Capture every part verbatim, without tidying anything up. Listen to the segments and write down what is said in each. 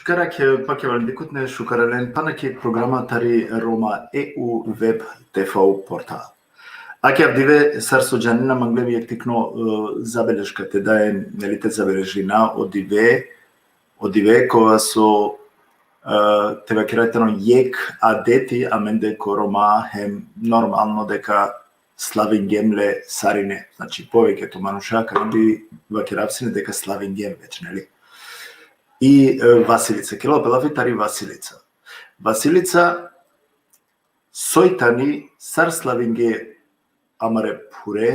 Šukar akhe, pa kevalen dikhutne, šukar alen pana ki programa tari Roma E U Web T V portal. Akhe avdive sar so džanena manglem jekh tikno, e, zabeleška te dajem, neli, te zabeležina o dive, o dive kova so, e, te vakera tano jekh adeti amende ko Roma, hem normalno deka slavingjem le sarine. Znači, poveketo manuša, kada bi vakerav sine deka slavingjem već, neli? I, e, Vasilica, kerela pe lafi tari Vasilica. Vasilica, soj tani, sar slavinge amare phure,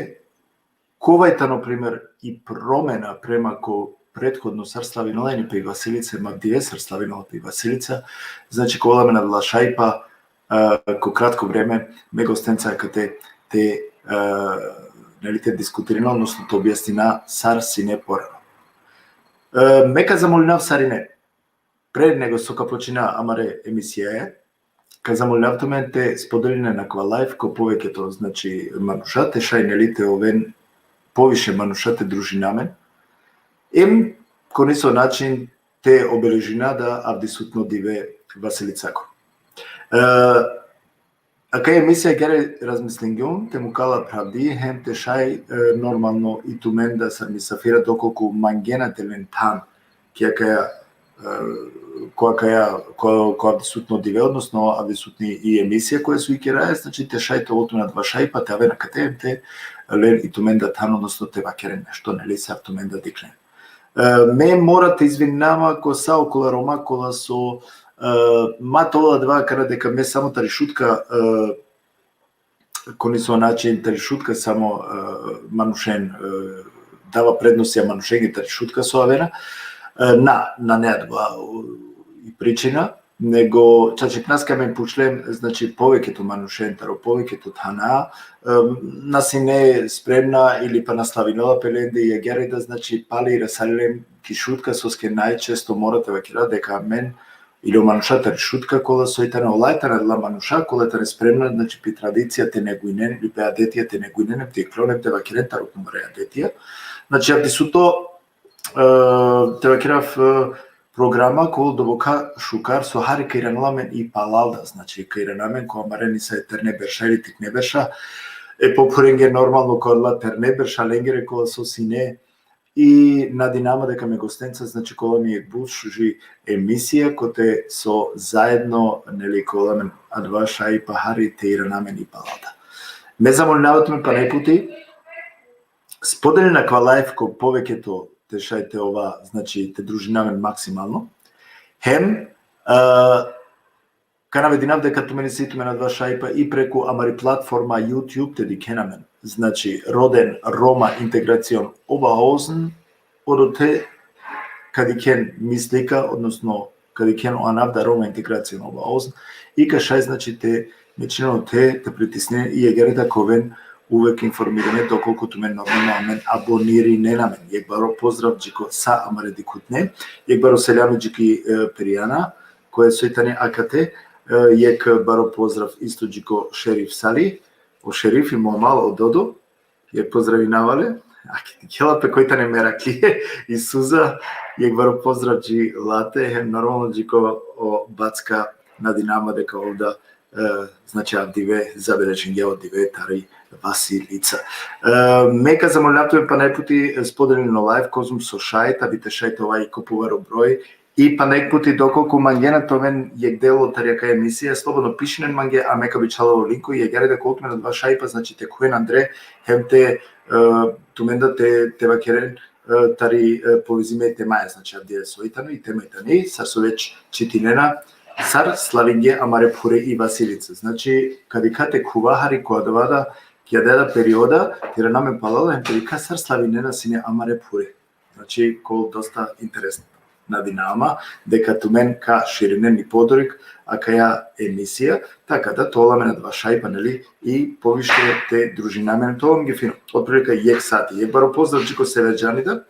kova i tano primer i promena prema ko prethodno sar slavinela pe i Vasilica, ma dive sar slavinela pe i Vasilica, znači, ka ovel amen adala šajipa, e, ko kratko vreme, me gostenca akate te, e, neli, te diskutirina, odnosno te objasnina sar sine porano. E, me ka zamolinav sarine, pre nego so ka počina amare emisijaja, ka zamolinav tumen te spodelinen akava live ko poveketo, znači, manuša, te šaj, neli, te oven poviše manuša te družina amen. Em, ko niso način te obeležina da avdisutno dive Vasilicako. E, akaja emisija agjaar razmislingjum, te mukala phravdi, hem te šaj, e, normalno i tumen da sar misafira, dokolku mangena te len than ki akaja, e, ko akaja, ko, ko avdisutno dive, odnosno avdisutni i emisija koja so i keraja, znači, te šaj te ovel tumen adava šajipa, te aven akate, te len i tumen da than, odnosno te vakeren nešto, neli, sar tumen da diklen. E, me mora te izvininav ma ko sa okola Roma kola so, e, ma te ovel adava akana deka me samo tari Šutka, e, ko niso način tari Šutka samo, e, manušen, e, dava prednosija manušenge tari Šutka so avena. E, na, nane adava, o, i pričina, nego čačipnaske amen pučlem, znači, poveketo manušen taro poveketo thana, e, na sine spremna ili pa na slavinela pe lende, i agjaar da, znači, pali rasali len ki Šutka, soske najčesto mora te vakera deka amen ili o manuša tari Šutka kola soj tane, ola tane adala manuša kola tane spremna, znači, pi tradicija te neguinen, ili pe adetija te neguinen, te iklon, te vakeren taro tumare adetija. Znači, avdisuto, e, te vakerav, e, programa ka ovel doboka šukar, so hari ka iranel amen i palal da, znači, ka irana amen ko amare nisave terne berša ili tikne berša, e, po phurenge normalno ko adala terne berša lengere kola so sine, i nadinama deka me gostenca, znači, ka ovel amen but šuži emisija, kote so zaedno, neli, ka ovel amen adava šajipa hari te irana amen i palal da. Me zamolinava tumen pana jekh puti, spodelinen akava live ko poveketo te šaj te ova, znači, te družina amen maksimalno. Hem, e, ka navedinav deka tumen isi tumen adava šajipa i preku amari platforma YouTube te dikhen amen. Znači, roden Roma Integration Oberhausen, odote ka dikhen mi slika, odnosno ka dikhen o anav da Roma Integration Oberhausen, i ka šaj, znači, te mečinen ote, te pritisnen, i agjaar da ka oven uvek informirime, dokolku tumen normalno amen abonirinen amen. Jekh baro pozdrav dži ko sa amare dikhutne, jekh baro selami dži ki, e, Perijana, koja soj tani akate, e, jekh baro pozdrav isto dži ko Šerif Sali, o Šerifi, mo amal, o Dodo, jekh pozdravinava le, a ked dikhela pe koj tane meraklije i suza, jekh baro pozdrav dži late, hem normalno dži ko o backa, nadinama deka ov da, e, znači, avdive zabeležingja o dive tari Vasilica. E, me ka zamolinav tumen pana jekh puti spodelinen o live, kozom so šaj, ta bi te šaj te ova i ko pobaro broj, i pana jekh puti, dokolku mangena tumen jekh delo tari akaja emisija, slobodno pišinen mange, a me ka bičhalav o linku, i agjaar da ka ovel tumen adava šajipa, znači, te khuven andre, hem te, e, tumen da te, te vakeren, e, tari, e, povezime i temaja, znači, avdive soj tano, i tema i tani, sar so već čitinena, sar slavinge amare phure i Vasilica. Znači, ka dikha te khuva hari ko adava da, ki adava da perioda, te irana amen palal, hem te dikha sar slavinena sine amare phure. Znači, ko dosta interesno. Nadinama deka tumen ka širinen i podorik akaja emisija, taka da te ovel amen adava šajipa, neli, i poviše te družina amen, te ovel amenđe fino. Otprilika jekh sati. Jekh baro pozdrav dži ko Severđani da,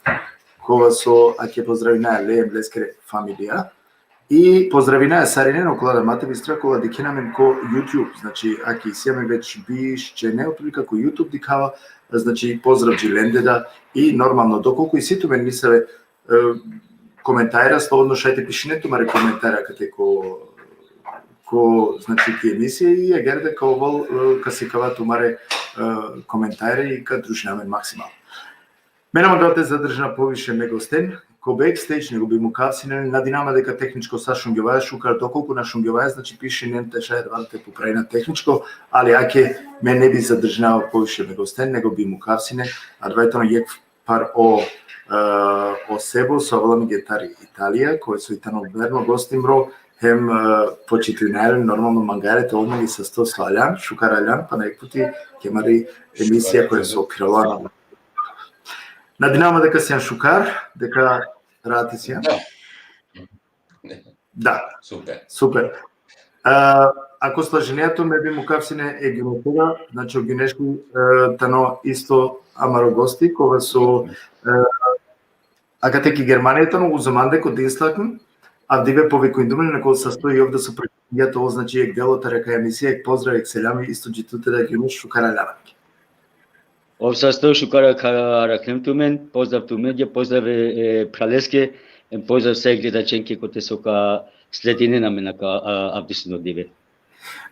kova so ake pozdravinaja le hem leskere familija. I pozdravinaja sarinen okola da, ma te bistra, kola dikhena amen ko YouTube, znači, ake isi amen već biš džene, otprilika ko YouTube dikhava, znači, pozdrav dži lende da, i normalno, dokolku isi tumen nesave, e, komentarja, slobodno šaj te pišinen tumare komentarja kate ko, ko, znači, ki emisija, i agjaar da ka ovel, e, ka sikava tumare, e, komentarja i ka družina amen maksimalno. Me na mangava te zadržinav poviše me gosten ko backstage, nego bi mukav sine, nadinama deka tehničko sa šungjovaja šukar, dokolku na šungjovaja, znači, pišinen te šaj adava te popravina tehničko, ali ake me ne bi zadržinav poviše me gosten, nego bi mukav sine, adava tano jekh par o, e, o Sebo, so avela amenge tari Italija, kova so i tano verno gosti mro, hem, e, počitinaja le, normalno mangaja le te ovel amenge sasto so aljan, šukar aljan, pana jekh puti ki amari emisija koja so phirela. Nadinama deka sian šukar, deka rahati sian. Da. Da. Super. Super. E, ako slažinea tu, me bi mukav sine e Gjunešea, znači, o Gjuneši, e, tano isto amaro gosti, kova so, e, akate ki Germanija tano, uzomande ko Dinslaken, avdive povikujindum le, nego sasto i ov da so, ja, to, znači, jekh delo tari akaja emisija, jekh pozdrav, jekh selami, isto dži tute da, Gjuneši, šukar aljan amenge. Ov sasto, šukar ka arakhlem tumen, pozdrav tumenge, pozdrav e, e phraleske, e, pozdrav sa e gledačenke kote so ka sledinen amen aka, a, avdisutno dive.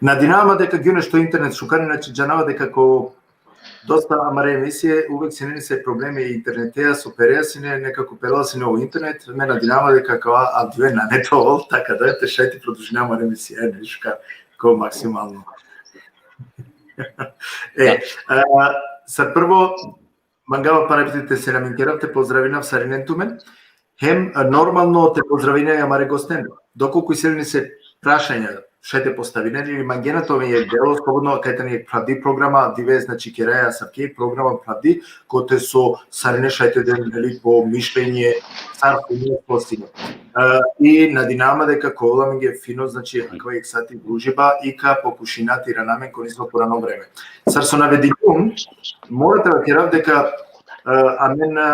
Nadinama deka, Gjuneš, to internet šukar, inače džanava deka ko dosta amare emisije uvek sine nesave problemi internetea, so perea sine, nekako perela sine o internet, me nadinama deka kava avdive nane te ovel, taka da te šaj te produžina amare emisije, ne, šukar, ko maksimalno. E, a, sar prvo, mangava pana jekh puti te selamin kerav, te pozdravinav sarinen tumen. Hem, e, normalno te pozdravinav i amare gosten. Dokolku isi len nesave prašanja, šaj te postavinen, ili mangena te oven jekh delo, slobodno, kaj tani jekh phravdi programa, avdive, znači, keraja asavke programa phravdi, kote so sarine šaj te den, neli, po mišljenje, sar fino so sine. E, i nadinama deka ka ovel amenge fino, znači, akava jekh sati družiba i ka pokušina te irana amen ko nesavo purano vreme. Sar so navedingjum, mora te vakerav deka, e, amen, e,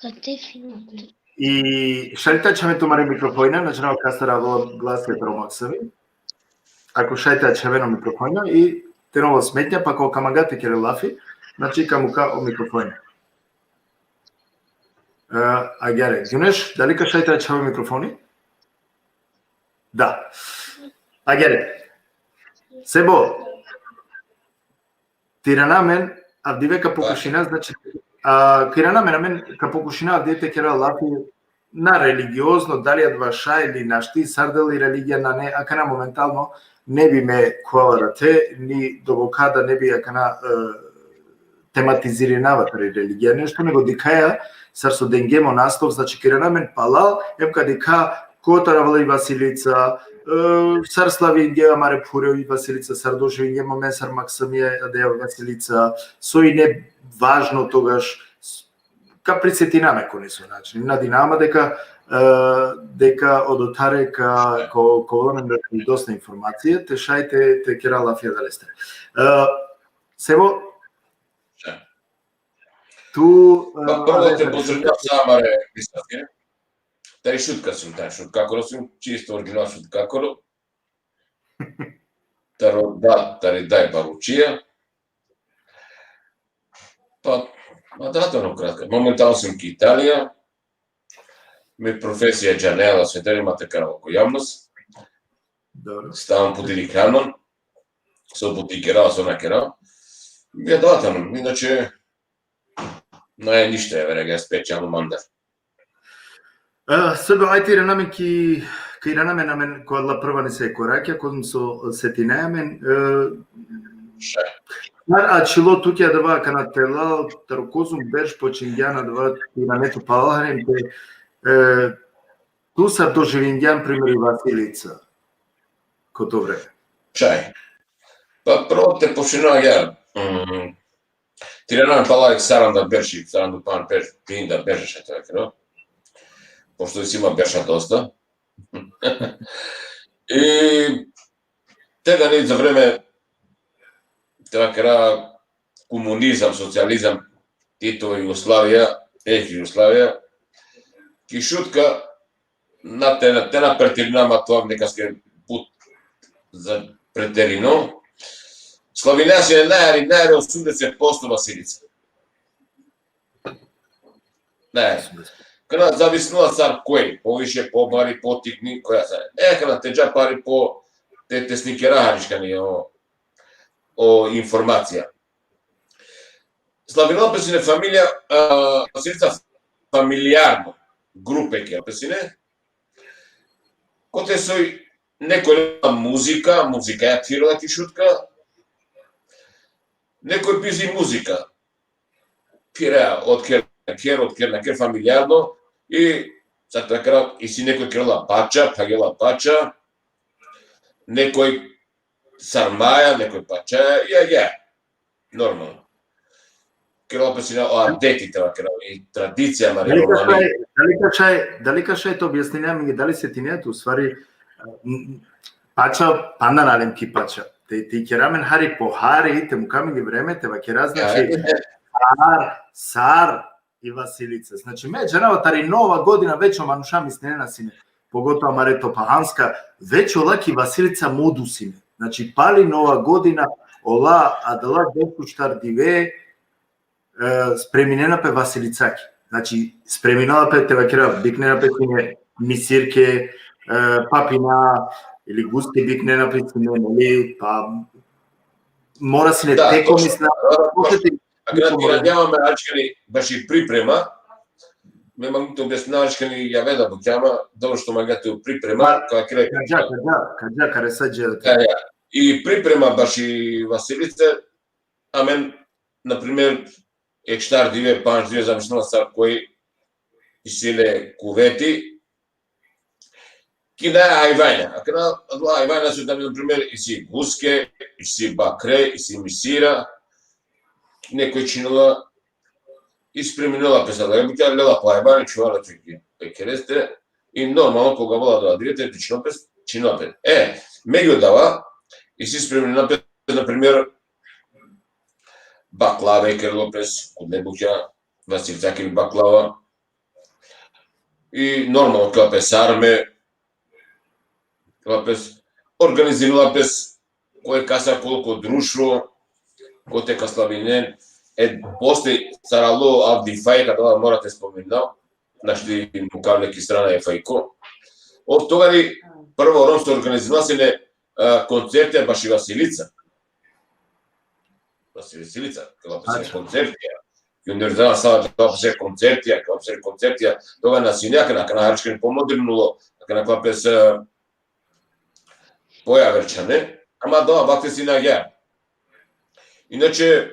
Kate fino. I šaj te ačhaven tumare mikrofona, na džanav kastar avela glasi taro maksimi. Ako šaj te ačhaven o mikrofona i te na ovel smetnja, pa ako ka manga te kere lafi, znači, ka muka o mikrofona. E, agjaar. Gjuneš, dali ka šaj te ačhave o mikrofoni? Da. Agjaar. Sebo, te irana amen, avdive ka pokušina, znači, a, te irana amen, amen ka pokušina avdive te kera lafi na religiozno, dali adava šaj ili našti, sar dali religija, nane, akana momentalno ne bi me khuvala te, ni doboka da ne bi akana, e, tematizirinava tari religija nešto, nego dikhaja, sar so dengjem o naslov, znači, ka irana amen palal, hem ka dikha kotar avela i Vasilica, e, sar slavinge amare phure i Vasilica, sar doživingjem amen, sar maksimija adaja Vasilica, so ine važno togaš, s-, ka prisetina amen ko nesavo način. Nadinama deka, e, deka odotar ka, ka, ka ovel amen dosta informacija, te šaj te, te kera lafi adalestar. E, Sebo, tu, e, pa prvo te pozdravinav sa amare gledačke. Tari Šutka sum, tari Šutkakoro sum, čisto original Šutkakoro. taro da, tari daj baručija. Pa, ma da, to ono kratko. Momentalno sam ki Italija, me profesija džanela, sve teri ma te karava ko javnost. Dobro. Stavam po diri hranon, so buti kera, so na kera. Ja da tano, inače, na je ništa, ja verega, specijalno mandar. E, Srbe, ajde irana amen ki, ka irana amen, amen ko adala prva nesave korakija, kozom so setinaja amen, e, Šaj. sar ačhilo tuke adava kana te lal, taro kozom berš počingjan adava irane to palal harem te, e, tu sar doživingjan, primer, i Vasilica ko to vreme? Šaj. Pa prvo te počina ja. Mm, te irana amen pala saranda berši, saranda pan berš, pinda berš, šaj te vakera. Pošto isi ma berša dosta. I tegani za vreme, te vakera, komunizam, socijalizam, Tito, Jugoslavija, eks Jugoslavija, ki Šutka, na te, na te na preterina ma, to nekaske but za preterino. Slavinea sine najari, najari osumdeset posto Vasilica. Ne. Kana zavisnela sar koj, poviše, pobari, potikni, koja sar. E, kana te dža pari po, te, te snikera hariškani o, o informacija. Slavinela pe sine familija, a, Vasilica familijarno, grupe kerela pe sine. Kote soj nekoj muzika, muzikaja thirela ki Šutka, nekoj bizi muzika. Pirea, od kher, kher, od kher, na kher familijarno, i sar te vakera, isi nekoj kerela pača, phagela pača, nekoj sarmaja, nekoj pačaja, ja, ja, normalno. Kerela pe sine o adeti, te vakera, i tradicija amari Dali ka romani. šaj, dali ka šaj, dali ka šaj te objasnine amen, dali setinea tu, u stvari, m, pača, panda na alem ki pača. Te, te ikera amen hari po hari, te muka amen i vreme, te vakera, znači, Ja, sar, sar i Vasilica. Znači, me džanava tari Nova godina već o manuša mislinena sine, pogotovo amare Topahanska, već ola ki Vasilica mudu sine. Znači, pali Nova godina, ola, adala dešuštar dive, e, spreminena pe Vasilicaki. Znači, spreminela pe, te vakera, biknena pe sine misirke, e, papina, ili guske biknena pe sine, neli, pa mora sine Da, teko, točno. misla, Da, da, točno. Akana te iranava amen haričkani baši priprema, me mangum te objasninav haričkani, ja, veda bukjama, dobro što manga tu priprema, Pa, ka kere. Ka dža, ka dža, ka dža, ka resa dža. Ja, ja. I priprema baši Vasilice, amen, na primer, ek štar dive, pandž dive, zavisno sar koj isi le kuveti, kinaja ajvanja. Akana, adala ajvanja su, na primer, isi guske, isi bakre, isi misira, nekoj činela, i spreminela pe sa, da bi ka lela po ajvanja, čuvela čuki, pe kereste, i normalno, koga avela adava dive, te činela pe, činela pe. E, megju adava, isi spreminela pe, na primer, baklave kerela pe, kudle bukja, Vasilica ki baklava. I normalno, ka pe sarme, ka pe, organizirela pe, koj kasa koliko društvo, kote ka slavinen, e, posle sar alo avdive, kada mora te spomina, našti mukavle ki strana e fajko. Od togari prvo romsko organizirela sine, e, koncertija baši Vasilica. Baši Vasilica, kela pe sine koncertija. I univerzalna sala, kela pe sine koncertija, kela pe sine koncertija. Toga na sine akana, akana haričkani pomoderno ulo, akana kela pe sine pojaverčhane, ama adava vakti sine agjaar. Inače,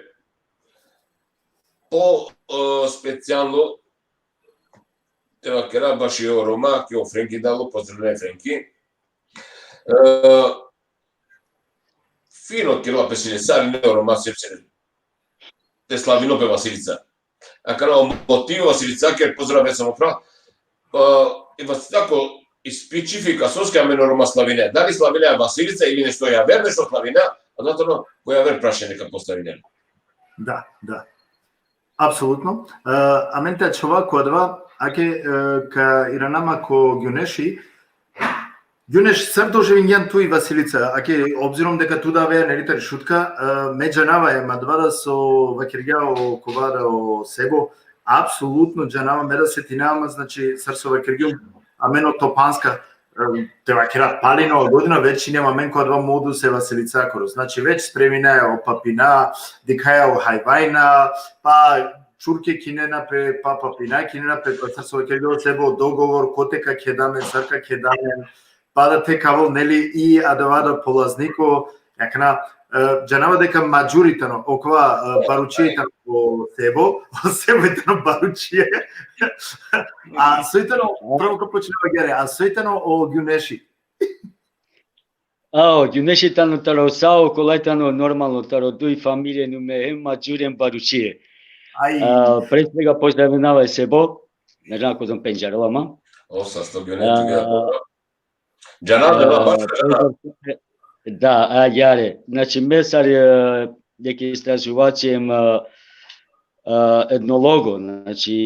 po, e, specijalno, te vakera baši o Roma, ki o Frenki dalo, pozdravljav e Frenki. E, fino kerela pe sine, sarine o Roma, sep sine. Te slavino pe Vasilica. Akana o motivi Vasilica, ker pozdrav e samo pra, pa, i Vasilica ko i specifika soske amen o Roma slavine. Dali slavine Vasilica ili nešto javer, nešto slavine, a zato no, ko javer prašanje ka postavine. Da, da. Apsolutno. E, amen te ačhova ko adava, ake, e, ka irana ma ko Gjuneši, Gjuneš, sar doživingjan tu i Vasilica, ake obzirom deka tu da avea, neli, tari Šutka, e, me džanava e madvara so vakergja o kovara o Sebo, apsolutno džanava, me da setinava ma, znači, sar so vakergjum, amen o Topanska, e, te vakera palino godina, već inem amen ko adava modus e Vasilicakoro. Znači, već spreminaja o papina, dikhaja o hajvajna, pa čurke kinena pe, pa papina kinena pe, pa sar so vakergja o Sebo, dogovor, kote ka keda amen, sar ka keda amen, pa da te ka avol, neli, i adava da polazniko, akana, e, džanava deka madžuri tano, okova, e, baručije tano o Sebo, o Sebo tano baručije. A soj tano, prvo ka počnava, Gjare, a soj tano o Gjuneši? A, o Gjuneši tano taro sa okola tano normalno, taro duj familije, nume hem madžuri hem baručije. Aj. A, pre svega pozdravinava e Sebo, ne znam ako sam pendžarela ma. O, sasto Gjune, a, tu ga. Džana, džana, a, baš džana. Da, a, Gjare. Znači, me sar, e, neki istraživači hem, e, e, etnologo, znači,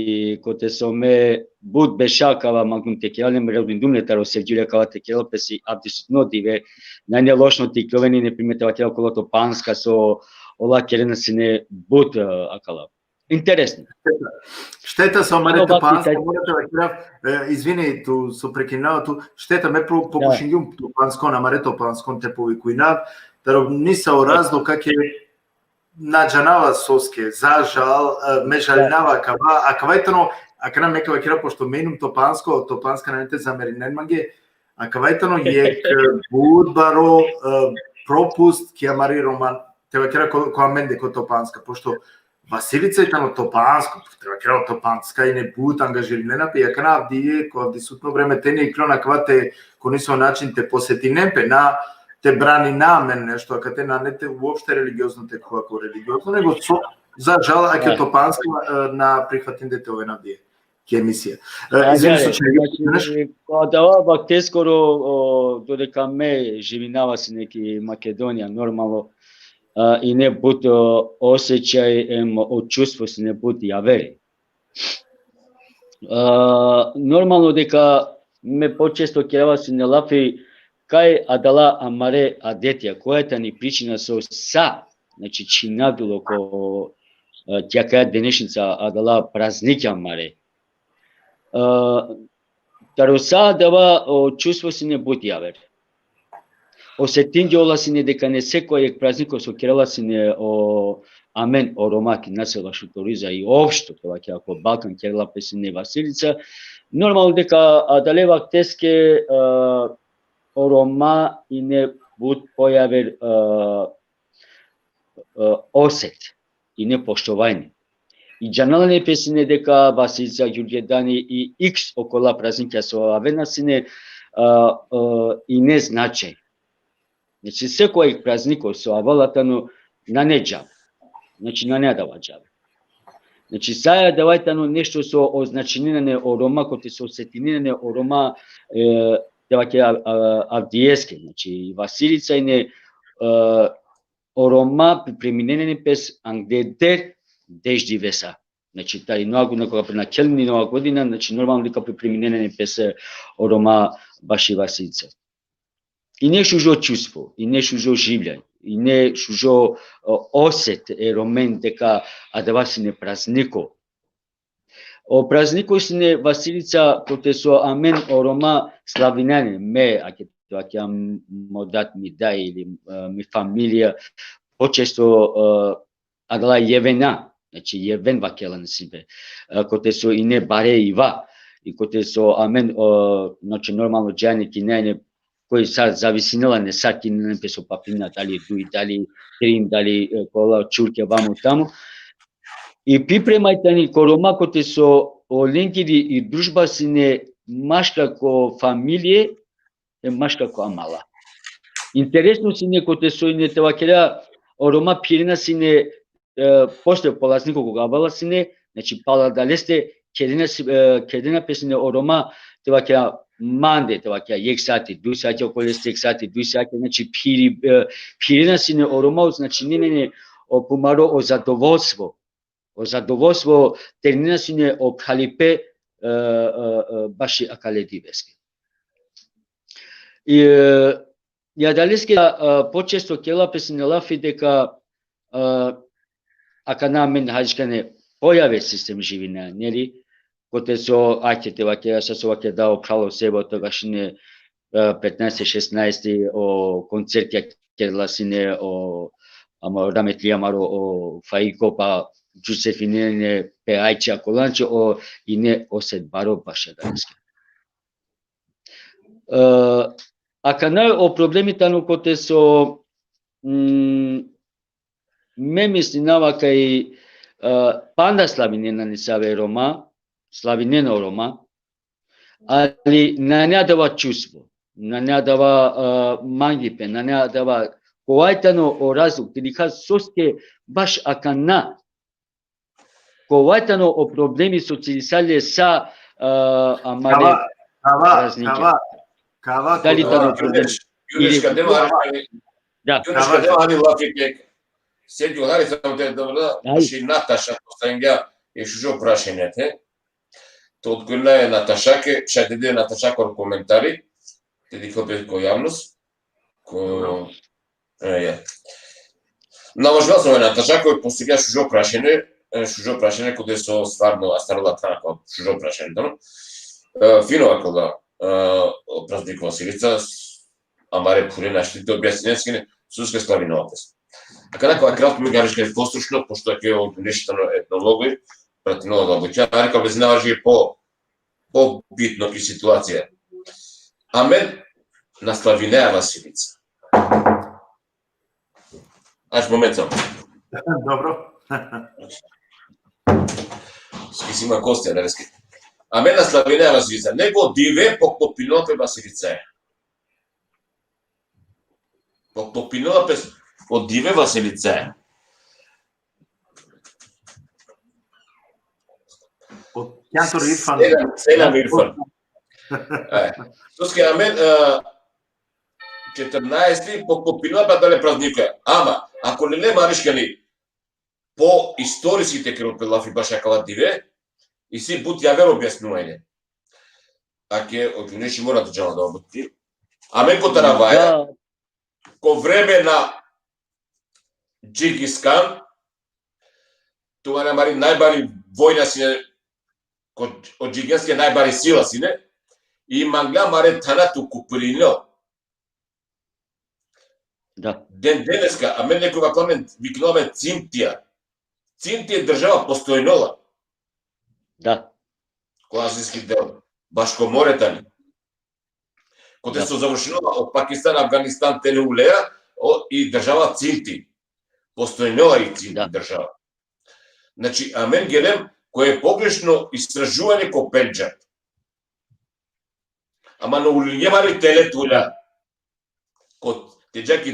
kote so me but beša akava mangum te kerel, me rodindum le taro Sevgjulja, akava te kerel pes i avdisutno dive, nane lošno te ikljoveni, na primer, te vakera okola Topanska so ola kerena sine but, e, akala. Interesno. Šteta so amare Topansko, mora te vakerav, e, izvini, tu so prekinava tu, šteta, me pro-, pokušingjum Topanskon, amare Topanskon te povikujnav, taro nisavo razlog, kake na džanava soske, za žal, e, me žalinava akava, akava i tano, akana me ka vakera, pošto me inum Topansko, Topanska nane te zamerinen mange, akava i tano jekh, e, but baro, e, propust ki amari Roma, te vakera ko, ko amende ko Topanska, pošto Vasilica i tano Topansko, te vakera Topanska ine but angažirinena pe, akana avdive, ko avdisutno vreme, te na ikljon akava te, ko niso način te posetinen pe, na te branina amen nešto, akate nane te uopšte religiozno te khuva ko religiozno, nego so, za žal, ake Topanska, e, na prihvatinde te oven avdive ki emisija. E, izvini, so će, znači, ko adava vakteskoro, o, dodeka me živinava sine ki Makedonija, normalno, a, ine but, o, osećaj, em, o čustvo sine but javeri. A, normalno deka me počesto kerava sine lafi kaj adala amare adetija, koja tani pričina so sa, znači, čhinavilo ko, a, ki akaja denešnica adala praznikija amare. A, taro sa adava o čustvo sine but javer. Osetingja ola sine deka ine sekoj jekh prazniko so kerela sine o, amen o Roma ki Naseva Šutoriza i opšto, te vakera, ko Balkan kerela pe sine Vasilica. Normalno deka adale vakteske, a, o Roma ine but pojaver, a, a, oset, ine poštovanje. I džanela ine pe sine deka Vasilica, Gjurgjedani i iks okola praznikija so avena sine, a, a, ine značaj. Znači, sekoj prazniko so avela tano nane džav. Znači, nane adava džav. Znači, sa adava tano nešto so označinena ine o Roma, kote so osetinena ine o Roma, e, te vakera, a, avdijeske. Znači, i Vasilica ine, e, o Roma pripreminena ine pes angleder deš divesa. Znači, tari Noa godina, koga prenakhelini Noa godina, znači, normalno deka pripreminena ine pes, e, o Roma baši Vasilica. Ine šužo čustvo, ine šužo življa, ine šužo, e, oset e Romen deka adava sine prazniko. O prazniko sine Vasilica, kote so amen o Roma slavinena ine, me, ake, ake am-, mo dat, mi daj ili, e, mi familija, počesto, e, adala jevena, znači, jeven vakerela sine pe, e, kote so ine bare iva, i kote so amen, e, znači, normalno džaja ine, koj sa zavisinela ine, sa kinena ine pes o papina, dali duj, dali trin, dali, e, kola čurke vamo tamo. I priprema i tani ko Roma, kote so olengiri i družba sine maškar ko familije, e, maškar ko amala. Interesno sine kote so ine, te vakera, o Roma phirena sine, e, posle polazniko koga avela sine, znači, pala adaleste kerena si-, e, kerena pe sine o Roma, te vakera, mande, te vakera, jekh sati, duj sati, okoleste jekh sati, duj sati, znači, phiri-, e, phirena sine o Roma, značinena ine o pumaro o zadovoljstvo. O zadovoljstvo, terinena sine o phalipe, e, e, e, baši akale diveske. I, e, i adaleske, e, počesto kerela pe sine lafi deka, e, akana amen hajde ka kera pojave sistem živine, neli, kote so, ajde te vakera, sa so vakerdava o phral o Sebo, togaš sine, e, petnaesti, šesnaesti, o koncertija kerela sine, o, ama rahmetli amaro, o Faiko, pa Džusefine, pe Ajče, kolanče, o, ine o set baro baš adaleske. E, akana o problemi tano kote so, mm, me mislinava kaj, e, panda slavinena nesave Roma, slavinena o Roma, ali nane adava čustvo, nane adava, e, mangipe, nane adava, kova tano o razlog, te dikha soske baš akana, kova tano o problemi so cilisalje sa, e, amare Kava, kava, praznike. Kava, kava, Dali kava. Tano o problemi? Jureš, Jureš, Ili- ka deva, Da. Jureš, Kava. Ka deva, ani lafi tek. Sergio, hari sam te dobro, Aj. Ši Nataša postavingja e šužo prašanje, te. Te odgovorina e Natašake, šaj te de Natašakoro komentari, te dikha pe ko javnost, ko Dobro. E, ja. Naložila sam e Nataša, koj postavingja šužo prašanje, e, šužo prašanje, kote so stvarno astarela tano ko šužo prašanje, no? E, fino akala, e, o praznik Vasilica, s-, amare phure našti te objasninen sine, soske slavinela pes. Akana kratko mi gariš kaj poslušno, pošto ke o nešto etnologo, pratinela ga buća, ari ka objasnina važi po, po bitno ki situacija. Amen na slavinea Vasilica. Aš moment samo. Dobro. Skisima Kostja, da reski. Amen na slavinea Vasilica. Nego dive poklopinela pe Vasilica. Poklopinela pe o dive Vasilica. O Kjantor Irfan. Selam, selam Irfan. E, soske amen, e, četrnaesti poklopinela pe adale praznike. Ama, ako lele Mariškani, po istoriski te kerel pe lafi baš akala dive, isi but javer objasnuvanje. Ake o Gjuneši mora da džala da obuti. Amen ko Taravaja, Da. ko vreme na Džingis Khan, tu amari najbari vojna sine, ko, o Džingiske najbari sila sine, i mangla amare thana te okupirinel. Da. Den deneska, amen nekoj vakla amen, viknela amen Cimtija. Cimtija država postojnela. Da. Ko azijski del. Baš ko more tani. Kote Da. so završinela o Pakistan, Afganistan, tele uleja, o, i država Cimti. Postojnela i Cimti Da. država. Znači, amen gelem, koje je pogrešno istražuvanje ko Pendžab. Ama na ulinge mari tele tulja. Ko te dža ki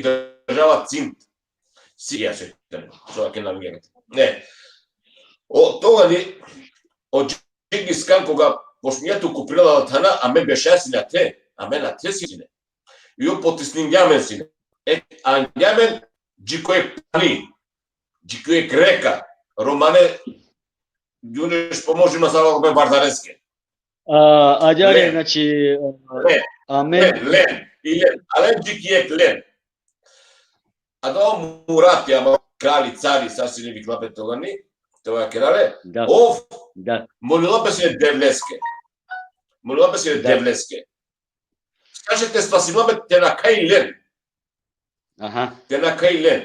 država Cimt. Sirija se tene. So ake na ulinge. Ne. O, toga ni, o Džingis Khan koga počminja te okupirinel thana, amen beša sine te, amen te sine. I o potisningja amen sine. E, angja amen, dži ko jek pani, dži ko jek reka, romane, Jureš pomoži ma sa pe Vardareske. A, ađare, Len. Znači, a, Len. Amen. Len, len. I len. Alen dži ki jek len. Adava Murati, ama krali, cari, sa sine vikla pe togani, te ova kerale. Da. Ov Da. molila pe sine Devleske. Molila pe sine Da. Devleske. Sa će te spasinela pe te na kaj len. Aha. Te na kaj len.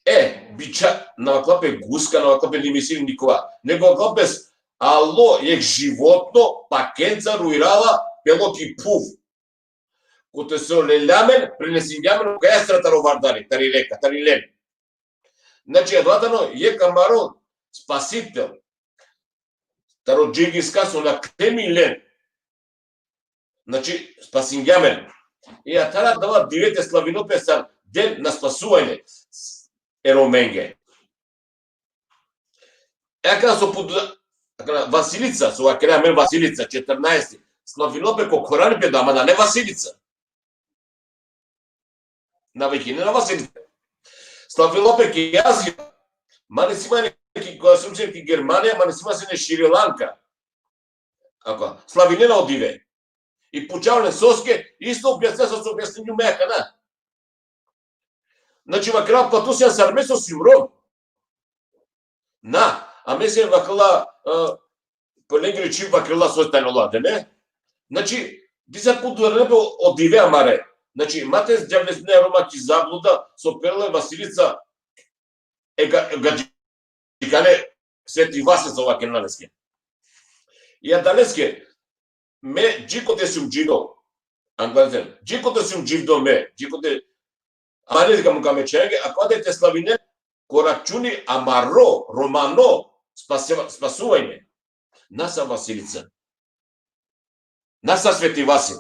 E, biča, na vakla pe guska, na vakla pe limisi nikova. Nego vakla pe alo jek životno, pakenca ruirala, pelo ki phuv. Kote so lelja amen, prenesingja amen, kaja stra taro Vardari, tari reka, tari len. Znači, adava tano jek amaro spasitel. Taro Džingis Khan so na kle mi len. Znači, spasingja amen. I athana adava dive te slavinel pe sar den na spasuvanje e Romenge. E akana so put-, akana Vasilica, so akana amen Vasilica, četrnaesti, slavinel pe ko Korani pe da, ama nane Vasilica. Na vikine na Vasilica. Slavinel pe ki Azija. Ma ne si ma ne ki, ko asumcija ki Germanija, ma ne si ma sine Šri Lanka. Ako, slavinena o dive. I pučava len soske, isto objasnja so objasningja me akana. Znači, vakerela, pa tu sian sar me so sium Rom. Na, a me sium, vakerela, e, po lengiri čhib vakerela so tano la, dene? Znači, dizar put duverne pe o dive amare. Znači, ma te džavlesine Roma ki zabluda, so perela Vasilica e ga-, e gadžikane Sveti Vasil so vakerena leske. I adaleske, me, dži kote sium dživdo, anglazen, dži kote sium dživdo me, dži kote, amare deka mukha me čhenge, akava te slavinen ko računi amaro, romano, spaseva-, spasuvanje. Na sa Vasilica. Na sa Sveti Vasil.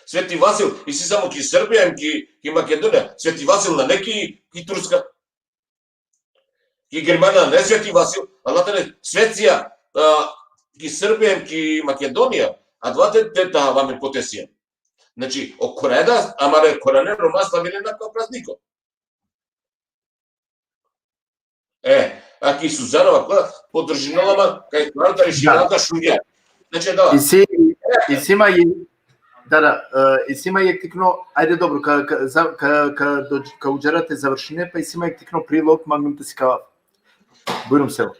Sveti Vasil, isi samo ki Srbija, em ki, ki Makedonija. Sveti Vasil nane ki, ki Turska. Ki Germanija nane Sveti Vasil, ala tane Svecija, a, ki Srbija, em ki Makedonija, adava te, te, te hava amen kote sian. Znači, o koreda, amare korane Roma slavinena ko prazniko. E, aki Suzana, vakerela, podržinela ma, kaj stvarno da rešinela da šungja. Znači, da. Isi, isi ma i, da, da, e, isi ma jekh tikno, ajde, dobro, ka, ka, za, ka, ka, dođ-, ka udžara te završine, pa isi ma jekh tikno prilog, mangum te sikava. Bujrum, Sebo.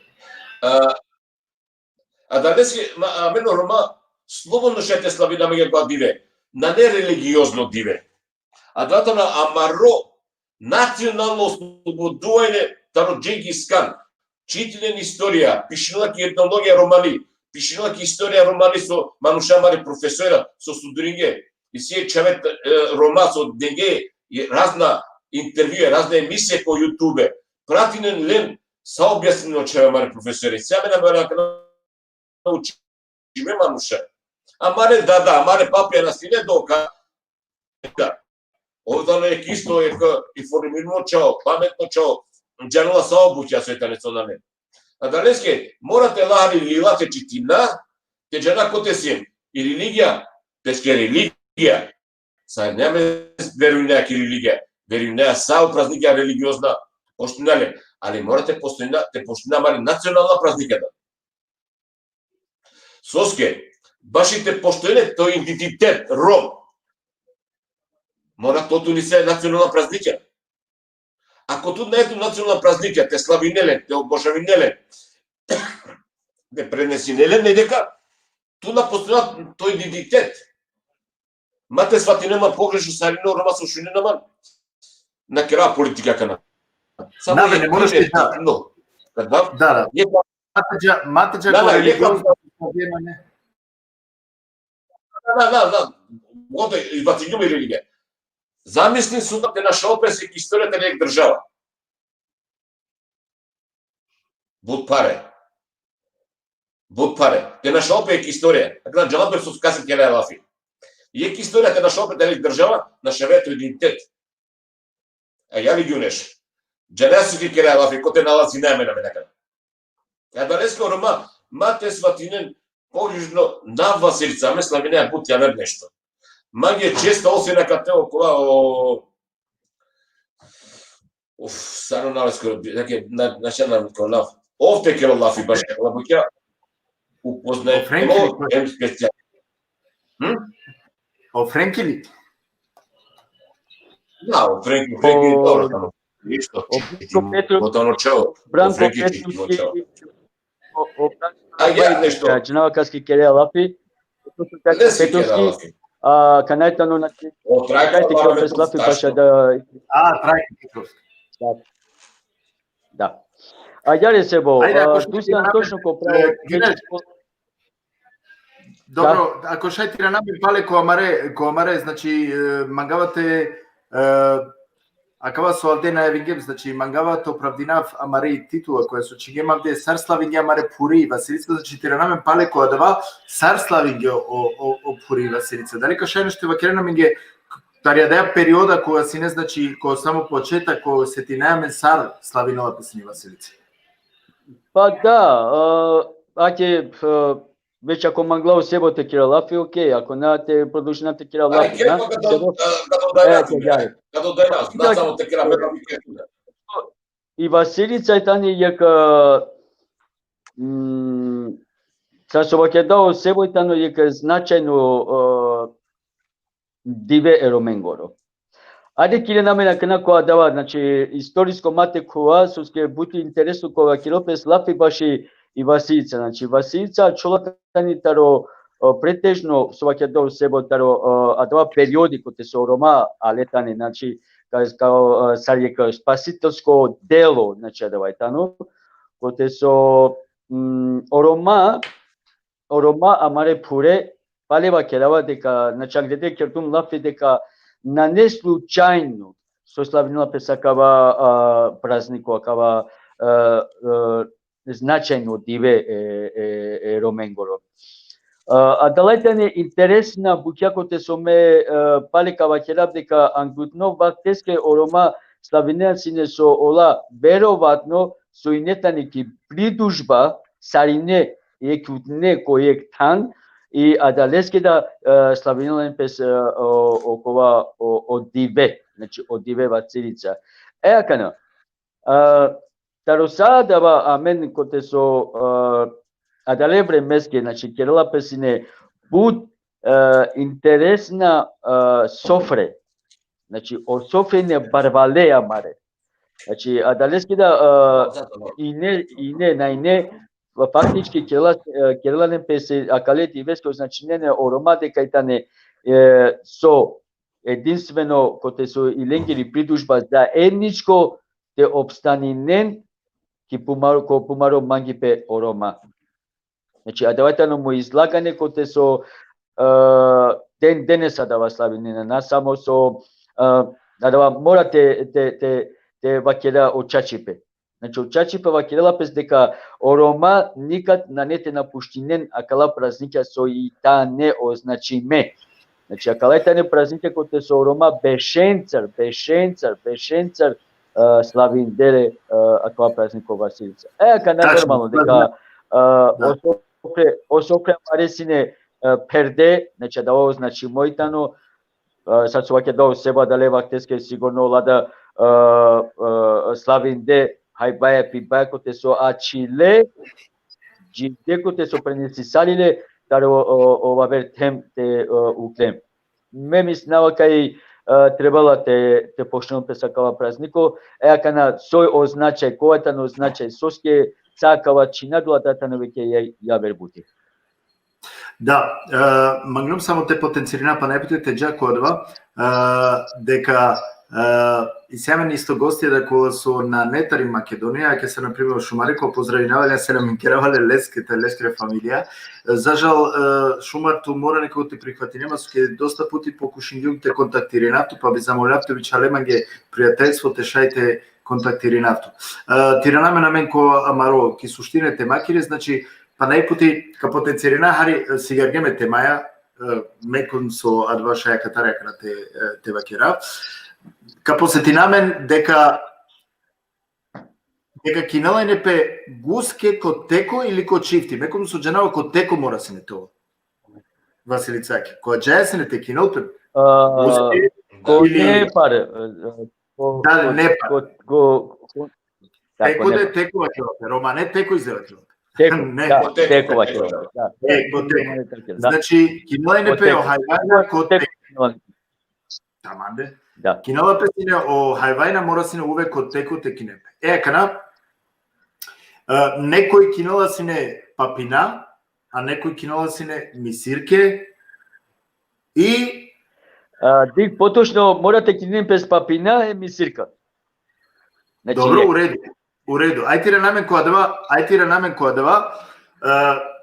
E, adaleske, ma, amen o Roma, slobodno šaj te slavina amenge akava dive. Nane religiozno dive. Adava tano amaro nacionalno osloboduvanje taro Džingis Kan. Čitinen istorija, pišinela ki etnologija romani, pišinela ki istorija romani so manuša amare profesora so studiringe, isi e čhave, e, Roma so denge i razna intervjua, razna emisija ko YouTube. Pratinen len sa objasninen o čhave amare profesora. Isi amen amare učime manuša. Amare dada, amare papija na sine doka. Ov tano jekh isto, jekh informirano čhavo, pametno čhavo, džanela sa o buća so tane so nane. Adaleske, mora te la hari lila te čitina, te džana kote siem. I religija, peske religija. Sa nane verujna ki religija, verujna sa o praznikija religiozna, poštujna len. Ali mora te poštujna, te poštujna amare nacionalna praznikija da. Soske, baši te poštujne to identitet, Rom. Mora to tu nisi nacionalna praznikija. Ako tu nane tu nacionalna praznikija, te slavine len, te obožavine len, te prenesine len, ne deka, tu na poštujna to identitet. Ma te svatinen ma pogrešno sarine o Roma so šunena man. Na kera politika akana. Samo na, ne moraš ti da. No. Kada? Da, da. Jekh, ma te dža, ma te dža, na, ko na, jekh religiozo, ne. Na, na, na, na. Onda izbacingjum i religija. Zamislin so da te našol pe jekh istorija tari jekh država. But pare. But pare. Te našol pe jekh istorija. Akana džanel pe so kase keraja lafi. Jekh istorija te našol pe tari jekh država, našavea to identitet. A ja li Gjuneš. Džanea so keraja lafi, kote nalazina amen, amen akana. Adaleske o Roma, ma te svatinen pogrešno, na Vasilica, amen slavinaja but javer nešto. Mange često ol sine akate okola o, uf, sar o nane leskoro, dakle, na, na, na, na, ko lafi. Ov te kerel lafi baš, akala bukja, upoznajemo, o Frenki, em specijal. Hm? O Frenki li? Da, o Frenki, o Frenki, o, dobro, tamo. Isto, o Branko Petrovski, o Frenki, Petrovski, o, o Branko, a ja nešto. Džanava kaske keraja lafi. Petrovski, a, kanaj tano na, o Trajko, Trajko Petrovski, baša da. A, Trajko Petrovski. Da. Da. A, jare se bo, ajde, a, ako tu si točno ko pravo. E, Gjuneš, dobro, da. Ako šaj te irana amen pale ko amare, ko amare, znači, e, mangava te, e, akava so avde najavingjem, znači, mangava te opravdinav amari titula koja so čhingjem avde, sar slavingje amare phuri Vasilica, znači, te irana amen pale ko adava, sar slavingje o, o, o phuri Vasilica. Dali ka šaj nešto te vakeren amenge, tari adaja perioda koga sine, znači, ko samo početak, ko setinaja amen sar slavinela pe sine Vasilica. Pa da, a, ake, a, već ako mangla o Sebo te kera lafi, okej, ako na, te produžina te kera lafi, na? Sebo, a, kad odaj, e, kad odaj, da, samo te kera lafi. I Vasilica i tani jekh, a, mm, Sa so vakerda o Sebo i tano jekh značajno, e, dive e Romengoro. Ajde, kile na amen akana ko adava, znači, istorisko mate kova, soske but interesno ko vakerel pes lafi baši i Vasilica. Znači, Vasilica ačhola tani taro, e, pretežno, so vakerda o Sebo, taro, e, adava periodi kote so o Roma ale tane, znači, ka, ka, e, sar jekh spasitelsko delo, znači, adava i tano, kote so, mm, o Roma, o Roma amare phure, pale vakerava deka, znači, angleder kerdum lafi deka nane slučajno so slavinela pes akava, a, prazniko, akava, a, a, značajno dive e, e, e Romengoro. A, adala i tane interesna bukja kote so me, a, pale ka vakerav deka anglutno vakteske o Roma slavinena sine so ola verovatno so ine tane ki pridužba sarine jekh utne ko jekh than, i adaleske da, e, slavinela len pes, e, o, okova, o, o dive, znači, o dive Vasilica. E akana, e, taro sa adava amen kote so, e, adale vremeske, znači, kerela pe sine but, e, interesna, e, sofre. Znači, o sofre ine barvale amare. Znači, adaleske da, e, ine, ine, na ine, faktički kerela, e, kerela len pes akale diveske, značinena o Roma deka i tane, e, so edinstveno kote so i lengiri pridužba zaedničko te opstaninen ki pumaro, ko pumaro mangipe o Roma. Znači, adava tano mo izlaganje kote so, e, den denes adava slavinena, na samo so, e, adava mora te, te, te, te vakera o čačipe. Znači, o čačipe vakerela pes deka o Roma nikad nane te napuštinen akala praznikja so i tane označime. Znači, akala i tane praznikja kote so o Roma bešencar, bešencar, bešencar, e, slavindere, e, akava prazniko Vasilica. E, akana normalno deka, e, o sofre, o sofre amare sine, e, perde, znači, adava označimo i tano, e, sar so vakerda o Seba, adale vakteske sigurno ola da, e, e, slavinde hajbaja pibaja kote so ačhile, dživde kote so prenesisalile, taro o, o, o aver them te, e, uklen. Me mislinava kaj, e, trebela te, te poštujnel pes akava prazniko, e, akana soj o značaj, kova tano značaj, soske sa akava čhinadola, da tano veke ja-, javer buti. Da, e, manglum samo te potencirina, pana jekh puti te dža ko adava, e, deka, e, isi amen isto gostija da kola so nane tari Makedonija, ke sa, na primer, o Šumari, ko pozdravinava le, selam kerava le leske, te leskere familija. E, za žal, e, Šumar, tu mora nekako te prihvatine ma, soske dosta puti pokušingjum te kontaktirinav tu, pa bi zamolinav tu, bi čhale mange prijateljstvo te šaj te kontaktirinav tu. E, te irana amen, amen ko amaro, ki suštine te makire, znači, pana jekh puti ka potencirina, hari, e, sigargjem e temaja, e, me kum so adava šaj akatar akana te, e, te vakerav. Ka potsetina amen deka, deka kinela ine pe guske ko teko ili ko čifti. Me kum so džanava ko teko mora sine te ovel. Vasilicake. Ko džaja sine te kinel pe, a, guske ko ili nepar, e, e, ko, da, ko, nepar. Ko, ko, ko, da, teko ko da, nepar. Teko vakerela pe, romane teko izle vakerela pe. Teko, ne, da, ko teko, teko vakerela pe, da. E, ko teko. Romane teko, da. Znači, kinela ine pe o hajvanja ko teko. Tamam de. Da. Kinela pe sine o hajvanja, mora sine uvek ko teko te kine pe. E, akana, e, nekoj kinela sine papina, a nekoj kinela sine misirke i... A, dikh, potočno, mora te kinen pes papina e misirka. Znači, dobro, u redu, u redu. Aj te irana amen ko adava, aj te irana amen ko adava, e,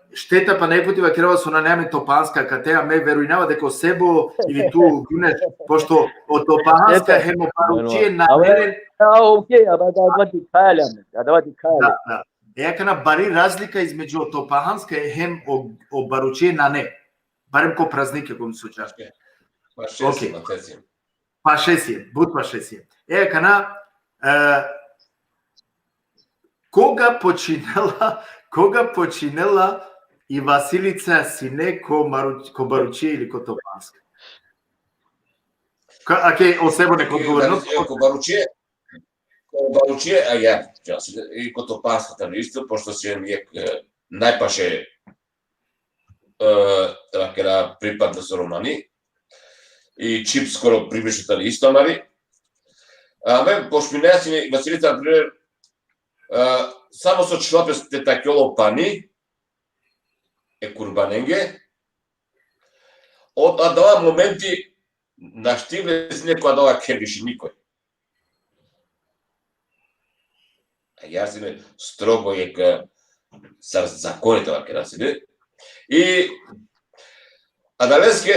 šteta pana jekh puti vakerava so nane amen topanska akate, a me verujnava deka o Sebo ili tu, Guneš, pošto o topanska hem o baručije nane len. A, okej, a, adava dikhaja le amen, adava dikhaja le. Da, da. E, akana bari razlika između o topanska hem o, o baručije nane. Barem ko praznike, ko mi so dža. Paše si, okej. Paše si. Paše si, but paše si. E, akana, e, koga počinela, koga počinela i Vasilica sine ko maru-, ko baručije ili ko topanska? Ka-, ake, o Sebo nek odgovorino. Ko baručije, ko baručije, a ja, ja, i ko topanska tano isto, pošto si jekh, e, najpaše e, vakera pripadnost romani, i čhib skoro približno tani isto amari. A me pošto mi nesine Vasilica, na primer, e, samo so čhivela pe te takjol o pani e kurbanenge, od adava momenti našti ble sine ko adava kher više nikoj. Agjaar sine strogo jekh, e, sar zakoni te vakera sine. I adaleske,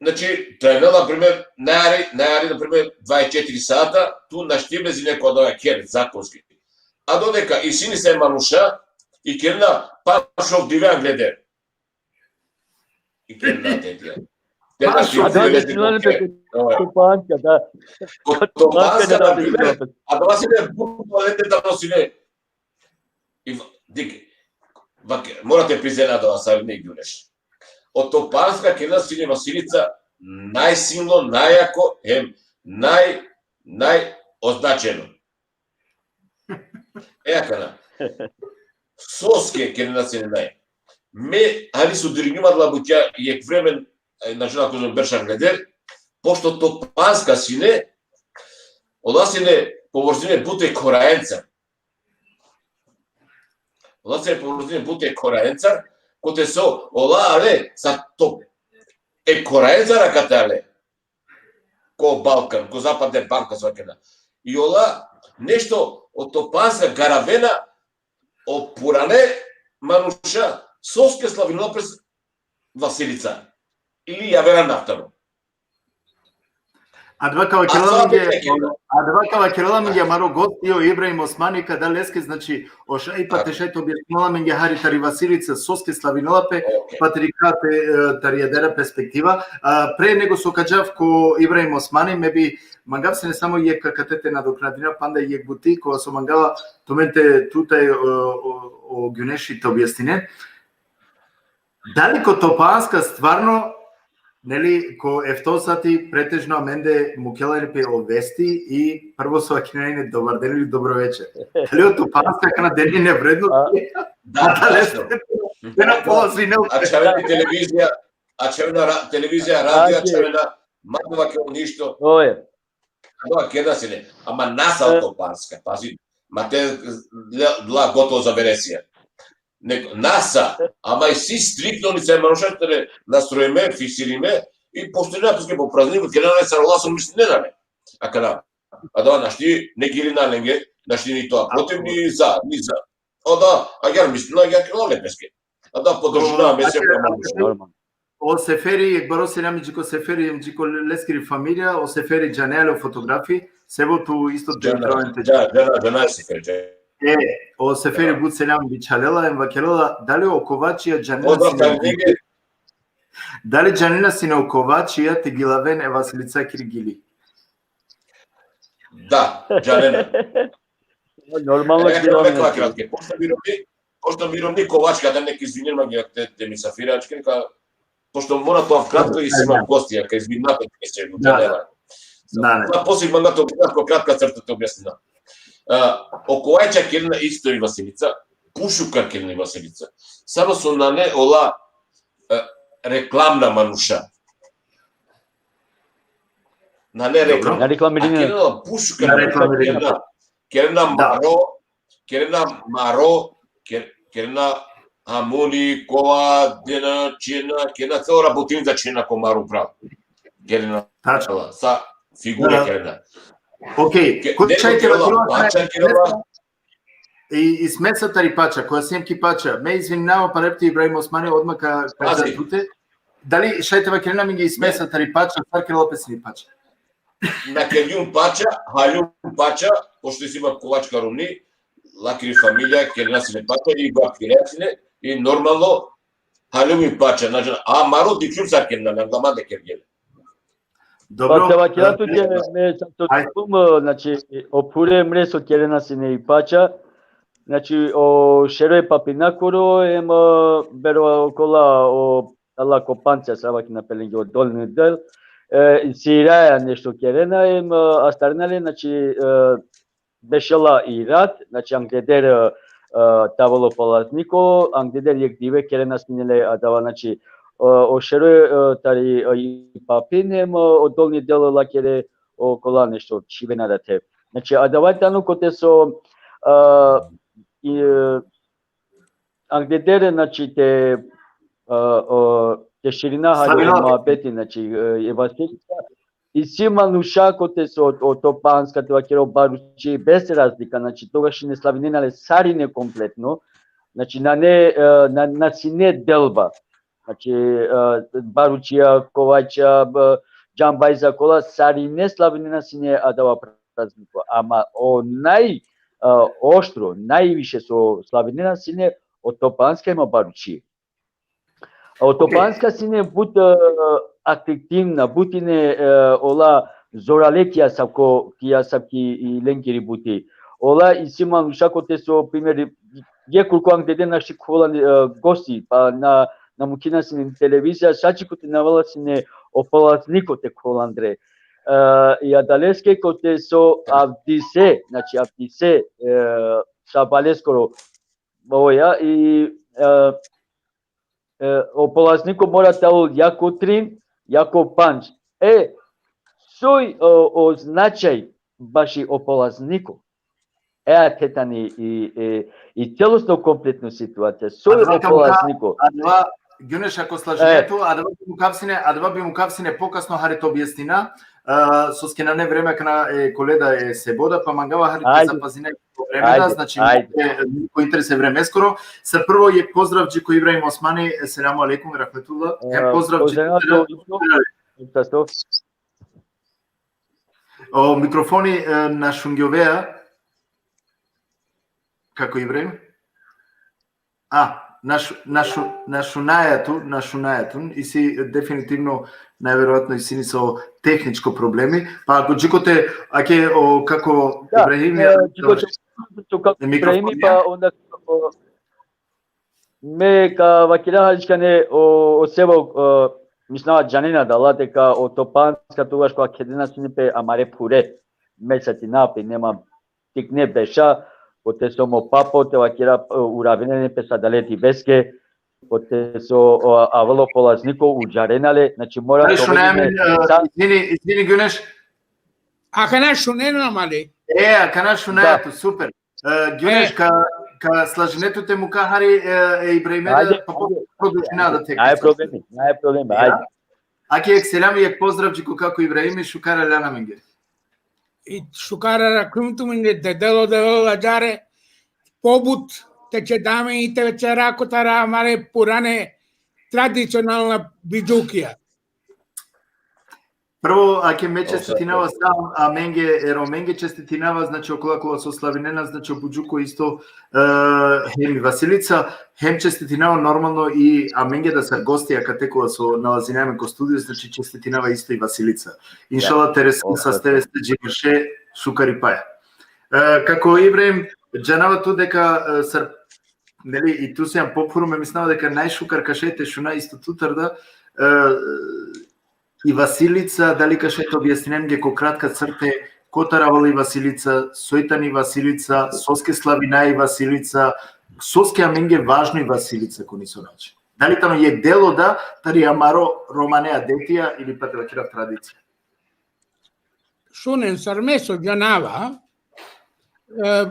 znači, trajnela, na primer, najari, najari, na primer, dvadeset četiri sata, tu našti ble sine ko adava kher zakonski. A dodeka isi nesave manuša, i kerena panč-šov dive angleder. I kerena te dija. Te Pa, našti a da, ble sine, da, to panka, da. Ko to panka, na primer, a da sine but tualete tano sine. I va-, dik, vak-, mora te priznena da savine Gjuneš. O to panka kerena sine Vasilica najsilno, najjako, hem naj-, najoznačeno. E akana. Soske kerena sine naj. Me, ali so diringjum adala butja jekh vreme, e, na džanav koliko berš angleder, pošto to panka sine, ola sine povrzime but e khoraencar. Ola sine povrzime but e khoraencar, kote so ola ale sa to e khoraencar akate ale. Ko Balkan, ko zapadne Balkan so kerena. I ola nešto o to panka garavena o purane manuša, soske slavinela pes Vasilica. Ili javera naftano. Adava ka vakerela amenge, adava ka vakerela amenge amaro gosti o Ibrahim Osmani, ka da leske, znači, o šaj, pa te šaj te objasnela amenge hari tari Vasilica, soske slavinela pe, okej, pa tari ka te, e, tari adara perspektiva. A, pre nego so ka džav ko Ibrahim Osmani, me bi mangav sine samo jekh akate te nadoknadina panda jekh buti, kova so mangava tumen te, tut, e, o, o, o Gjuneši te objasninen. Dali ko to panka stvarno, neli, ko efto sati pretežno amende mukhela pe o vesti i prvo so vakerena ine dobar den ili dobro večer. Dali o to panka akana dena ine vredno? A, da, a da, tačno. Te na položine. Ačhavena televizija, ačhavena ra-, televizija, radio, ačhavena, ma da vakerel ništo. Oje. Da, kerena sine. Ama na sa o to panka, pazi. Ma te la, la gotovo zaberesija. Nego, na sa, ama isi striktno nesave manuša tane nastrojime, fiksirime, i poštuinena peske po prazniko, kerena sar ola so mislinena le. Akana, adava našti, ne gilina lenge, našti ni to protiv, ni za, ni za. O da, agjaar mislinena, agjaar kerela le peske. A da podržina, o, mesel, akana, normalno. O Seferi, jekh baro selami dži ko Seferi, hem dži ko leskiri familija, o Seferi džanea le o fotografi, Sefo tu isto te džana, džana, džana, džana Seferi, džana. E, o Seferi but selami bičhalela, hem vakerela, dali o Kovačija džanena sine, dali džanena sine o Kovačija te gilaven e Vasilicakiri gili? Da, džanena. Normalno. E, ki akana me kratke, pošto mi romni, pošto mi romni Kovačka, da nek izvinin mange te, te misafira, ačkere ka, pošto mora to kratko i sima gosti, ka izvinina pe, te se. Da, da. Da, da. Da, posle manga to kratko, kratka crta te objasnina. A, o Kovačija kerena isto i Vasilica, pušukar kerena i Vasilica. Samo so nane ola, e, reklamna manuša. Nane reklamna. Na reklamirina. A kerena pušukar, na reklamirina. Kerena, kerena maro, kerena maro, ker-, kerena hamuni, kova, dena, čhena, kerena celo rabotini za čhena ko maro, pravo. Kerena. Tačno. Sa figure kerena. Okej, ko-, deka šaj te kerela, vakerela, pača kerela. I, i smesa tari pača, kova siem ki pača. Me izvininava, pa repti Ibrahim Osmani, odma ka, ka dža tute. Dali šaj te vakerena amenge i smesa tari pača, sar kerela pe sine i pača? Na kergjum pača, haljum pača, pošto isi ma Kovačka romni, lakiri familija, kerena sine pača, i bab kerena sine, i normalno, haljum i pača, znači, a maro dikhljum sar kerena, na glamande kergje le. Dobro. Pa te vakera tute, e, me sa to, ajde, dikhljum, znači, o pure mre so kerena sine i pača, znači, o šero e papinakoro, em, e, bero okola, o, ala kopancija, sar vakina pe lenge, o dolni del, e, siraja nešto kerena, em, e, astarena le, znači, e, bešela i rat, znači, angleder, e, te avel o polazniko, angleder jekh dive kerena sine le adava, znači, e, o šero, e, tari, e, i papin, hem, e, o dolni delo lakere okola nešto čhivena da te. Znači, adava tano kote so, e, i, e, angleder, znači, te, e, o, te širina hari o muhabeti, znači, e, e, Vasilija, isi manuša kote so o, o Topanska, te vakera, o Baruči, bez razlika, znači, togaš sine slavinena le sarine kompletno, znači, nane, e, na, na sine delba, znači, e, Baručija, Kovača, b-, Džambajza, kola sarine slavinena sine adava prazniko. Ama o naj, e, oštro, najviše so slavinena sine o Topanska hem o Baruči. A o Topanska sine but, e, atraktivna, but ine, e, ola zorale ki asavko, ki asavki i lengiri buti. Ola isi manuša kote so, primer, jekh kurko angleder našti khuvel, e, gosti, pa na, na mukhina sine televizija, šaj kote na avela sine o polazniko te khuvel andre. E, i adaleske kote so avdise, znači, avdise, e, sabaleskoro, oja, i, e, e, o polazniko mora te avel jako trin, jako pandž. E, soj, o, o značaj baši o polazniko. E, ate tani i, i, i celosno kompletno situacija. Soj o polazniko. Adava, Gjuneš, ako slažine tu, adava bi mukav sine, adava bi mukav sine pokasno hari te objasnina, e, soske nane vreme akana, e, koleda e seboda, pa mangava hari te zapazine ko vreme da, znači, ajde, ko interes e vremeskoro. Sar prvo jekh pozdrav dži ko Ibrahim Osmani, e, selamu alejkum, rahmetullah. Hem pozdrav dži, pozdrav. O mikrofoni, e, na šungjovea, kako Ibrahim? A, na šu-, na šu-, na šunaja tu, na šunaja tu, isi definitivno, najverovatno isi niso tehničko problemi. Pa ako dži kote, ake, o, kako Ibrahim, e, ja, dži kote, kako Ibrahim, pa onda, o, me ka vakera haličkane o, o sebo, o, mislinava džanena da la deka o Topanska togaš koga kedena sine pe amare phure. Me setinava pe, nema tikne beša, kote so mo papo, te vakera, e, uravinena pe sa adale diveske, kote so, o, avela o polazniko, udžarena le, znači, mora. Šunaja amen, e, izvini, izvini, Gjuneš. Akana šunena ma le? E, akana šunaja tu, super. E, Gjuneš, ka, ka slažine tu te muka hari, e, e Ibrahime, ajde, pa ajde, produžina da tek. Naj problemi, naj problemi, ajde. Ake jekh selam, jekh pozdrav dži ko kako Ibrahimi, šukar aljana amenge. I šukar arakhljum tumenge, Devel o Devel ađahar pobut te ćeda amen i te ćera kotar amare purane tradicionalna bidžukija. Prvo, ake me čestitinava sa amenge, e Romenge čestitinava, znači, okola kola so slavinena, znači, o Budžuko isto, e, hem i Vasilica, hem čestitinava normalno i amenge da sar gosti akate kola so nalazina amen ko studio, znači, čestitinava isto i Vasilica. Inšala te resel sasteve ste dži maše šukaripaja. E, kako Ibrahim, džanava tu deka, e, sar, neli, i tu sian pophuro, me mislinava deka najšukar ka šaj te šuna isto tutar da, e, i Vasilica, dali ka šaj te objasnine amenge ko kratka crte, kotar avela i Vasilica, soj tani Vasilica, soske slavinaja i Vasilica, soske amenge važno i Vasilica ko niso način. Dali tano jekh delo da tari amaro romane adetija ili pa te vakerav tradicija? Šunen, sar me so džanava, e,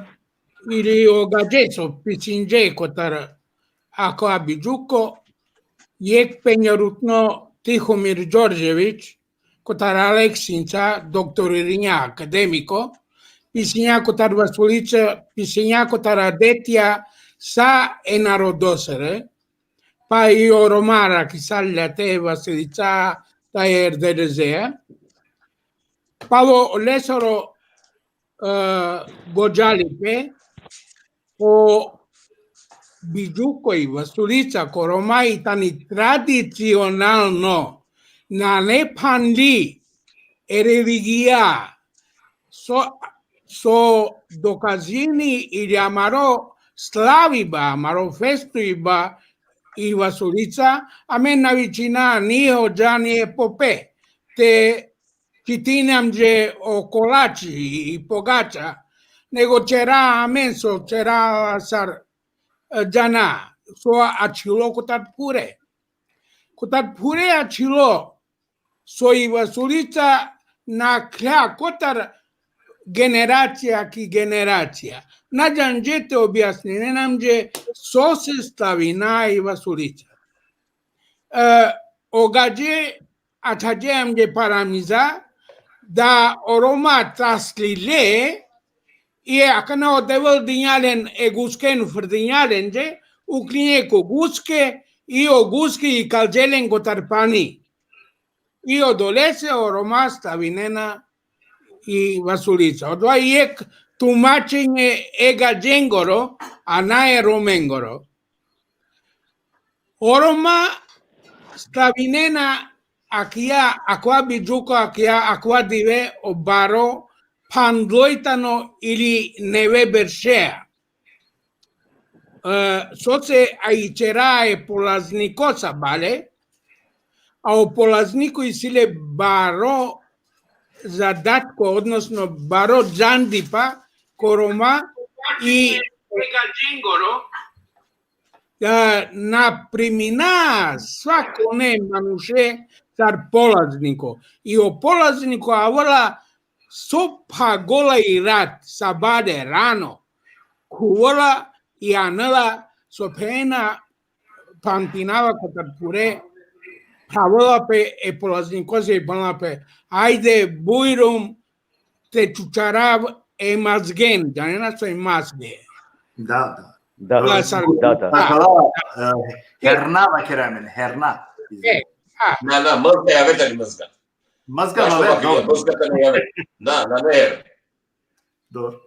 ili o gadže so pisinđe kotar akava Bidžuko, jekh phenjarutno Tihomir Đorđević, kotar Aleksinca, doktoririnđa, akademiko, pisinđa kotar Vasulica, pisinđa kotar adetija sa e narodosere, pa i o Roma arakhisa late e Vasilica, ta e Erderezea. Palo lesoro, e, godžalipe, o Bidžuko i Vasulica ko Roma i tani tradicionalno, nane phanli e religija, so, so dokazini ili amaro slaviba, amaro festuiba i Vasulica, amen na vičina ni hodža ni e pope, te čitini amenđe o kolači i pogača, nego ćera amen so ćera sar e, džana, so ačhilo kotar phure. Kotar phure ačhilo, so i Vasulica nakhla kotar generacija ki generacija. Na džanđe te objasninen amenđe sose slavina i Vasulica. E, o gadže ačhađe amenđe paramiza, da o Roma taslile, i akana o Devel dinđa len e gusken frdinđa lenđe, uklinđe ko guske, i o guske ikalđe len kotar pani. I odolese o Roma slavinena i Vasulica. Odova i jekh tumačenje e gadžengoro, a na e Romengoro. O Roma slavinena akija, akava bidžuko akija, akava dive o baro phandloj tano ili neve beršea. E, sose a ićera e polazniko sabale, a o polazniko isi le baro zadatko, odnosno baro džandipa ko Roma i e gadžengoro, e, na primina svakone manuše sar polazniko. I o polazniko avela so phagola i rat, sabale rano, khuvela i anela, so phena, pamtinava kotar phure, phravela pe e polaznikoze i phenela pe: Ajde, bujrum, te čučarav e mazgen, džanena so i mazge. Da, da. Da, da, da. Akala, e, herna vakera amen, herna. E, a. Na, na, mazga, jave tani mazga. Mazga, na, na, dobro. Mazga tani jave. Na, na, ne, her. Dobro.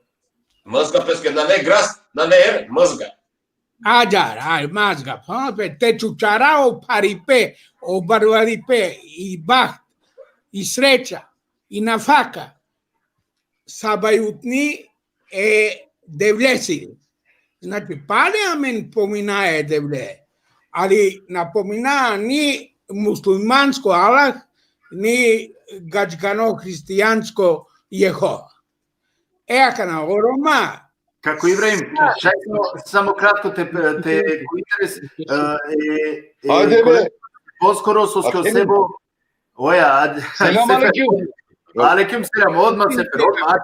Mazga peske, na, ne, gras, na, ne, her, mazga. Ađar, aj, mazga, pa, pe, te čučara o pharipe, o barvaripe, i baht, i sreća, i nafaka, sabajutni e Devlesi. Znači, pale amen pomina e Devle, ali na pomina ni muslimansko Allah, ni gadžgano hristijansko Jehova. E, akana, o Roma. Kako Ibrahim, šaj samo, samo kratko te, te, ko interes, e, e, ajde, be. Poskoro so, Sebo, oja, ad-, selam alejkum. Alejkum selam, odma, Sefer, odma,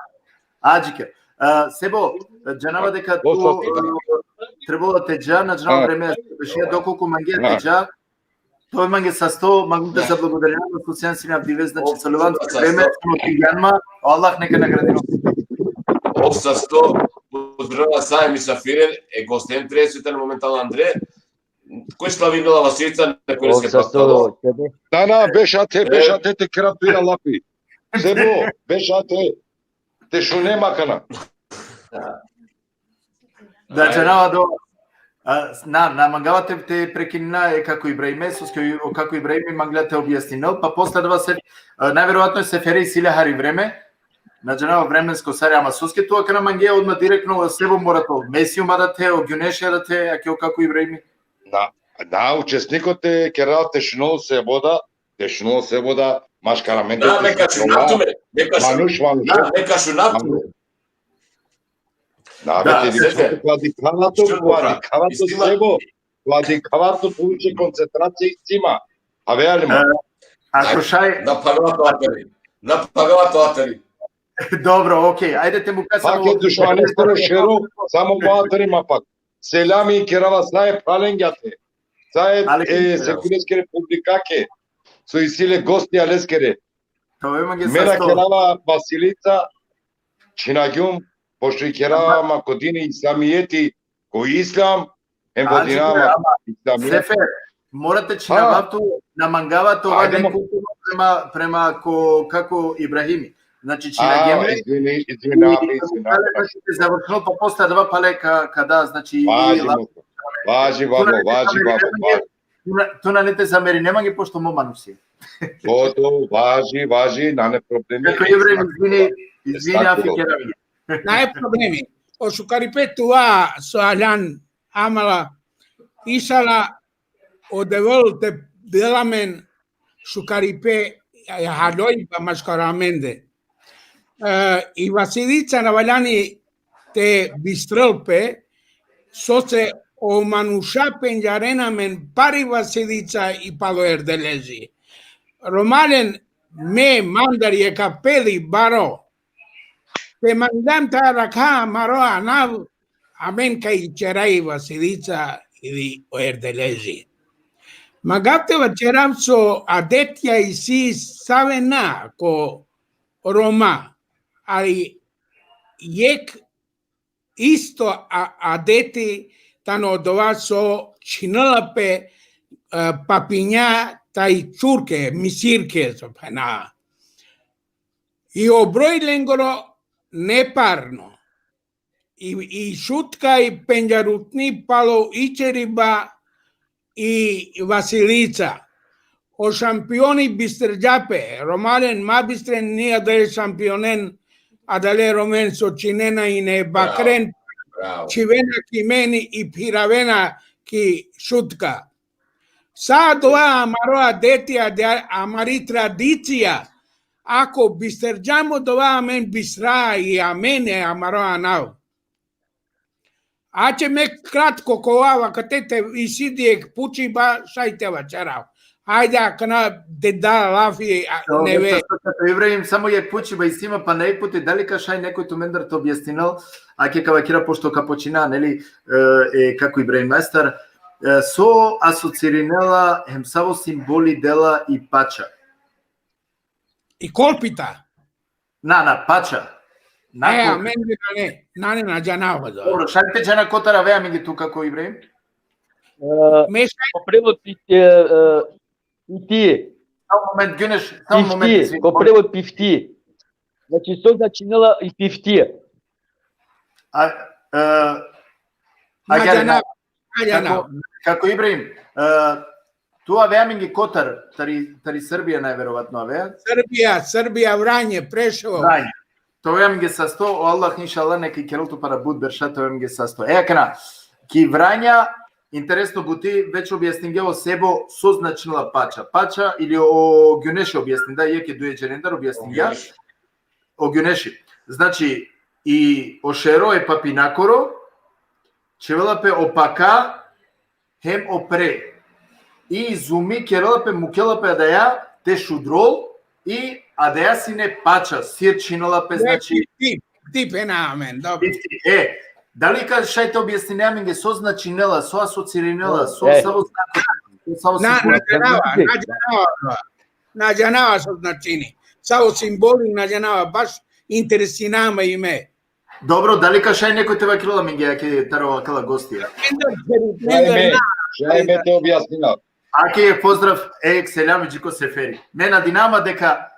adžike. E, Sebo, džanava deka tu, e, trebalo te dža, na džanava vreme, beše, dokolku mangea te dža, to mange sasto, mange te zablagodarinava, so sian sine avdive, znači, celo vreme, samo ti janma, Allah neka nagradini. Ov sasto, pozdravava sa e misafiren, e gosten, tre, so tane momentalno andre, koj slavinela Vasilica, na koj leske patalo. Na, na, bešate, bešate, te kera tu ja lafi. Sebo, bešate, te šunem akana. Da, džanava do, a, na, na mangava te, te prekinina e kako Ibrahime, soske o kako Ibrahimi mangla te objasninel, pa posle adava se, a, najverovatno e Sefere isi le hari vreme, na džanava vremensko sare, ama soske tu akana mangea odma direktno, Sebo, mora to Mesiju ma da te, o Gjuneša da te, ake o kako Ibrahimi. Na, na, učesniko te kera te šunel Sebo da, te šunel Sebo da, maškar amende. Na, me ka šunav tumen, me ka šunav. Manuš, manuš. Na, me ka šunav tumen. Na, da, be, te Sefer. Ko dikhava to, ko dikhava to, Sebo, ko dikhava to, tu će koncentracija isi ma. Ave, ali ma. E, ako šaj. Na pagava to atari. Na pagava to atari. Dobro, okej, ajde te muka samo. Pak e dušmaneskoro šero, samo po atari ma pak. Selami kerava sa e phralengja te. Sa e, e, Sekuleskere publikake. So isi le gostija leskere. Me na kerava Vasilica, čhinagjum, pošto i kerava ma ko dini islamijeti, ko islam, em vodinava ma islamijeti. Sefer, mora te čhinava tu, na mangava tu, ajde, prema, prema ko, kako Ibrahimi. Znači, čhinagjem le. Izvini, izvini, izvini. Znači, te završno, pa posle adava pale ka, ka da, znači, važi, babo, važi, babo, važi. Tu na, tu nane te zamerine mange, pošto mo manusi. To, to, važi, važi, nane problemi. Kako Ibrahim, izvini, izvini, afi kerav. Nane problemi. O šukaripe tuva so aljan amala, išala, o Devel te del amen šukaripe, e, haloj pa maškar amende. E, i Vasilica na valjani te bistrel pe, sose o manuša pendžarena amen pari Vasilica i palo Erdelezi. Romalen, me mandar jekh apeli baro. Te manglam te arakha amaro anav, amen kaj ćera i Vasilica ili o Erdelezi. Mangav te vaćerav so adetija isi save na ko Roma, ali jekh isto a-, adeti tano odova so čhinela pe, e, papinja taj čurke, misirke, so phena. I o broj lengoro neparno. I, i Šutka i pendžarutni palo i Ćeriba i Vasilica. O šampioni bisterđa pe, Romalen, ma bistren ni adale šampionen, adale Romen so činena ine bakren, Bravo. čhivena ki meni i phiravena ki Šutka. Sa dova amaro adeti, ade-, amari tradicija, ako bisterđam odova amen bistra i amen e amaro anav. Ače me kratko kova vakate te isi dijek pučiba šaj te vaćerav. Ajde, akana te da lafi, a, Dobro, neve. Sa, sa, sa, Ibrahim, samo jekh pučiba isi ma pana jekh puti, dali ka šaj nekoj tumendar te objasninel, ake ka vakera pošto ka počina, neli, e, e, kako Ibrahim Majstar, e, so asocirinela, hem savo simboli dela i pača. I kolpita. Na, na, pača. Na E, kolpita. amen bi nane, nane na džanava da. Dobro, šaj te džana kotar avea amenge tu kako Ibrahim? E, Me šaj po prevod pi-, e, e, piftije. Samo moment, Guneš, samo moment. Piftije, Izvini. po prevod piftije. Znači, što značinela i piftije? A, e, na agjaar, džanava, na džanava. kako, kako Ibrahim, e, tu avea amenge kotar, tari, tari Srbija najverovatno avea. Srbija, Srbija, Vranje, Preševo. Vranje. Tu avea amenge sasto, o Allah inšallah neka kerel tu para but berša, tu avea amenge sasto. E, akana, ki Vranja, interesno buti, već objasningja o Sebo so značinela pača. Pača ili o Guneši objasningja, jekh e duje džerendar objasningja. O Guneši. Znači, i o šero e papinakoro, čhivela pe o paka, hem o pre. I zumi kerela pe, mukela pe adaja, te šudrol, i adaja sine pača, sir čhinela pe, znači, Tip, tip e na amen, dobro. E, dali ka šaj te objasnine amenge so značinela, so asocirinela, so, E. savo značinela, so, savo Na, simbol- na džanava, na džanava. Na džanava so značini. Savo simboli na džanava, baš interesinama i me. Dobro, dali ka šaj nekoj te vakerela amenge, ake taro akala gostija? Enda, Šaj me, enda, šaj me te objasnina. Ake jekh pozdrav, e, jekh selami dži ko Seferi. Me nadinama deka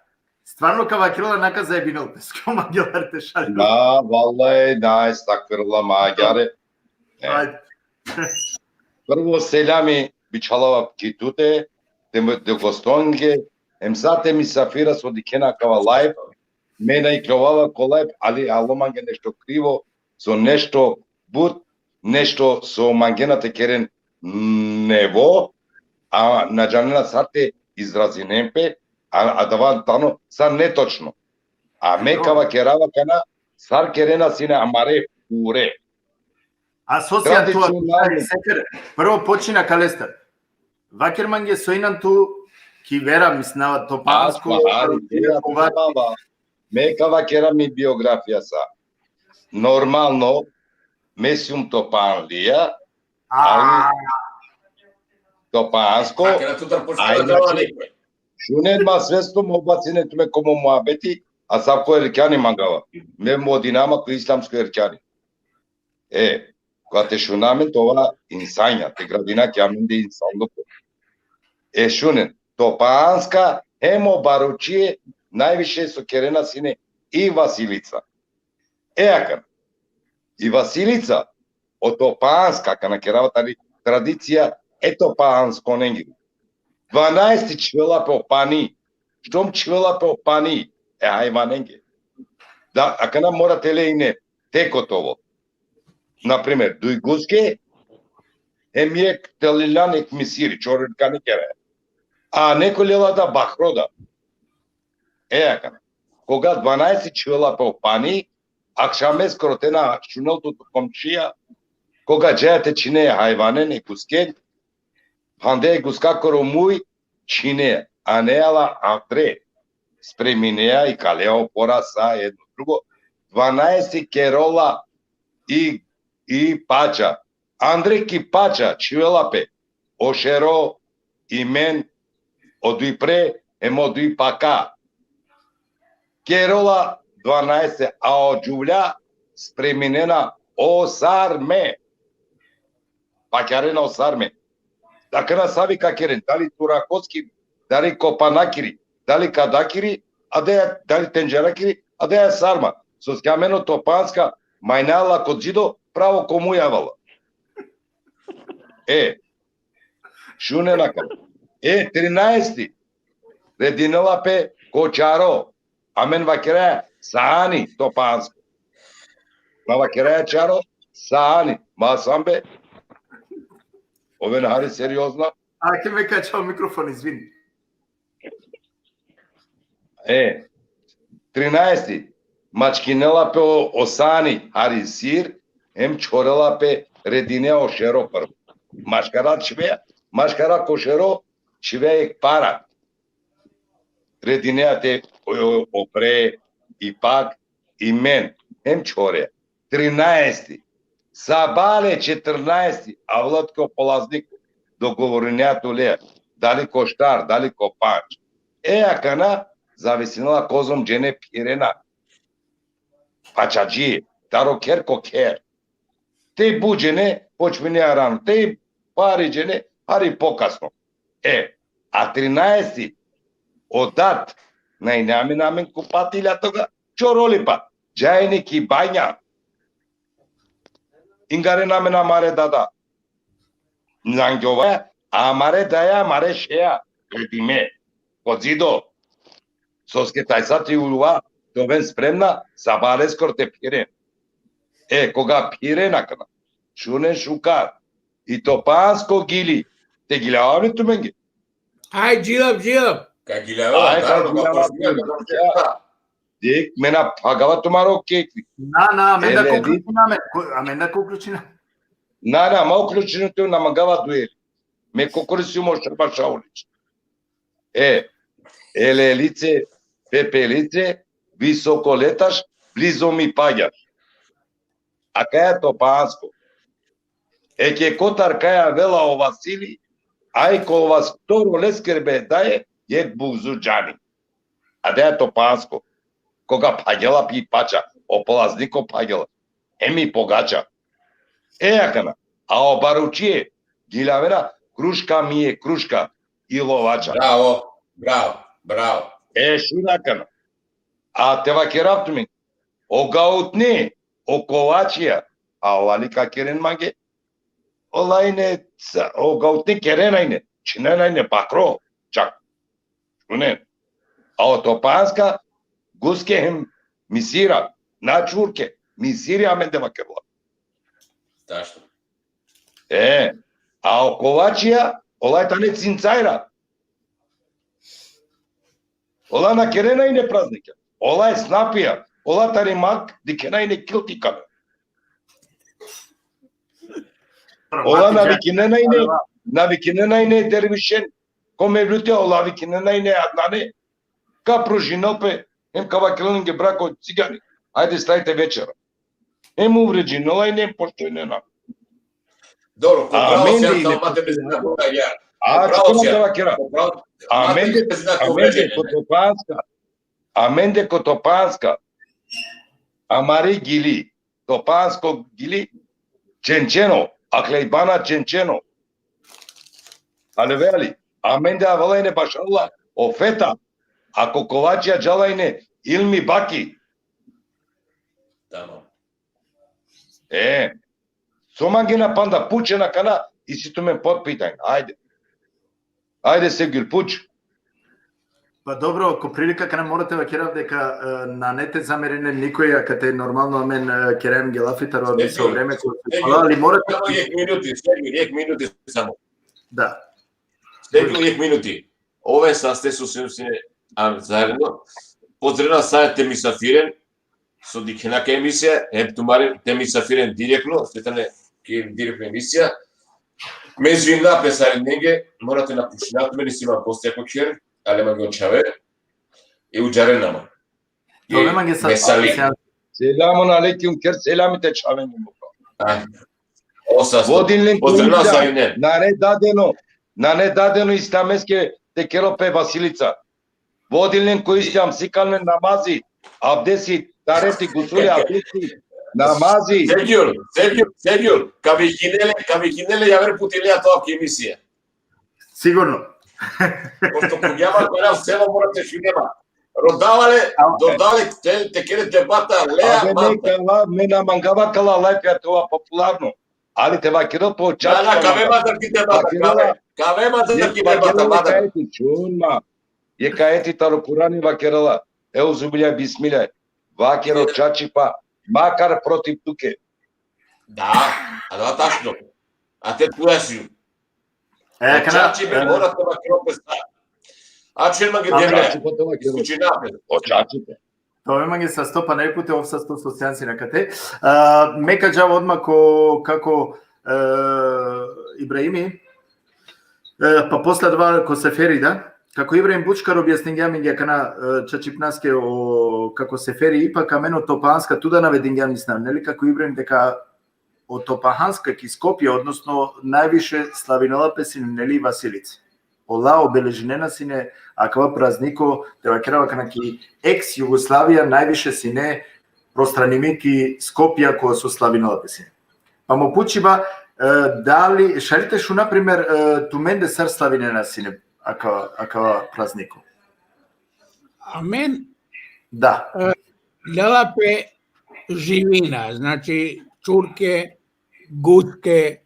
stvarno ka vakerela, na ka zajebinel pe, so mangelar te šalel. Na, vallahi, na, estagfirullah, ma agjaar. E. Ajde. Prvo selami bičhalava ki tute, te mo-, te gostonge, em sa te misafira so dikhena kava live, me na ikljovava ko live, ali alo mange nešto krivo, so nešto but, nešto so mangena te keren nevo, a na džanena sar te izrazinen pe, a, adava tano sa netočno. A me ka vakerava akana, sar kerena sine amare pure. A so sian tu, Tradicionalno. Sefer, prvo počina kalestar. Vaker mange so inan tu ki vera, mislinava, topansko, Asma, ali, ja, baba. Me ka vakera mi biografija sa. Normalno, me sum topanlija, a, topansko, Akana tu tar počela ajde, da znači, šunen ma svesno mo bacine tume ko mo muhabeti, a savko erkjani mangava. Me modinama ko islamsko erkjani. E, koga te šuna amen te ova insanja, te gradina ki amende insanluko. E, šunen, topanska, hem o baručije, najviše so kerena sine i Vasilica. E, akana, i Vasilica, o topanska, kana kerava tari tradicija, e topanskonenge. Dvanaesti čhivela pe o pani. Štom čhivela pe o pani, e hajvanenge. Da, akana mora te le ine tek otovo. Na primer, duj guske, hem jekh te liljan jekh misiri, čorikani kere. A neko lela da bahro da. E, akana. Koga dvanaesti čhivela pe o pani, akšameskoro te na šunel tu, tu komšija, Koga džaja te čhine hajvanen e gusken, phande e guskakoro muj, čhine, anea la andre, spreminea, ikalea opora sa jedno drugo, dvanaesti kerola i, i pača. Andre ki pača čhivela pe o šero, i men, o duj pre, hem o duj paka. Kerola dvanaeste, a o džuvlja spreminena o sarme. Pakjarena o sarme. Akana savi ka keren, dali turakoski, dali kopanakiri, dali kadakiri, a da, dali tenđerakiri, a da sarma. Soske amen o Topanska, majnala ko džido, pravo ko muj avela. E, šunen akana. E, trinaesti, redinela pe ko čaro. Amen vakera saani Topansko. Ma vakera čaro, saani. Ma sam be. Oven hari seriozna. Ake me kačao mikrofon, izvini. E, trinaesti, mačkinela pe o, o saani hari sir, hem čhorela pe redine o šero prvo. Maškara čhivea, maškara ko šero čhivea ek para. Redinea te o, o, o pre, i pak, i men, hem čhore. Trinaesti. Sabale četrnaesti, avela tuke o polaznik, dogovorinea tule, dali ko štar, dali ko pandž. E, akana, zavisinela kozom džene phirena. Pačadži, taro kher ko kher. Te but džene, počminea rano, te phari džene, hari pokasno. E, a trinaesti, o dat, na ine amen, amen ko patilja toga, čorolipa, džajne ki banja. Ingarena amen amare dada. Nangjovaja, amare daja, amare šeja, redime, ko džido. Soske tajsa te uluva, te oven spremna, sabaleskoro te phiren. E, koga phiren akana, šunen šukar, i Topansko gili, te giljavav li tumenge? Aj, džilav, džilav. Ka giljavav, aj, ka giljavav, ka giljavav. Dek, me na phagava tumaro kekli. Na, na, amen da ko uključina, amen ko, amen da ko uključina. Na, na, ma uključina tu, na mangava duel. Me ko koristimo Šaba Šaulić. E, e lelice, pepelice, visoko letaš, blizo mi pagjaš. Akaja Topansko. Eke kotar kaja avela o Vasili, aj ko Vastoro leskere be daje, jek bugzu džani. Adaja Topansko. Koga phagela pi pača, o polazniko phagela. Emi pogača. E akana, a o baručie, giljavena, kruška mi je kruška, i lovača. Bravo, bravo, bravo. E, šun akana. A te vakerav tumen, o gautni, o kovačija, a ola li ka keren mange? Ola ine, o gautni kerena ine, činena ine bakro, čak. Šunen. A o Topanska, guske hem misira, na čurke, misiri amende vakerela. Tačno. E, a o kovačija, ola tane cincajra. Ola na kerena ine praznikja. Ola snapija. Ola tari mak dikhena ine kiltika. Ola na vikinena ine, na vikinena ine dervišen. Ko mevlute, ola vikinena ine Adnane. Ka pružinel pe, hem ka vakerel lenge brako cigani. Ajde, stajte večera. Hem uvredinela ine, hem poštujnena. Dobro, ko pravo si, ali mate me zna ko ja. A, ko pravo si, te vakera. Amende, amende ko Topanska. Amende ko Topanska. Amari gili. Topansko gili. Čenčeno. Aklejbana čenčeno. Aleveli. Amende avela ine bašala o Feta. A ko kovačija džala ine Ilmi Baki. Tamam. E, so mangena panda, pučen akana, isi tumen potpitanje. Ajde. Ajde, Sevgil, puč. Pa dobro, ko prilika akana mora te vakerav deka, e, nane te zamerinen nikoj, akate normalno amen, e, kerem gelafi taro adniso vreme, ko, ali mora te... Samo jek minuti, Sevgil, jek minuti samo. Da. Sevgil, jek minuti. Ove saste so sine, a, zajedno. Pozdrav sa te misafiren, so dikhena ka emisija, hem tumare te misafiren direktno, so tane ki direktno emisija. Me izvinava pe sarinenge, mora te napušina, tumen isi man gostija ko kher, ale mange o čhave, i udžarena man. Problem mange sa- Mesali. Selamun alejkum, kher selami te čhaven. A, o sasto. Vodin len ko Pozdravljam islam, sarinen. Nane dadeno, nane dadeno islameske te kerol pe vasilica. Vodin len ko islam, sikan len namazi, abdesi, tareti, gusuli, abdesi, namazi. Sergjul, Sergjul, Sergjul, ka vikine le, ka vikine le javer puti le ato ki emisija. Sigurno. Pošto ko jama kora selo mora te šunema. Rodavale, dodale te, te kere debata, lea, Ave, me mata. Kala, me na mangava kala lajfija te ova popularno. Ali te vakerel po čač. Na, na, kave mata ki debata, kave. Kave mata ki debata, mata. Jek ajeti, šun ma. Jek ajeti taro Kurani vakerela. Euzubillah, bismillah. Vakero čačipa, makar protiv tuke. Da, a da tačno. A te tuja si. E, kana, čačipe, e, mora te vakero pe sa. A čer mange debra. Iskučinape. O čačipe. To me mange sa sto pa nekute, ov sa sto sosjanci na kate. A, me ka džav odma ko, kako, e, Ibrahimi, e, pa posle adava ko Seferi, da? Kako Ibrahim Bučkar objasningja amenge akana, e, čačipnaske o, kako Seferi, ipak amen o Topahanska, tu da navedingja nisnav, neli, kako Ibrahim deka o Topahanska ki Skopje, odnosno najviše slavinela pe sine, neli, Vasilica. Ola obeležinena sine akava prazniko, te vakerava akana ki eks Jugoslavija, najviše sine prostranimi ki Skopje, kola so slavinela pe sine. Pa mo pučiba, e, dali, šaj li te šun, na primer, e, tumende sar slavinena sine akava, akava prazniko? Amen. Da. E, lela pe živina, znači čurke, guske,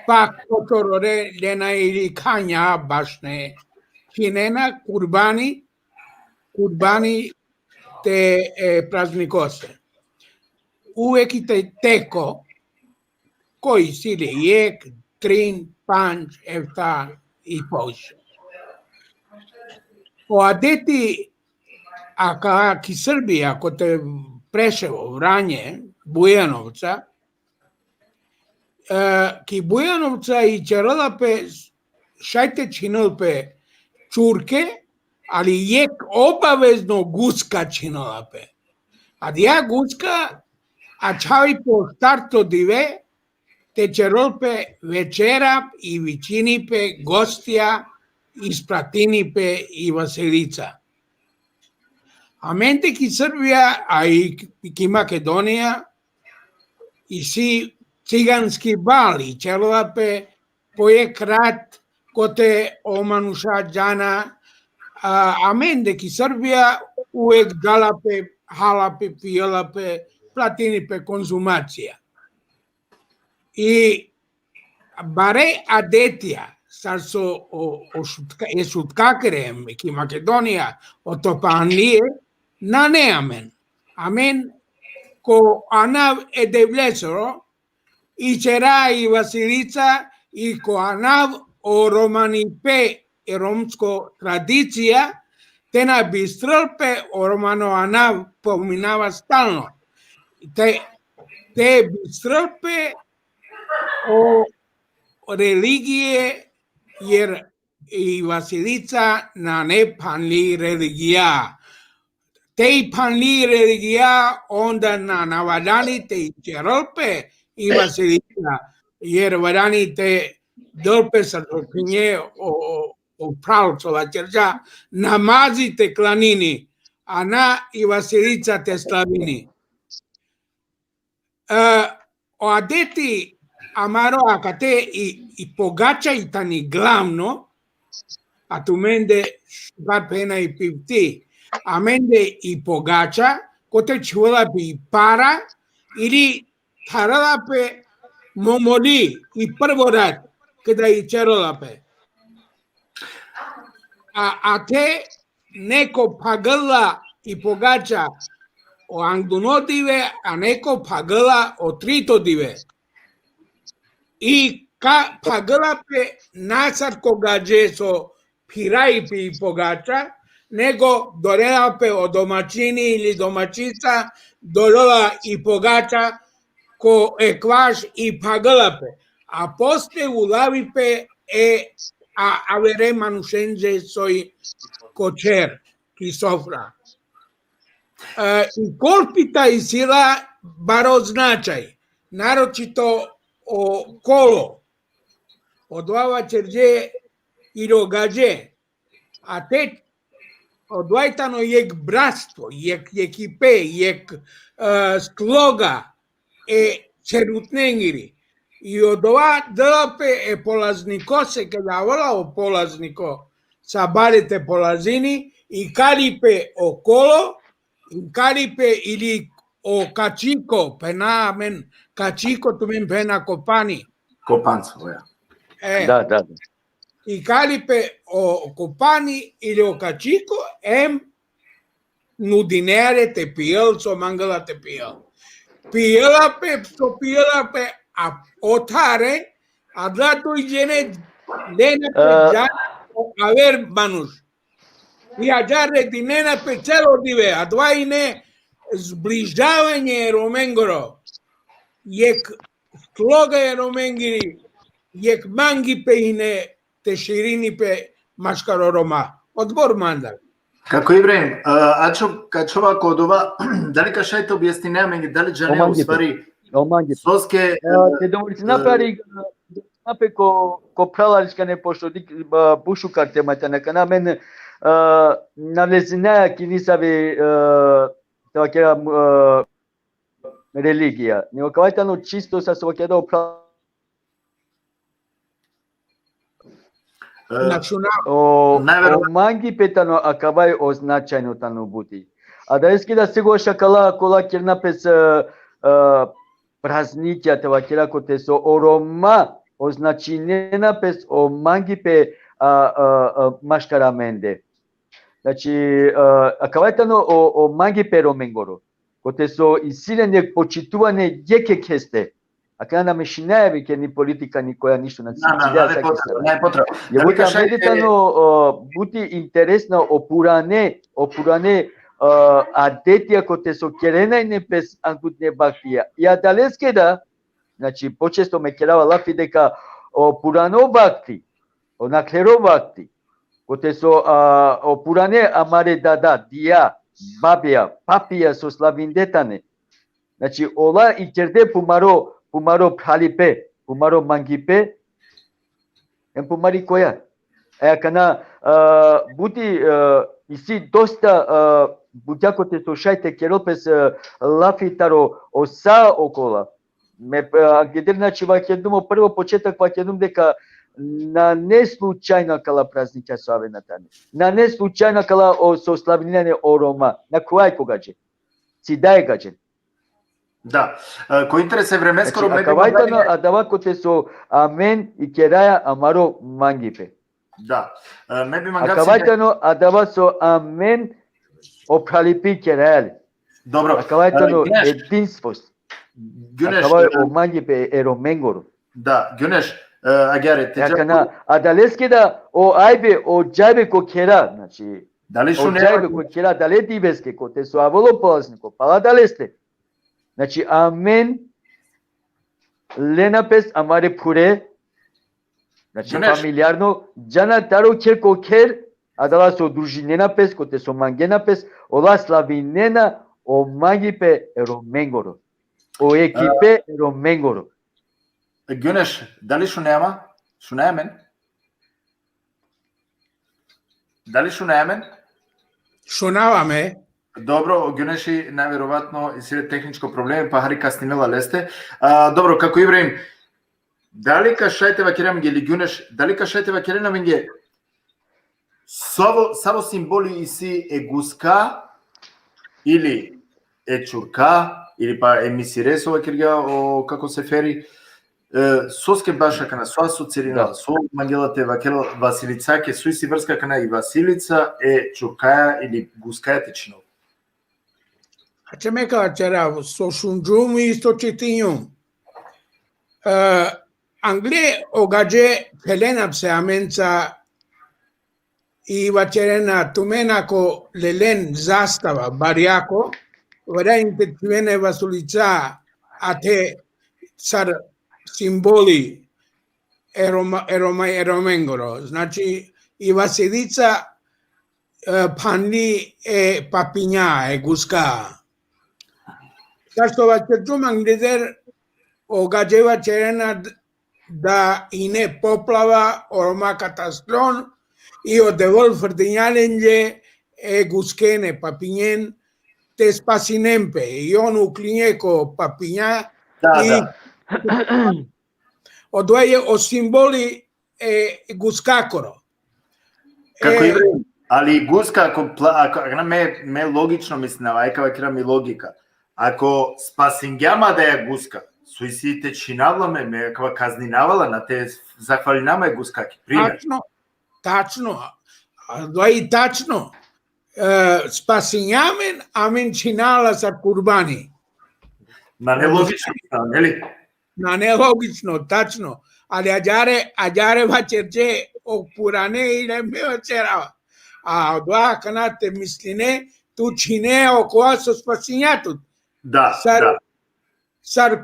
pa kotorore lena ili khanja bašne. Činena kurbani, kurbani te, e, praznikose. Uvek i te teko, ko isi le jek, trin, pandž, efta i poviše. O adeti, aka ki Srbija, kote Preševo, Vranje, Bujanovca, e, ki Bujanovca i ćerela pe, šaj te čhinel pe čurke, ali jek obavezno guska čhinela pe. Adija guska, ačhavi po štarto dive, te ćerol pe večera i vičini pe gostija, ispratini pe i Vasilica. Amende ki Srbija, a i ki Makedonija, isi ciganski bal, i ćerela pe po jek rat, kote o manuša džana, a, amende ki Srbija uvek džala pe, hala pe, pijela pe, platini pe konzumacija. I bare adetija, sar so o, o Šutka-, e Šutkakere ki Makedonija, o Topanlije, nane amen. Amen ko anav e Devlesoro, i ćera i Vasilica, i ko anav o romanipe, e romsko tradicija, te na bistrel pe o romano anav, pominava stalno. Te, te bistrel pe o religije, jer i Vasilica nane phanli religija. Te i phanli religija, onda na, na valjani te i ćerol pe i Vasilica, jer valjani te del pe, sar so phenđe o, o, o phral so vaćerđa, namazi te klanini, a na i Vasilica te slavini. E, o adeti amaro akate i, i pogača i tani glavno, a tumende šuga phena i pivti, amende i pogača, kote čhuvela pe i para, ili tharela pe momoli i prvo rat, keda i ćerela pe. A, a te neko phagela i pogača o angluno dive, a neko phagela o trito dive. I ka phagela pe na sar ko gadže so phiraji pe i pogača, nego dolela pe o domaćini ili domaćica, dolela i pogača, ko ekvaš i phagela pe, a posle ulavi pe e a, avere manušenđe soj ko čher, ki sofra. E, i korpi ta isi la baro značaj, naročito o kolo. Odova vaćerđe i o gadže, a te odova i tano jek bratstvo, jek, jek ekipe, jek, e, sloga e čerutnengiri. I odova dela pe e polazniko, se keda avela o polazniko, sa bare te polazini, i kari pe o kolo, i kari pe ili o kačiko, phena amen kačiko, tumen phena kopani. Kopanco, ja. E, Da, da, da. I kari pe o kopani ili o kačiko, em nudinea le te pijel, so mangela te pijel. Pijela pe, so pijela pe, a othare, adla to i džene, dena pe E, džana o aver manuš. I ađar redinena pe celo dive, adava ine zbližavanje Romengoro. Jek sloga e Romengiri, jek mangipe ine te širini pe maškaro Roma. Odbor mandar. Kako Ibrahim, e, ačho, ka ačhova ko odova, dali ka šaj te objasnine amenge, dali džane u Mangipe. stvari, O mangipe. Soske, E, te dovolina e, pari, na pe ko, ko phralaričkane, pošto dik, ba, bušukar tema tane akana, amen, e, na lezinaja ki nisavi, e, te vakera, e, religija. Nego akava tano čisto sa so vakera o phral- e, Na šuna. O, Najvero- o mangipe tano akava i o značajno tano buti. Adaleske da sekogaš akala kola kerena pes, e, e, praznikja, te vakera, kote so o Roma označinena pes o mangipe, a, a, a, maškar amende. Znači, e, akava tano o, o mangipe Romengoro. Kote so isi len jek počituvanje jek jekheste. Akana na mešinaja vi ke ni politika, ni koja, ništo, na Na, na, na, ne potreba, ne potreba. Je Da, buti ka šaj amende te- tano, o, buti interesna o purane, o purane, e, adetija kote so kerena ine pes angutne vaktija. I adaleske da, znači, počesto me kerava lafi deka o purano vakti, o naklero vakti, kote so, a, o purane amare dada, dija, babija, papija so slavinde tane, znači, ola i kerde pumaro, pumaro phralipe, pumaro mangipe, em pumari koja. E, akana, a, buti, a, isi dosta, a, butja kote so šaj te kerol pes, a, lafi taro o sa okola. Me, a, angeder, znači, vakerdum o prvo početak, vakerdum deka nane slučajno akala praznikja so avena tane. Nane slučajno akala o, so slavinena o Roma. Na kova i ko gadže. Cidaja gadže. Da. E, ko interes e vremeskoro, Znači, me bi akava i mangava tano adava kote so amen i keraja amaro mangipe. Da. E, me bi mangava Akava i si- tano adava so amen o phralipi keraja le. Dobro. Akava i tano E, Guneš, edinstvo. Guneš, Akava e, i o mangipe e Romengoro. Da, Guneš, e, agjaar, te E, dža- akana, adaleske da o ajbe, o džajbe ko kera, znači, Dali o šune- džajbe ko kera, adale diveske, kote so avelo polazniko, pala adaleste. Znači, amen lena pes amare phure, znači, Guneš. Familijarno, džana taro kher ko kher, adala so družinena pes, kote so mangena pes, ola slavinena o mangipe e Romengoro. O ekipe e Romengoro. Guneš, dali šuneja ma? Šuneja amen? Dali šuneja amen? Šunava me. Dobro, o Guneši najverovatno isi le tehničko problemi, pa hari kasninela leste. A, dobro, kako Ibrahim, dali ka šaj te vakere amenge ili Guneš, dali ka šaj te vakere amenge savo, savo simboli isi e guska ili e čurka, ili pa e misire so vakergja o, kako Seferi, e, soske baš akana, so asocirina, Da. so mangela te vakerel Vasilicake, so isi vrska akana i Vasilica e čurkaja ili guskaja te činel. Ače me ka vaćerav, so šunđum i so čitinđum. E, angle o gadže phelena pse amenca i vaćerena: tumen ako lelen zastava, barjako, valjani te čhivena e Vasilicake, a te sar simboli e Roma, e Roma, e Romengoro. Znači, i Vasilica, e, phanli e papinja, e guska. Sar so vaćerđum angleder, o gadže vaćerena d-, da ine poplava, o Roma katastron, i o Devel frdinja lenđe e gusken, e papinjen, te spasinen pe. I on uklinđe ko papinja, Da, i da. Odova je o simboli e guskakoro. Kako E, Ibrahim, ali guska, ako, pla- ako, ako na me, me logično, mislim, na vajka vakira mi logika. Ako spasingjam adaja guska, so isi te čhinav la me, me akava kazninava la, na te zahvalinava e guskake. Primer. Tačno, tačno. A, odova i tačno. E, spasinđa amen, amen čhinava la sar kurbani. Nane logično, mislim, neli? Nane logično, tačno. Ali ađare, ađare vaćerđe o purane, ili me vaćerava. A odova akana te misline, tu čhine okova so spasinđa tut. Da, Sar, da. sar, e,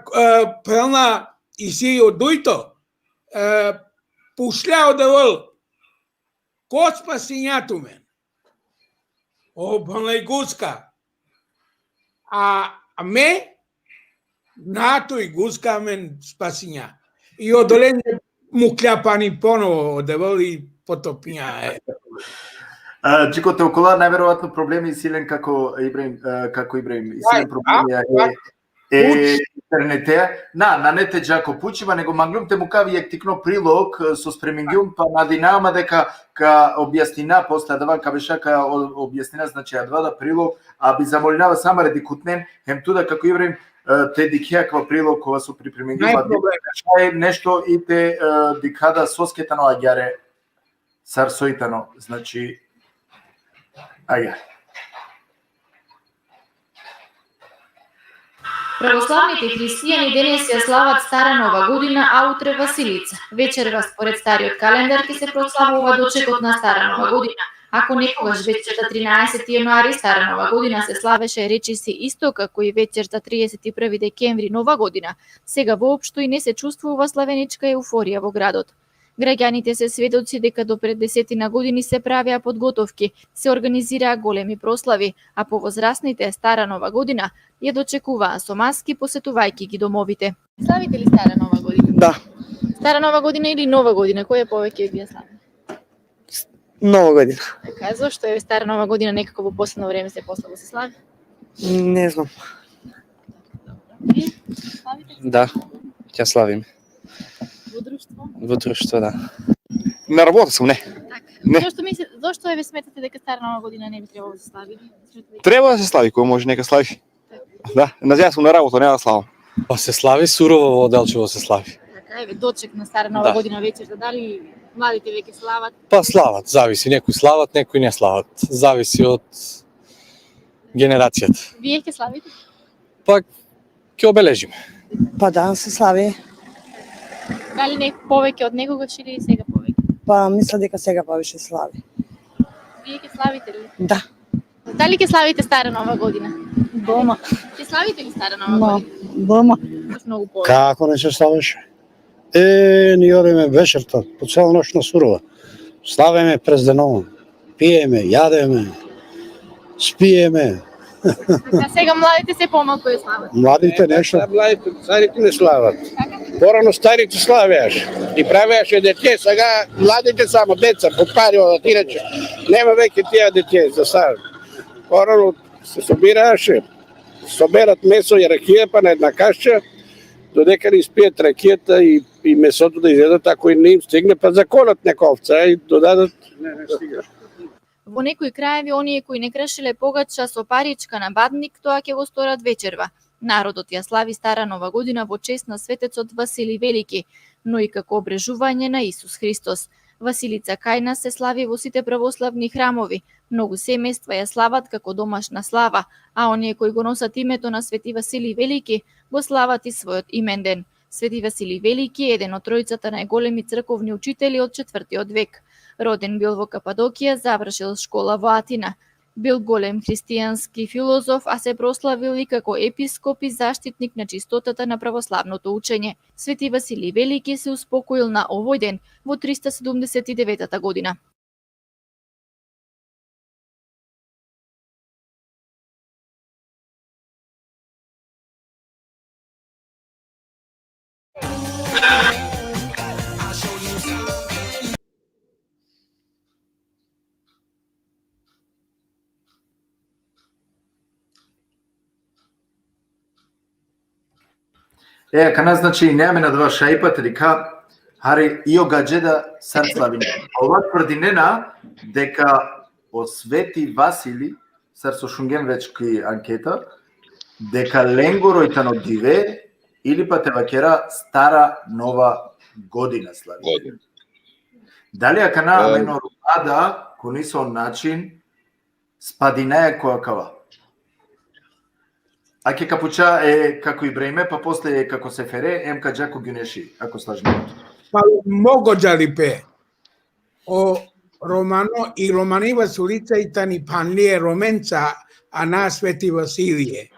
phenđa isi o dujto, e, pučhlja o Devel, ko spasinđa tumen? O, phenđa i guska. A, a me, na, tu i guska amen spasinđa. I odolenđe muklja pani ponovo o Devel i potopinđa e. A, dži kote okola, najverovatno problemi isi len kako Ibrahim, e, kako Ibrahim, isi len problemi, a, e, e, internetea. Na, nane te dža ko pučiba, nego manglum te mukav jekh tikno prilog, e, so spremingjum, pa nadinava ma deka ka objasnina posle adava, ka beša ka o-, objasnina, znači, adava da prilog, a bi zamolinava samo radi kutnen, hem tu da kako Ibrahim, e, te dikhe akava prilog kova so pripremingjum, Naj a problem. Šaj nešto i te, e, dikha da soske tano agjare, sar soj tano, znači, agjare. Православните христијани денес ја слават Стара Нова година, а утре Василица. Вечерва, според стариот календар, ќе се прославува дочекот на Стара Нова година. Ако некогаш вечерта тринаесети јануари Стара Нова година се славеше речиси исто како и вечерта триесет и први декември Нова година, сега воопшто и не се чувствува славеничка еуфорија во градот. Граѓаните се сведоци дека до пред десетина години се правеа подготовки, се организираа големи прослави, а повозрасните Стара Нова година ја дочекуваа со маски, посетувајќи ги домовите. Славите ли Стара Нова година? Да. Стара Нова година или Нова година, која повеќе би ја славите? Нова година. Така, зошто е Стара Нова година некако во последно време се послабо се слави? Не знам. Вие славите? Да, ќе славиме. Во друштво? Во друштво, да. На работа сум, не. Така. Не. Зошто мислите, зошто е ве сметате дека Стара Нова година не би требало да се слави? Треба да се слави, кој може нека слави. Да, на сега сум на работа, нема да славам. Па се слави сурово во Делчево се слави. Така е, ве, дочек на Стара Нова Да. година вечерта, дали младите веќе слават? Па слават, зависи, некои слават, некои не слават. Зависи од генерацијата. Вие ќе славите? Па ќе обележиме. Па да, се слави. Дали не повеќе од некогаш или сега повеќе? Па мисля дека сега повеќе се слави. Вие ќе славите ли? Да. Дали ќе славите Стара Нова година? Дома. Ќе славите ли Стара Нова Но, година? дома. Баш многу повеќе. Како не се славеше? Е, ни одиме вечерта, по цела нощ на сурова. Славеме през денова. Пиеме, јадеме, спиеме. Така, сега младите се помалку ја слават. Младите нешто. Младите, старите не слават. Порано старите славеаше. И правеаше дете, сега младите само деца, по пари одат, иначе нема веќе тие дете за слава. Порано се собирааше, соберат месо и ракија, па на една кашча, додека не испијат ракијата и, и месото да изедат, ако и не им стигне, па заколат нека овца и додадат. Во некои краеви, оние кои не кршеле погача со паричка на бадник, тоа ќе го сторат вечерва. Народот ја слави Стара Нова година во чест на светецот Василий Велики, но и како обрежување на Исус Христос. Василица кај нас се слави во сите православни храмови. Многу семејства ја слават како домашна слава, а оние кои го носат името на Свети Василий Велики го слават и својот именден. Свети Василий Велики е еден од тројцата најголеми црковни учители од четвртиот век. Роден бил во Кападокија, завршил школа во Атина. Бил голем христијански филозоф, а се прославил и како епископ и заштитник на чистотата на православното учење. Свети Василий Велики се успокоил на овој ден во триста седумдесет и деветата година. Е, акана, значи, неаме на два шајпа, те дика, хари и о гаджеда сар славини. Ова тврдинена дека о Свети Васили, сар со шунген веќе ки анкета, дека ленгоро и тано диве, или па те вакера стара нова година слави. Година. Дали акана Е, амено рада, ко нисо начин, спадинаја ко акава? Аке капуча е како Ибраиме, па после е како Сефере, ем ка џако Гюнеши, ако слажнато. Па мого џалипе. О Романо и Романи Василица и тани панлие Роменца, а на Свети Василие.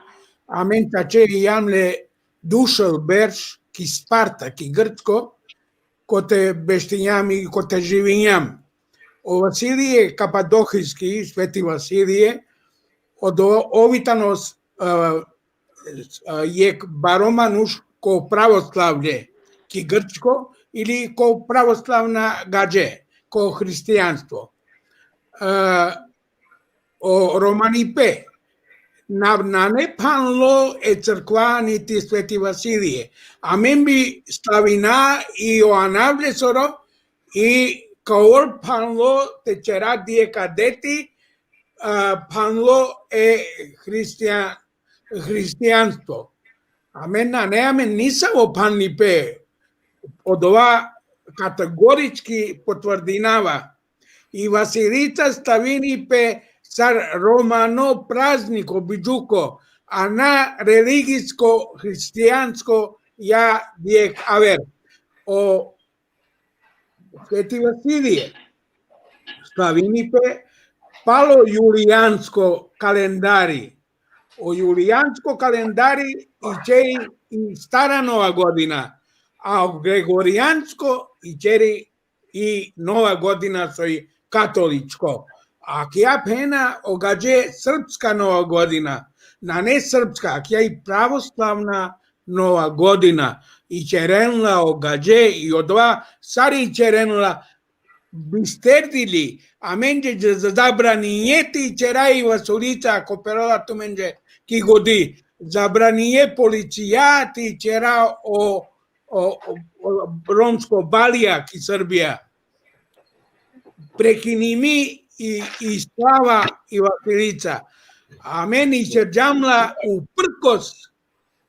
Амен таӵе и јамле душел берш ки Спарта, ки Грцко, коте бештинјам и коте живинјам. О Василие Кападохиски, Свети Василие, од о-, овитанос, а, а, јек баромануш ко православле, ки Грчко, или ко православна гадже, ко христијанство. А, о Романипе, на, нане панло е црква нити Свети Василие. Амен би славина и о анавлесоро, и каор панло те чера диека дети, а, панло е христијан, христијанство. Амен на, не, амен нисаво панлипе, одова категорички потврдинава. И Василица ставини пе сар романо празнико биџуко, а на религиско христијанско ја диек авер. О Свети Василие ставини пе пало јулијанско календари. О јулијанско календари и чери и стара нова година, а о грегоријанско и чери и нова година сој католичко. А кија пена о гадже српска нова година, на не српска, а кија и православна нова година. И черенла о гадже и одва сари черенла бистердили, аменџе за-, за-, забранинје ти чера и Василица, ако перела туменџе ки годи, забранинје полиција ти чера о, о, о, о ромско балија ки Србија. Прекиними и, и слава и Василица. Амен и черџамла упркос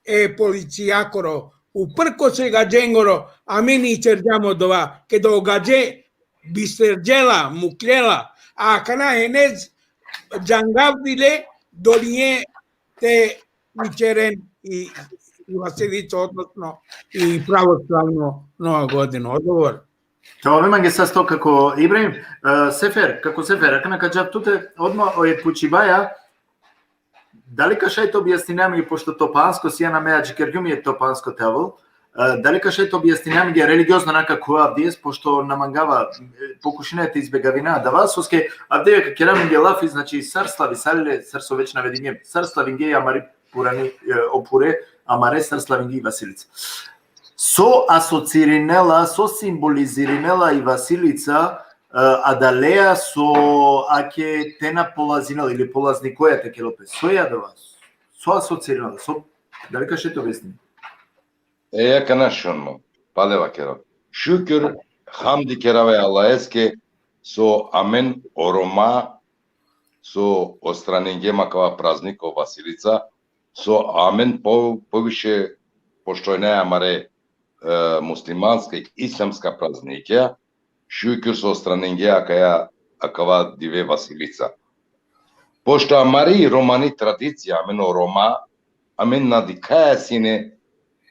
е полицијакоро, упркос е гадженгоро, амен и черџам одова, кеда о гадже бистерџела, муклела, а акана енез џангавдиле, долинје те и черен и, и Василица, односно и православно Нова година. Одговор. Тоа ме манге састо како Ибраим. Е, Сефер, како Сефер, акана ка џав туте, одма ој пучибаја, дали ка шај те објаснинеме, пошто топанско, сијана ме аџикерѓуми е топанско тавол, е, дали ка шај те објаснинеме ге религиозно нака која авдиес, пошто на мангава, е, покушина те избегавина, да вас, оске, авдеја ка кераме ге лафи, значи, сар слави салиле, сар со веќе наведиме, сар славинге, амари пурани, е, опуре, амаре, сар славинги и Василица. Со асоциринела, со символизиринела и Василица, е, адалеја со аке тена полазинел или полазникоја те келопе. Со ја да вас? Со асоциринела, со, дали ка шај те објасни? Е, ја кана шунмо, палева керо. Шукур, хамди кераве Аллаески, со амен о Рома, со остранинге ме акава празник о Василица, со амен по-, повише поштојне амаре, е, муслиманска и исламска празникија, шукур со остранинге акаја, акава диве Василица. Пошто амари романи традиција, амен о Рома, амен на дикаја сине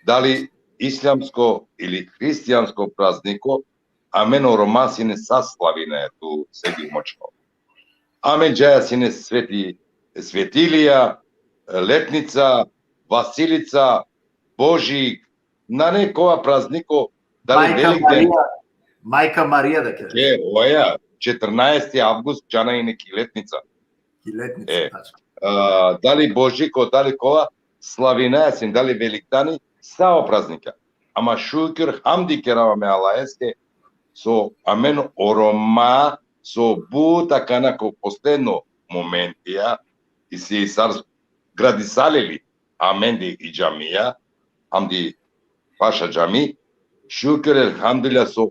дали исламско или христијанско празнико, амен о Рома сине саславина е ту сеги мочно. Amen džaja sine Sveti, Svetilija, Letnica, Vasilica, Božik, nane kova prazniko, dali Majka Velikden. Marija, Majka Marija da kera. E, oja, četrnaesti avgust džana ine ki Letnica. Ki Letnica, e, tačno. A, dali Božiko, dali kova, slavinaja sine, dali Velikdani, sa o praznika. Ama šukir, hamdi kerava me Allaheske, so amen o Roma, so but akana ko posledno momentija, isi sar gradisalili amende i džamija, amdi paša džami, šukir elhamdulillah so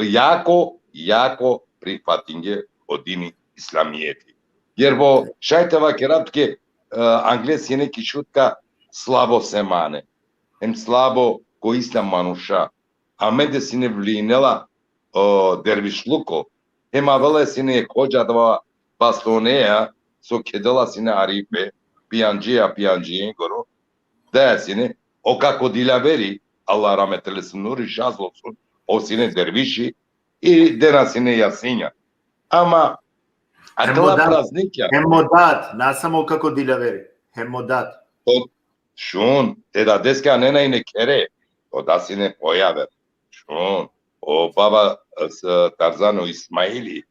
jako, jako prifatinge o dini islamijeti. Jer bo, šaj te vakerav tuke, e, angle sine ki Šutka slabo semane, hem slabo ko islam manuša. Amende sine vlinela o dervišluko, hem avela sine hodža adava bastoneja, so kedela sine arife, pijanđija, pijanđijengoro, daja sine, o kako dilaveri, Allah rahmet eylesin, Nuri Šazl olsun, ov sine derviši, i dena sine jasinja. Ama, akala praznikja. Hem mo dat, na samo kako dilaveri, hem mo dat. Šun, te dadeske anena ine khere, o da sine pojaver. Šun, o baba, e, s-, Tarzano Ismaili.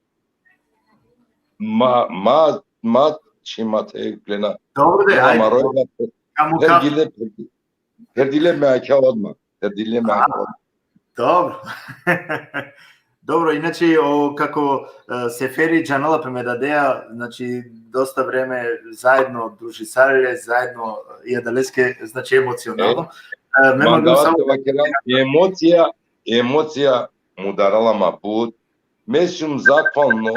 Ma, ma, ma, čima te glena. Dobro de, ajde. Perdile, perdile me akja odma. Perdile me akja odma. Dobro. Dobro, inače, o, kako, e, Seferi džanela pe me dadea, znači, dosta vreme zajedno družisarle, zajedno, e, i adaleske, znači, emocionalno. E, me mangava samo te vakerav, emocija, emocija mudarela ma but. Me sum zahvalno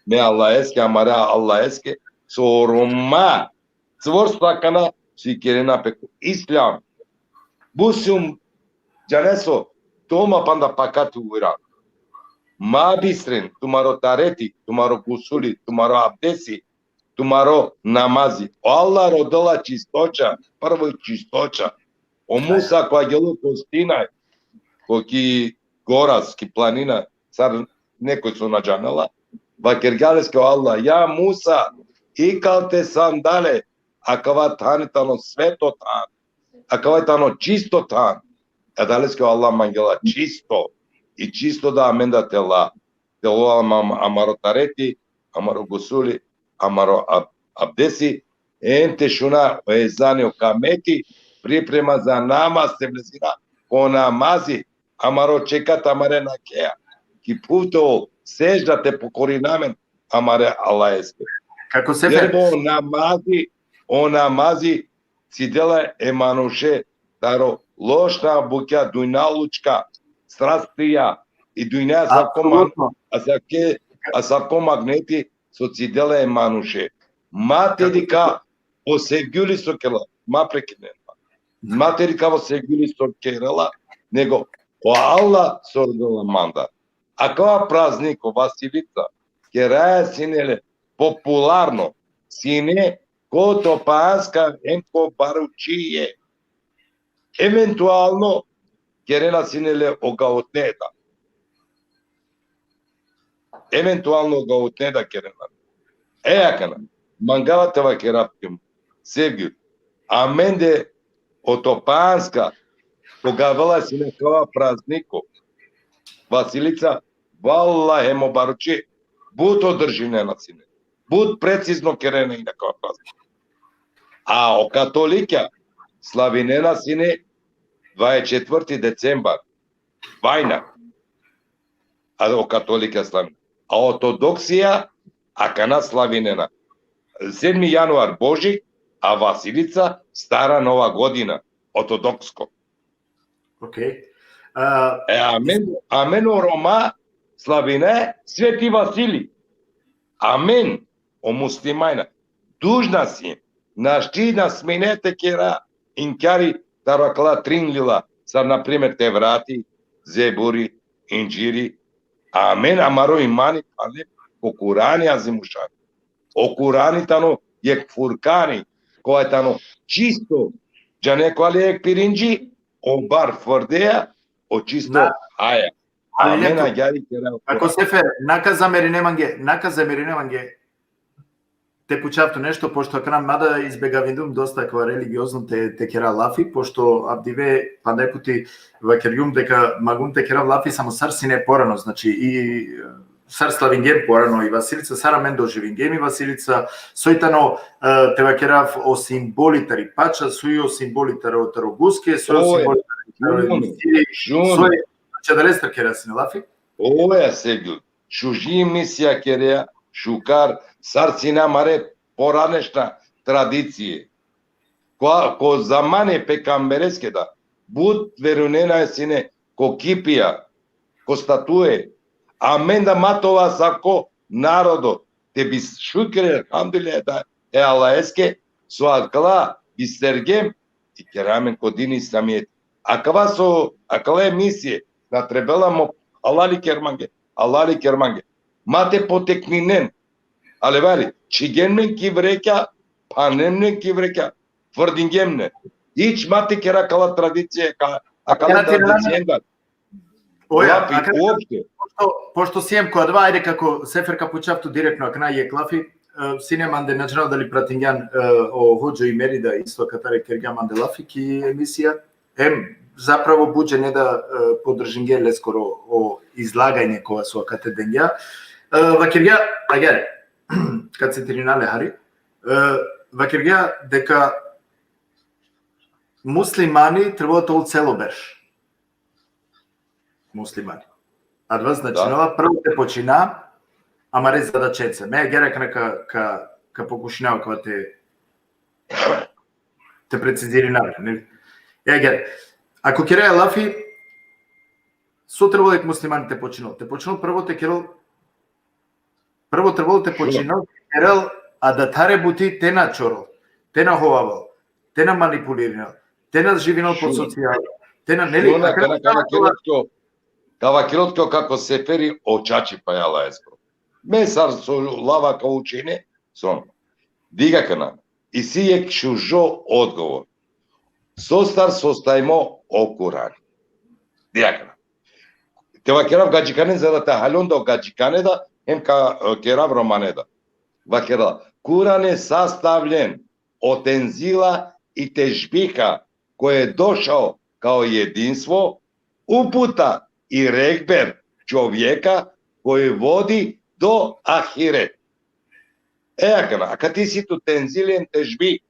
me Allaheske, amare Allaheske, so o Roma, cvrsto akana so ikerena pe ko islam. But sum, džaneso, toma panda pakati ujra. Ma bistren, tumaro tareti, tumaro gusuli, tumaro abdesi, tumaro namazi. O Allah rodela čistoća, prvo i čistoća. O Musa kova gelo ko Sinaj, ko ki goras, ki planina, sar nekoj so na džanela, vakergja leske o Allah: Ja Musa, ikal te sandale, akava than tano sveto than, akava tano čisto than. Adaleske o Allah mangela čisto, i čisto da amen da te la. Te ovel am-, amaro tareti, amaro gusuli, amaro ab-, abdesi, em te šuna o ezani, o kameti, priprema za namaz, te vlezina ko namazi, amaro čekat amare nakeja. Ki phuv te ol, sežda te pokorina amen amare Allaheske. Kako Sefer? Jer o namazi, o namazi cidela e manuše taro lošna bukja, dunjalučka strastija, i dunja asavko man-, asavke, asavko magneti so cidela e manuše. Ma te dikha o sevgjuli so kerela, ma prekinen. Ma te dikha o sevgjuli so kerela, nego o Allah so rodela manda. Akava prazniko, Vasilica, keraja sine le popularno, sine ko Topanska em ko Baručije. Eventualno kerena sine le o Gautneda. Eventualno o Gautneda kerena. E akana, mangava te vakerav tuke, sevgjul. Amende o Topanska, koga avela sine akava prazniko, Vasilica, vallahi, hem o Baruči, but održinena sine. But precizno kerena ine akava prazniko. A o katolikja slavinena sine dvadeset četvrti decembar. Vajnak. A o katolikja slavin-. A ortodoksija akana slavinena sedmi januar Božik, a Vasilica Stara Nova godina, ortodoksko. Okej. A, E, amen, amen o Roma slavine Sveti Vasili. Amen o muslimanja. Dužna si, našti na smine te kera inkjari taro akala trin lila, sar na primer Tevrati, Zeburi, Indžiri. Amen amaro imani pale ko Kurani Azimušan. O Kurani tano jekh Furkani, kova tano čisto, džane kova le jekh pirinči, o bar frdea, o čisto haja. Amen, agjari kera. Kako Sefer, na ka zamerine mange, na ka zamerine mange, te pučav tu nešto, pošto akana mada izbegavindum dosta kava religiozno te, te kera lafi, pošto avdive pandaj puti vakergjum deka mangum te kera lafi samo sar sine porano, znači i sar slavingjem porano i Vasilica, sar amen doživingjem i Vasilica, soj tano, e, te vakerav o simboli tari pača, soj o simboli taro, taro guske, soj o simboli taro, taro, soj, znači, adalestar kera sine lafi. Oja, Sevgjul, šuži emisija kerea, šukar, sar sine amare poranešna tradicije. Ko, ko zamane pejgambereske da, but verujnena sine ko kipija, ko statue, amen da ma te ova sako narodo, te bi šukre, elhamdulillah, da e Allaheske, so akala bistergjem, i kera amen ko dini islamijeti. Akava so, akala emisije, na trebela mo, Allah li ker mange, Allah li ker mange. Ma te potekninen, ali vali, čhigjem nen ki vrekja, phanem nen ki vrekja, frdingjem nen. Hič ma te kera akala tradicije, ka, akala tradicije da. Oja, lafi, akana, uopšte. Pošto, pošto siem ko adava, ajde, kako Sefer, ka pučav tu direktno, akana jekh lafi, e, sine mande, na džanav dali pratingjan, e, o hodžo i Merida isto katare kergja mande lafi ki emisija, em zapravo but džene da, e, podržingje leskoro o izlaganje kova so akate dengja. E, vakergja, agjaar, ka citirina le hari, e, vakergja deka muslimani trebela te ol celo berš. Muslimani. Adava značinela prvo te počina amare zadačenca. Me agjaar akana ka, ka, ka pokušinav akava te, te precizirinav, ne? E agjaar, ako kera lafi, so trebela jekh muslimani te počinel? Te počinel prvo te kerel, prvo trebela te počinel te kerel adathare buti, te na čorel, te na hovavel, te na manipulirinel, te na živinel pod socijala, te na, neli, šun, akana, akana, ka vakerel tut, ka vakerel tut kako Seferi o čačipa e Allahesko. Me sar so lava ka učine, son. Dikh akana, isi jekh šužo odgovor. Sostar sostajimo o Kurani. Dikh akana. Te vakerav gadžikane, za da te haljom da o gadžikane da, hem ka, e, kerav romane da. Vakerela, Kurani je sastavljen od tenzila i tešbiha koje je došao kao jedinstvo, uputa i rehber čovjeka koji vodi do ahiret. E, akana, akate isi tu tenzil hem tešbih.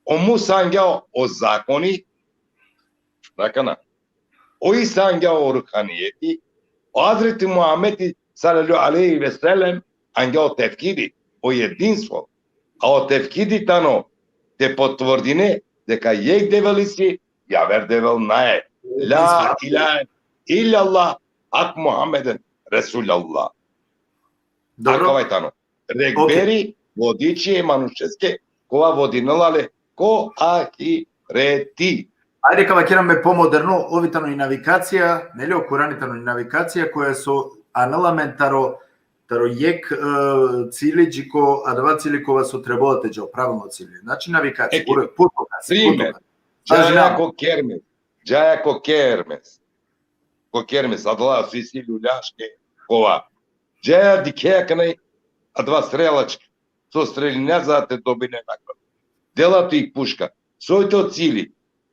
O Musa angja o zakoni, akana. O Isa angja o ruhanijeti, o Hazreti Muhammedi sallallahu alejhi ve sellem angja o tevhidi, o jedinstvo. A o tevhidi tano te potvrdine deka jekh Devel isi, javer Devel nae. La ilahe illallah, hak Muhammeden Resulallah. Dobro. Akava tano. Rehberi, vodiči e manušeske, kova vodinela le ko ahireti. Ajde, ka vakera me pomoderno, ov tano i navigacija, neli, o Kurani tano i navigacija, koja so anela amen taro, taro jekh, e, cili, dži ko adava cili kova so trebela te džal, pravilno cili. Znači, navigacija, eke, putokaz, primer, putokaz. Džaja ko kermes, džaja ko kermes. Ko kermes, adala so isi luljaške kova. Džaja dikhe akana adava strelački, so strelinea za te dobine nagrada. Dela tu i puška. Soj to cili?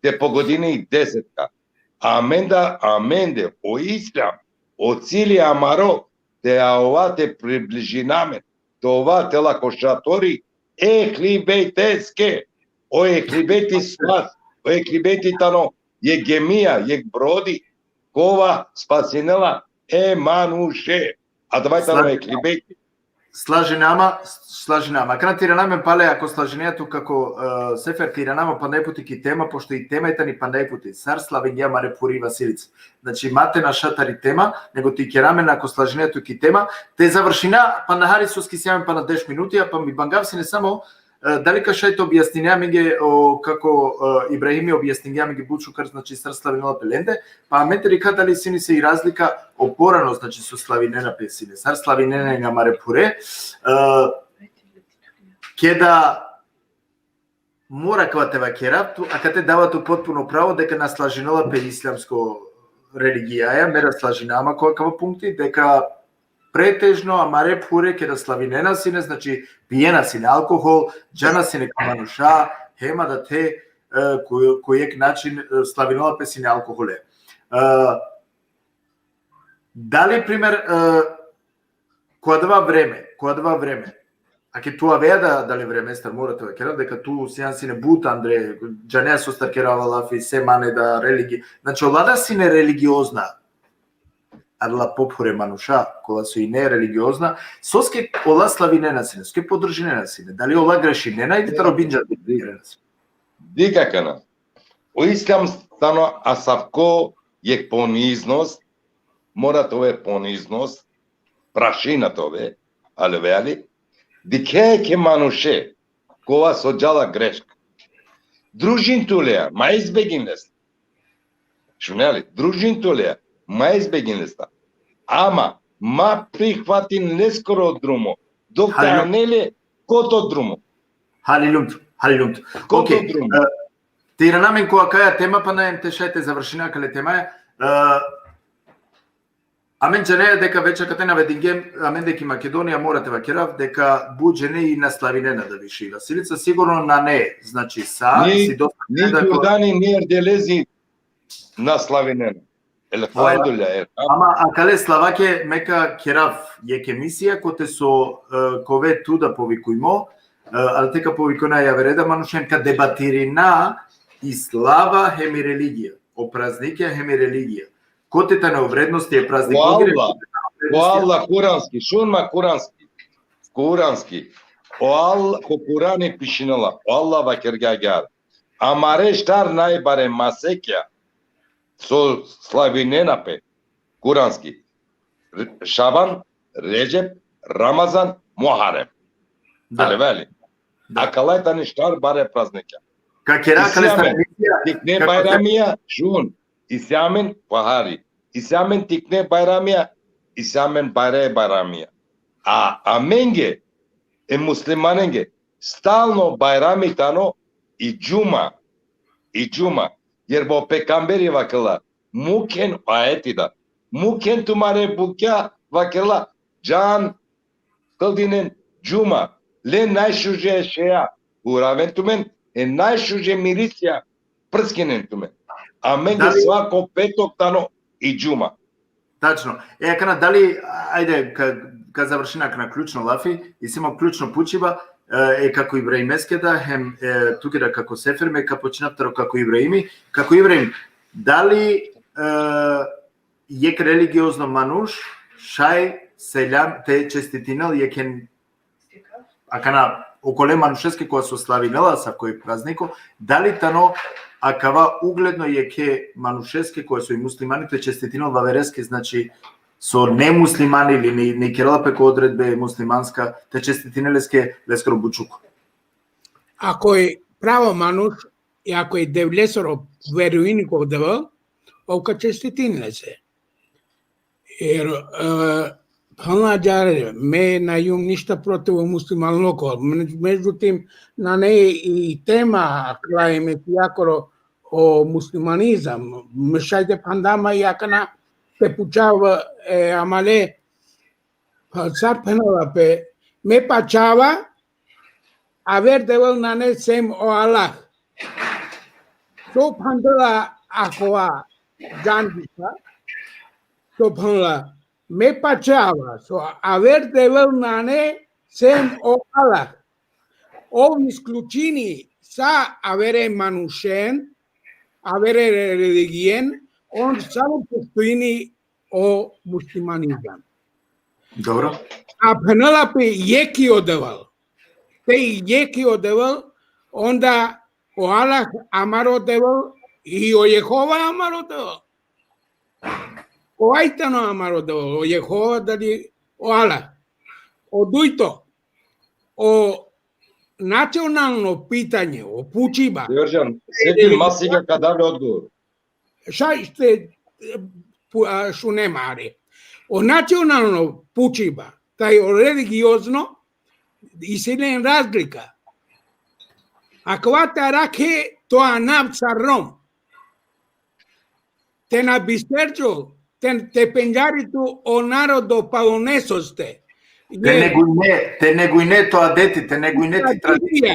Te pogodine i desetka. Amenda, amende, o islam, o cili amaro, te ova te približina amen, te ova tela ko šatori Ehli Bejteske, o Ehli Bejti spas, o Ehli Bejti tano jekh gemija, jekh brodi, kova spasinela e manuše. Adava tano Ehli Bejti. Slažinama, slažinama. Akana te irana amen pale, ako slažinea tu, kako, e, Sefer, te irana amen pandaj puti ki tema, pošto i tema i tani pandaj puti. Sar slavingja amare phuri Vasilica. Znači, ma te našav tari tema, nego te ikera amen, ako slažinea tu, ki tema. Te završina, pana hari, soske si amen pana deš minuti, a pa mi bangav sine samo, e, dali ka šaj te objasnine amenge, o, kako, e, Ibrahimi objasningja amenge but šukar, znači, sar slavinela pe lende, pa amen te dikha dali sine se i razlika o porano, znači, so slavinena pe sine, sar slavinena amare phure, e, keda mora kava te vakerav tu, akate dava tu potpuno pravo deka na slažinela pe islamsko religijaja, me na slažinama ko akava punkti, deka pretežno amare phure keda slavinena sine, znači pijena sine alkohol, džana sine ko manuša, hem adate, e, ko, ko jek način, e, slavinela pe sine alkohole. E, dali, primer, e, ko adava vreme, ko adava vreme, ake tu avea da, dali vremestar, mora te vakerav, deka tu sian sine but andre, džanea sostar kerava lafi, se mane da religi-, znači, ola da sine religiozna, adala pophure manuša, kola so ine religiozna, soske ola slavinena sine, soske podržinena sine, dali ola grešinena ili taro binđa? Dikh akana. O islam tano asavko jek poniznost, mora te ove poniznost, prašina te ove, ali veli, dikhe jekhe manuše, kova so džala greška. Družin tu leja, ma izbegin leste. Šunea li, družin tu leja, ma izbegin leste. Ama, ma prihvatin leskoro drumo, dok te ane le ko to drumo. Halilum tu, halilum tu. Ko to drumo. E, te irana amen ko akaja tema, pana em te šaj te završina akale temaja. E, amen džanea deka več akate navedingjem, amen deka i Makedonija, mora te vakerav, deka but džene i na slavinena da više i Vasilica, sigurno nane, znači sa, ni, si dosta ni deka Kurdani, ni Erdelezi na slavinena. Elhamdulillah, elhamdulillah. Ama akale slavake me ka kerav jek emisija, kote so, e, ka ove tu da povikujmo, e, ali te ka povikujna i avere da manušen, ka debatirina i slava hem i religija, o praznikija hem i religija. Kote tane o vrednosti e praznikija? O Allah, o Allah kuranski, šun ma kuranski. Kuranski. O Allah, ko Kurani pišinela, o Allah vakergja agjaar. Amare štar najbare masekja so slavinena pe kuranski. R-, Šaban, Redžep, Ramazan, Muharem. Da. Ali veli. Da. Akala tane štar bare praznikja. Ka kera akale emisija, tikne bajramija, šun, isi amen bahari. Isi amen tikne bajramija, isi amen bare bajramija. A amenge, e muslimanenge, stalno bajrami tano i džuma, i džuma. Jer o pejgamberi vakela, mukhen o ajeti da, mukhen tumare bukja, vakela, džan, kldinen džuma, len najšuže šeja, uraven tumen, e najšuže mirisija, prskinen tumen. Amenge svako petok tano i džuma. Tačno. E, akana, dali, ajde, ka, ka završina akana ključno lafi, isi mo ključno pučiba, e, e, kako Ibrahimeske da, hem, e, tuke da kako Sefer, me ka počinav taro kako Ibrahimi, kako Ibrahim, dali, e, jek religiozno manuš šaj selam te čestitinel jekhen akana, okole manušeske kova so slavinela asavko prazniko, dali tano akava ugledno jekhe manušeske kova so i muslimani te čestitinel vavereske, znači, so nemuslimani ili ne, ne kerela pe ko odredbe muslimanska, te čestitinel leske, leskoro bučuko? Ako i pravo manuš, i ako i Devlesoro verujini ko Devel, ov ka čestitin lese. Jer, e, phanla džare, me na jum ništa protiv o muslimanloko, me-, međutim, nane i tema krajem e jakoro o muslimanizam. Me šaj te phanda ma i akana te pučav, e, amale, pa sar phenela pe, me pačava, aver Devel nane sem o Allah. So phandela akova džandiša, so phanla, me pačava, so aver Devel nane sem o Allah. Ov isključini sa avere manušen, avere re-, religijen, on samo poštujini o muslimanizam. Dobro. A phenela pe jekh i o Devel. Te jekh i o Devel, onda o Allah amaro Devel i o Jehova amaro Devel. Koj tano amaro Devel, o Jehova dali o Allah? O dujto, o nacionalno pitanje, o pučiba. Đorđan, sekin, ma siga ka dav le odgovor. Šaj te, e, pu-, a, šune ma are. O nacionalno pučiba, taj o religiozno, isi len razlika. Akava te arakhe to anav sar Rom. Te na bisterđol te, te pendžari tu o narodo palo nesoste. Te negujne, te negujne to adeti, te negujne ti tradicija.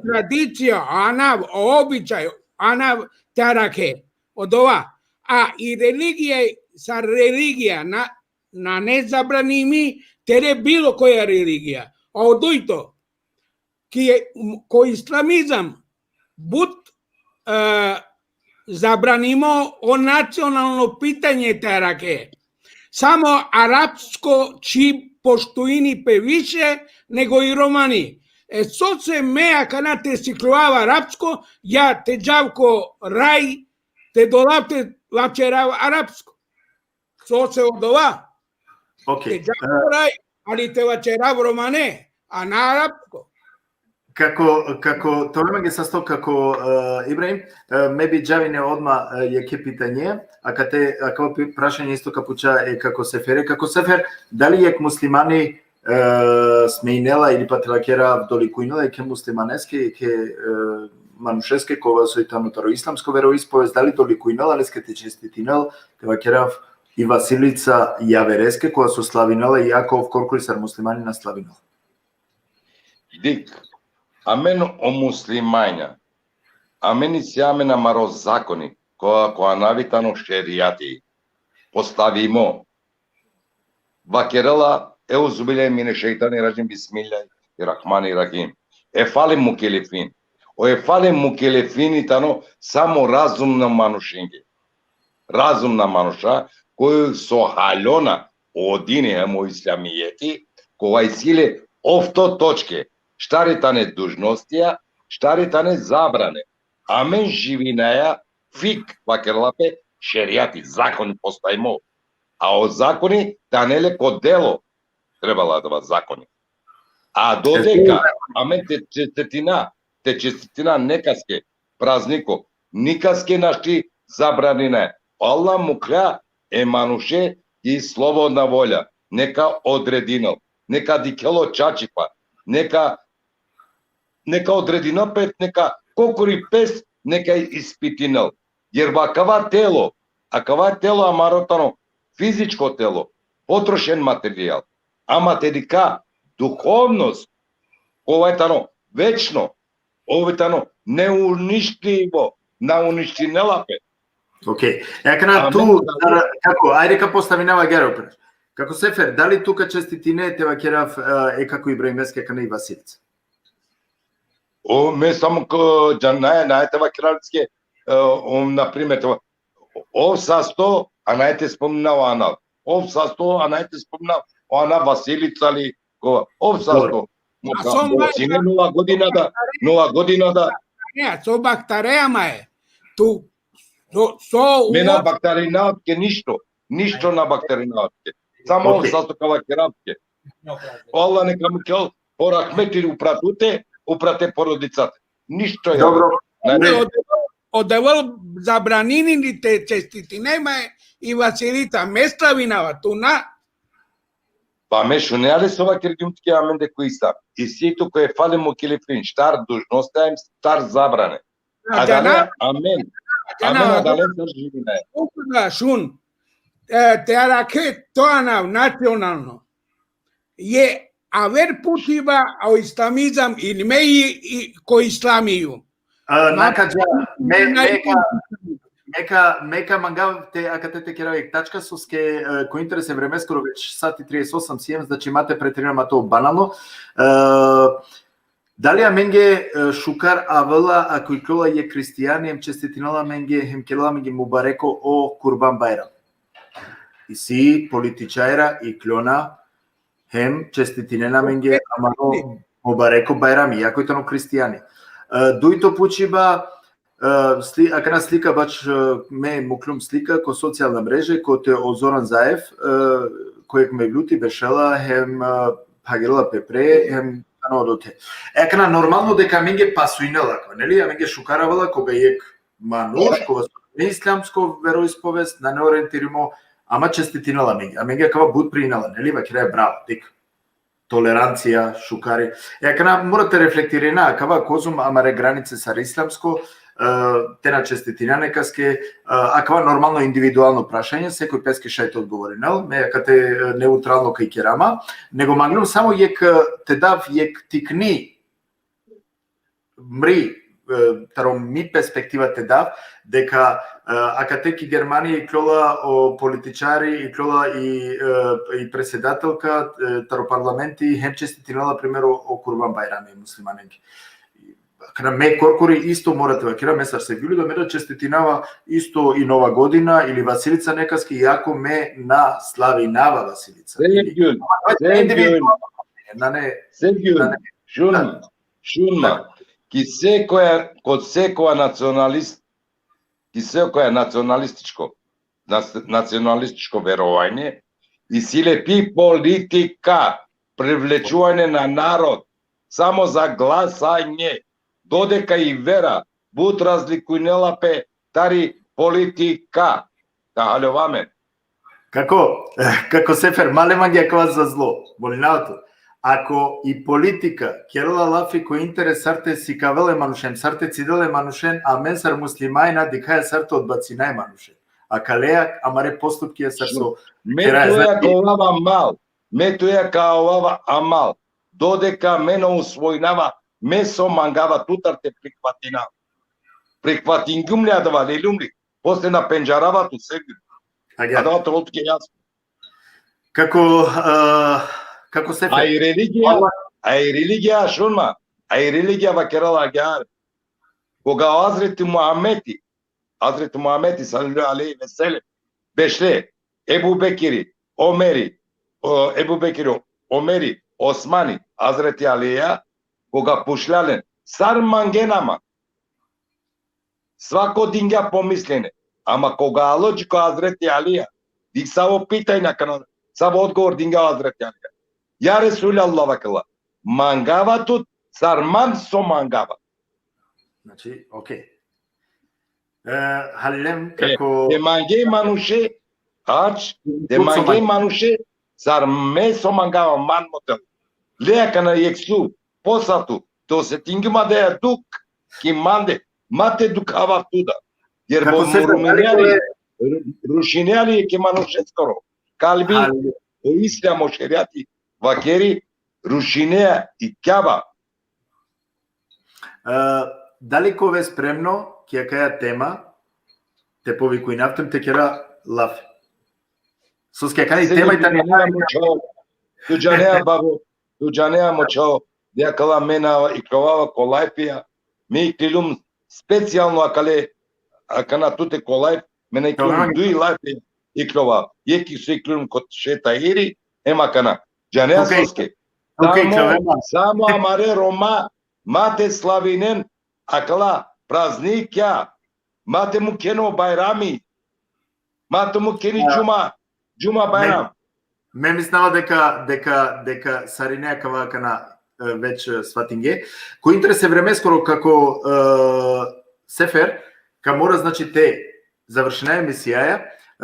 Tradicija, anav, običaj, anav te arakhe. Odova. A i religija, sar religija, na, nane zabranimi tere bilo koja religija. A o dujto, ki, ko islamizam, but, e, zabranimo o nacionalno pitanje te arakhe. Samo arapsko či poštuini pe više nego i romani. E, sose me akana te sikljovav arapsko, ja te džav ko raj, te dolav te vaćerav arapsko. Sose odova. Ok. Te džav ko raj, ali te vaćerav romane, a na arapsko. Kako, kako, to me mange sasto kako, e, Ibrahim, e, me bi džavine odma, e, jekhe pitanje, a kate, a kao pi-, prašanje isto ka puča e kako Sefere, kako Sefer, dali jek muslimani, e, smejnela ili pa te vakera dolikujnela jekhe muslimaneske, jekhe, e, manušeske, kova soj tano taro islamsko veroispovest, dali dolikujnela leske te čestitinel, te vakera i Vasilica javereske, kova so slavinela, iako ov korkori sar muslimani na slavinela. Dik, amen o muslimanja, amen isi amen amaro zakoni, ko, ko anav i tano šerijati, postavimo. Vakerela, euzubillahi mine šejtani racim, bismillahi rahmani rahim. Efali mukelefin. O efali mukelefin i tano samo razumna manušinge. Razumna manuša, koj so haljona o dini hem o islamijeti, kova isi le ofto točke, štar i tane dužnostija, štar i tane zabrane. Amen živinaja fik, vakerela pe, šerijati, zakoni postavimo. A o zakoni tane le ko delo, trebela da va zakoni. A dodeka amen te čestitina, te čestitina nekaske prazniko, nikaske našti zabranine. Allah mukhlja e manuše ki slobodna volja, neka odredinel, neka dikhel o čačipa, neka, neka odredinel pe, neka kokori pes, neka ispitinel. Jer akava telo, akava telo amaro tano fizičko telo, potrošen materijal. Ama te dikha duhovnost, kova tano večno, ov tano neuništivo, na uništinela pe. Ok. E akana tu, kako, ajde ka postavinava gero pre. Kako Sefer, dali tu ka čestitine te vakerav, e, e kako Ibrahimeske akana i Vasilica? O, me samo ko, džanaja, naja te vakerav leske, e, o, na primer, te va-, ov sasto, a naja te spomnina o anav. Ov sasto, a naja te spomnina o anav Vasilica li, ko, ov sasto. A so ma- Sine Nova godina da, Nova godina da. Ne, so baktare ama e. Tu, so, so, Me na baktarina ke ništo. Ništo na baktarina ke. Samo ov sasto ka vakerav ke. Allah neka mukel po rahmeti upra tute, upra te porodicate. Ništo ja. Dobro. O Devel, o Devel zabranini li te čestitine ma e i Vasilica, me slavinava, tu na. Pa me šunea le so vakergjum tuke amende ko islam. Isi tu ko efali mukelefin, štar dužnostea hem štar zabrane. Adale, amen. Amen, adale sar živinaja. Šun, e, te arakhe to anav nacionalno. E aver putiba o islamizam ili me i, i ko islamiju. A, na ka dža, me, me ka, me ka, me ka mangav te, akate te kerav jek tačka, soske, e, ko interes e vremeskoro već sati trideset osam siem, znači ma te preterina ma to banalno. E, dali amenge, e, šukar avela, ako ikljola jek hristijani, hem čestitinela amenge, hem kerela amenge mubareko o Kurban Bajram. Isi političarja, ikljona, hem čestitinena amenge amaro mubareko Bajrami, iako i tano hristijani. E, dujto pučiba, e, sli-, akana slika baš, e, me mukljum slika ko socijalna mreže, kote o Zoran Zaev, e, koj jek mevluti bešela, hem, e, hagerela pe pre, hem tano odote. E, akana normalno deka amenge pasujnela, neli, amenge šukar avela, koga jek manuš, kova so ne islamsko veroispovest, nane orientirimo, ama čestitinela amenge. Amenge akava but prijinela, neli, vakeraja bravo, dik. Tolerancija, šukari. E, akana mora te reflektirina, akava kozom amare granice sar islamsko, te na čestitina nekaske, akava normalno individualno prašanje, sekoj peske šaj te odgovorinel, me akate, e, neutralno kaj kera ma, nego manglum samo jekh, e, te dav jekh tikni mri, e, taro mi perspektiva te dav, deka, e, akate ki Germanija ikljola o političari, ikljola i, e, i predsedatelka, e, taro parlamenti, hem čestitinela primero o Kurban Bajrami muslimanenge. Akana me korkori isto mora te vakera, me sar Sevgjuli, da me da čestitinava isto i Nova godina ili Vasilica nekaske, iako me na slavinava Vasilica. Sevgjul, Ili, Sevgjul, na ne, Sevgjul, na ne. Šun ma, Da. šun ma. Da. Ki sekoja, kod sekoja nacionalist, ki sekoja nacionalističko, nas-, nacionalističko verovanje, isi le pi politika, privlečuvanje na narod, samo za glasanje, dodeka i vera but razlikujnela pe tari politika. Da haljova amen. Kako, kako Sefer, ma le mange akava za zlo, molinava tu. Ako i politika kerela lafi ko interes sar te sikavel e manušen, sar te cidel e manušen, amen sar muslimanja dikhaja sar te odbacina e manušen. Akaleja amare postupkija sar so Me keraja, tuja znači, ka ovava mal, me tuja ka ovava amal, dodeka me na usvojinava, me so mangava tutar te prihvatina. Prihvatingjum li adava, leljum li, posle na pendžarava tu, Sevgjul. Agjaar. Adava tano tuke jasno. Kako, e, kako Sefer. A i religija, Allah. A i religija, šun ma, a i religija vakerela agjaar. Koga o Hazreti Muhamedi, Hazreti Muhamedi sallallahu alejhi ve sellem, bešle, Ebu Bekiri, Omeri, o, Ebu Bekiri, Omeri, Osmani, Hazreti Alija, koga pučlja len, sar mangena man? Svako dingja po mislenje. Ama koga alo dži ko Hazreti Alija, dikh savo pitanje akana, savo odgovor dingja o Hazreti Alija. Ja Resulallah, vakerela, mangava tut sar man so mangava. Znači, okej. E, halem, e, kako te mange manuše, ač, te mange manuše, sar me so mangava man motel. Le akana jekh su, posatu, te osetingjum adaja dukh ki mande, ma te dukhavav tu da. Jer bo-, rušinea li, ru-, rušinea li jekhe manušeskoro kalbi, o islam, o šerijati vakeri, rušinea i Kjaba. E, dali ka ove spremno ki akaja tema, te povikujnav te, te kera lafi? Soske akana i tema i tani. Tu džanea, babo, tu džanea, mo čhavo, deka akala me na ikljovava ko lajfija, me iklilum specijalno akale, akana tute ko lajf, me na iklilum duj lajfija ikljova. Jekh so iklilum kod Šeh Tahiri, hem akana. Džanea soske? Samo, samo amare Roma, ma te slavinen akala praznikja, ma te mukhen o Bajrami, ma te mukhen i Džuma, Džuma Bajram. Me, me mislinava deka, deka, deka sarine akava akana, e, već, e, svatinge. Ko interes e vremeskoro, kako, e, Sefer, ka mora, znači, te završina emisijaja,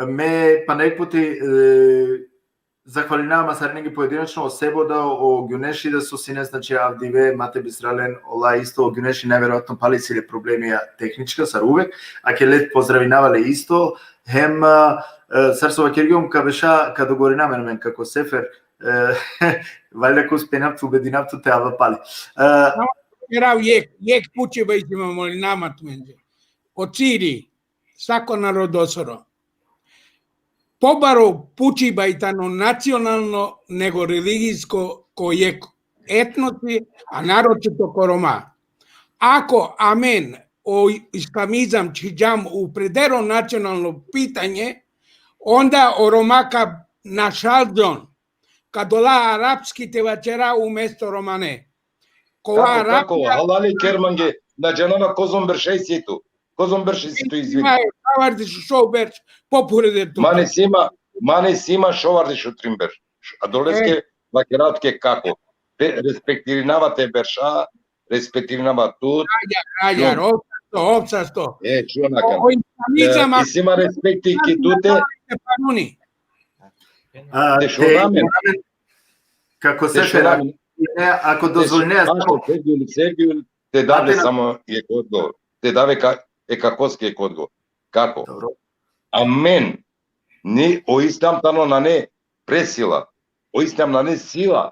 me pana jekh puti, e, zahvalinava ma sarinenge pojedinačno, o Sebo da, o Gjuneši da so sine, znači, avdive, ma te bistra len, ola isto, o Gjuneši najverojatno pali isi le problemija tehnička, sar uvek, akale pozdravinava le isto, hem, e, sar so vakergjum, ka beša, ka dogovorina amen, amen kako Sefer, e, valjda ka uspejnav te ubedinav tut te ava pali. E, Samo kerav jekh, jekh pučiba isi ma, molinava ma tumenđe. O ciri sako narodosoro. Pobaro pučiba i tano nacionalno nego religijsko ko jekh etnosi, a naročito ko Roma. Ako amen o islamizam čhiđam upredero nacionalno pitanje, onda o Roma ka našalđon, ka dola arapski te vaćera umesto romane. Kova Kako, arapska kako? Halali ker mange, na džanava kozom berša isi tu. Kozom berša isi tu, izvini. Ma, šovardeš u šov berš, popureder tu. Mane si ma, mane si ma šovardeš u trin berš. Š-, adoleske E. vakerav tuke kako. Te respektirinava te berša, respektirinava tut. Agjaar, agjaar, Šun. Opsasto, opsasto. E, šun akana. O, o islamizam E, isi ma respekti ki tute. Paruni. A, Te te šun amen. Kako Te Sefer, šun amen. ne, ako Te dozvolinea, šun, samo Sergio, Sergio, te dav le Ate na- samo jekh odgovor. te dave ka, e kakoske kodgo. Kako? Dobro. Amen. Ni o islam tano nane presila. O islam nane sila.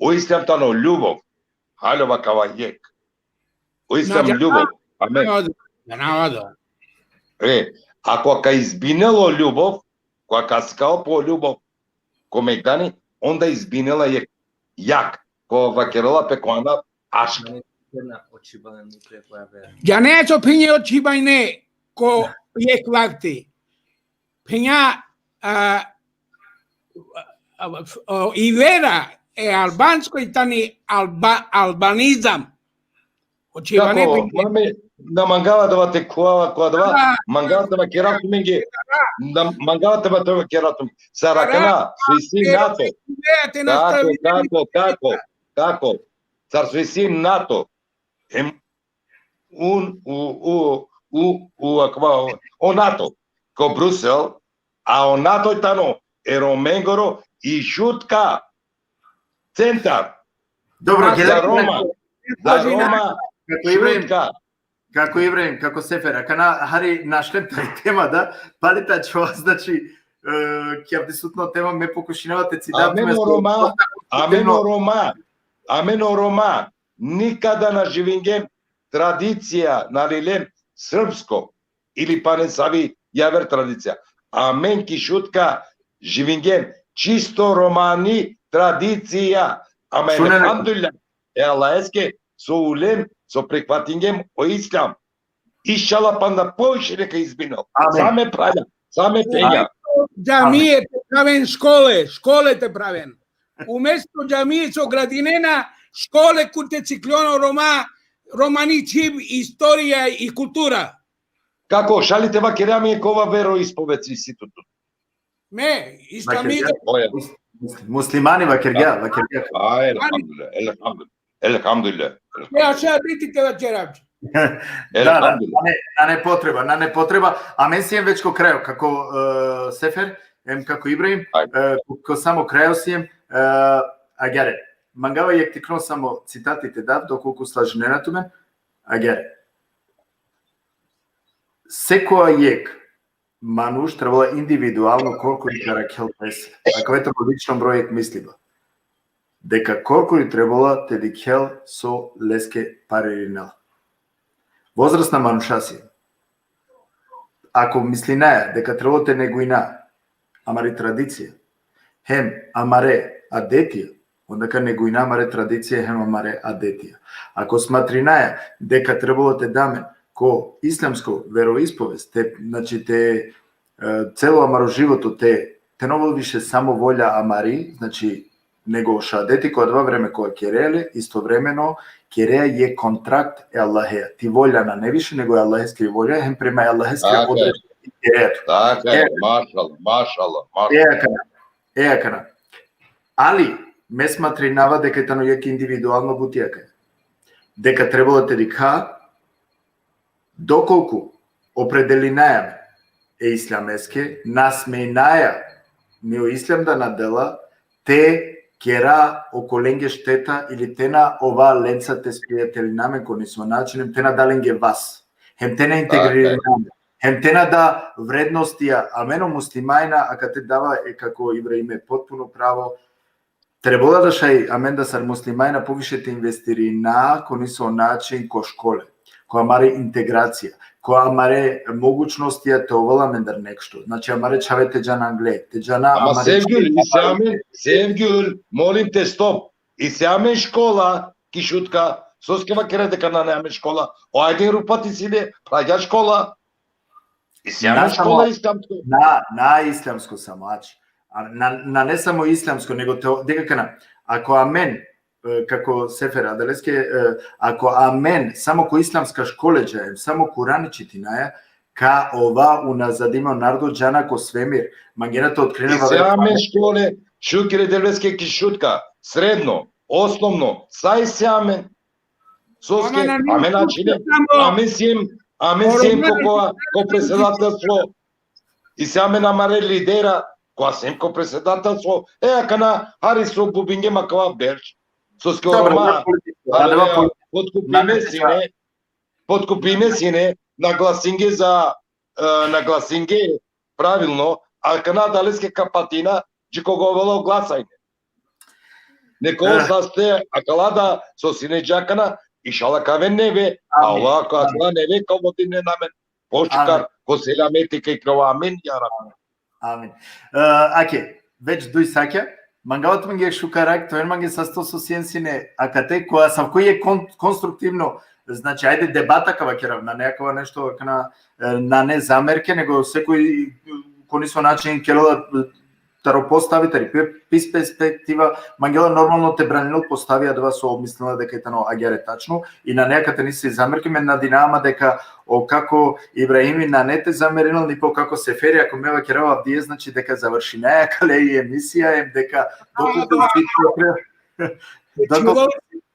O islam tano ljubov. Haljo vakava jek. O islam Znači, ljubov. Amen. Navodo, navodo. E, ako ka izbinel o ljubov, ko ka skal po ljubov, ko megdani, onda izbinela jek, jak, ko vakerela pe ko anav ašk. Džane so phenja o čhibajne ko jek vakti. Phenja, a, a, o, i vera e albansko i tani alba, albanizam. O čhibane Kako, phenja. mame, na mangava da te khuava ko adava, Da. mangava da vakerav tumenge, na mangava da vakerav tumenge. Sar akana, so isi NATO. Ideja te Kako, nastavi. kako, kako, kako. Sar so isi NATO. Hem un, u, u, u, u, akava, o NATO. Ko Brusel, a o NATO tano, e Romengoro, i Šutka. Centar. Dobro, Ma, Za gledaj, Roma. Za Roma, kako Ibrahim, Šutka. kako Ibrahim, kako Sefer, akana hari našlem taj tema da, pali ta čova, znači, e, ki avdisutno tema me pokušinava te citav Amen o Roma, amen o Roma, amen o Roma, nikada na živingjem tradicija, na lilem srpsko, ili pa nesavi javer tradicija. Amen ki Šutka živingjem čisto romani tradicija. Ama Šunen. Elhamdulillah, e Allaheske so ulem, so prihvatingjem o islam. Inšallah panda poviše neka izbinel. Amen. Same pralja, same penja. Džamije te praven, škole, škole te praven. Umesto džamije so gradinena, škole kote te sikljon o Roma, romani čhib, istorija i kultura. Kako, šaj li te vakerea mi kova veroispoved isi tu? Me, islamizam. Oja. Muslimani vakergja, vakergja. A, elhamdulillah, elhamdulillah. Elhamdulillah. Ja, še adeti te vakerav. Da, da, nane, nane potreba, nane potreba. Amen siem već ko krajo, kako, e, Sefer, em kako Ibrahim, Ajde. E, ko, ko samo krajo siem, e, agjaar, mangava jek tikno samo citati te dav, dokolku slažinena tumen, agjaar. Sekoja jek manuš trebela individualno korkori te arakhel pese. Akava tano lično mro jek misliba. Deka korkori trebela te dikhel so leske paririnel. Vozrasna manuša siem. Ako mislinaja deka trebela te neguina amari tradicija, hem amare adetija, onda ka neguina amare tradicija hem amare adetija. Ako smatrinaja deka trebela te da amen ko islamsko veroispovest, te, znači, te, e, celo amaro životo te, te na ovel više samo volja amari, znači, nego šadeti ko adava vreme koga kerea le, istovremeno kerea jek kontrakt e Allahea. Ti volja nane više, nego e Allaheskiri volja, hem prema e Allaheskiri odredbe kerea tu. Tako je, mašallah, mašallah, mašallah. E akana, e akana. Ali, me smatrinava deka tano jek individualno buti akana. Deka trebela te dikha, dokolku opredelinaja e islameske, na smeinaja, ni o islam da na dela, te kera okolenge šteta ili te na ova lenca te sprijatelina amen ko niso način, hem te na da lenge vas, hem te na integririna amen, hem te na da vrednostija, amen o muslimajna, akate dava e kako Ibrahime potpuno pravo, trebela da šaj amen da sar muslimajna poviše te investirina ko niso način ko škole, ko amare integracija, ko amare mogućnostija te ovel amendar nekšto. Znači, amare čhave te džana angle, te džana. Ama amare Sevgjul, isi amen, Sevgjul, molim te, stop. Isi amen škola ki Šutka, soske vakere deka nane amen škola? O Ajdin Rupati isi le pragja škola. Isi amen škola islamsko. Na, na islamsko samo, ač. A na, na ne samo islamsko, nego te, deka kana, ako amen, e, kako Sefer adaleske, e, ako amen samo ko islamska škole džajem, samo Kurani čitinaja, ka ova unazadimo narodo, džana ko svemir, mangena te otkrina. Isi amen škole, šukri e Devleske, ki Šutka, sredno, osnovno, sa isi amen. Soske, amen načine, amen siem, amen siem ko, ko, ko predsedatelstvo, isi amen amare lidera, ko siem ko predsedatelstvo, e, akana, hari so bubingjem akava berš. Soske o Roma, potkupime sine, potkupime sine, naglasinge za, e, naglasinge pravilno, akana adaleske ka patina, dži koga ovela o glasajne. Neko saste, akala da so sine dži akana, inšala ka aven neve, a ova akala neve ka vodinen amen pošukar, ko selameti, ka ikrova, amin, ja Rabbi. Amin. E, ake, već duj sakja, mangava tumenge šukar ake, te oven mange sasto so sien sine akate, ko asavko e kon-, konstruktivno, znači, ajde debata ka vakerav, nane akava nešto akana, e, nane zamerke, nego sekoj ko niso način kerela, e, taro postavi, tari pe-, pis perspektiva, mangela normalno te braninel postavi, adava so mislinela deka i tano agjaar tačno, i nane akate nisi zamerke, me nadinava ma deka o kako Ibrahimi nane te zamerinel, ni po kako Seferi, ako me vakerava avdive, znači, deka završinaja akale i emisija, em deka dokle te si pre-, dokle Čulo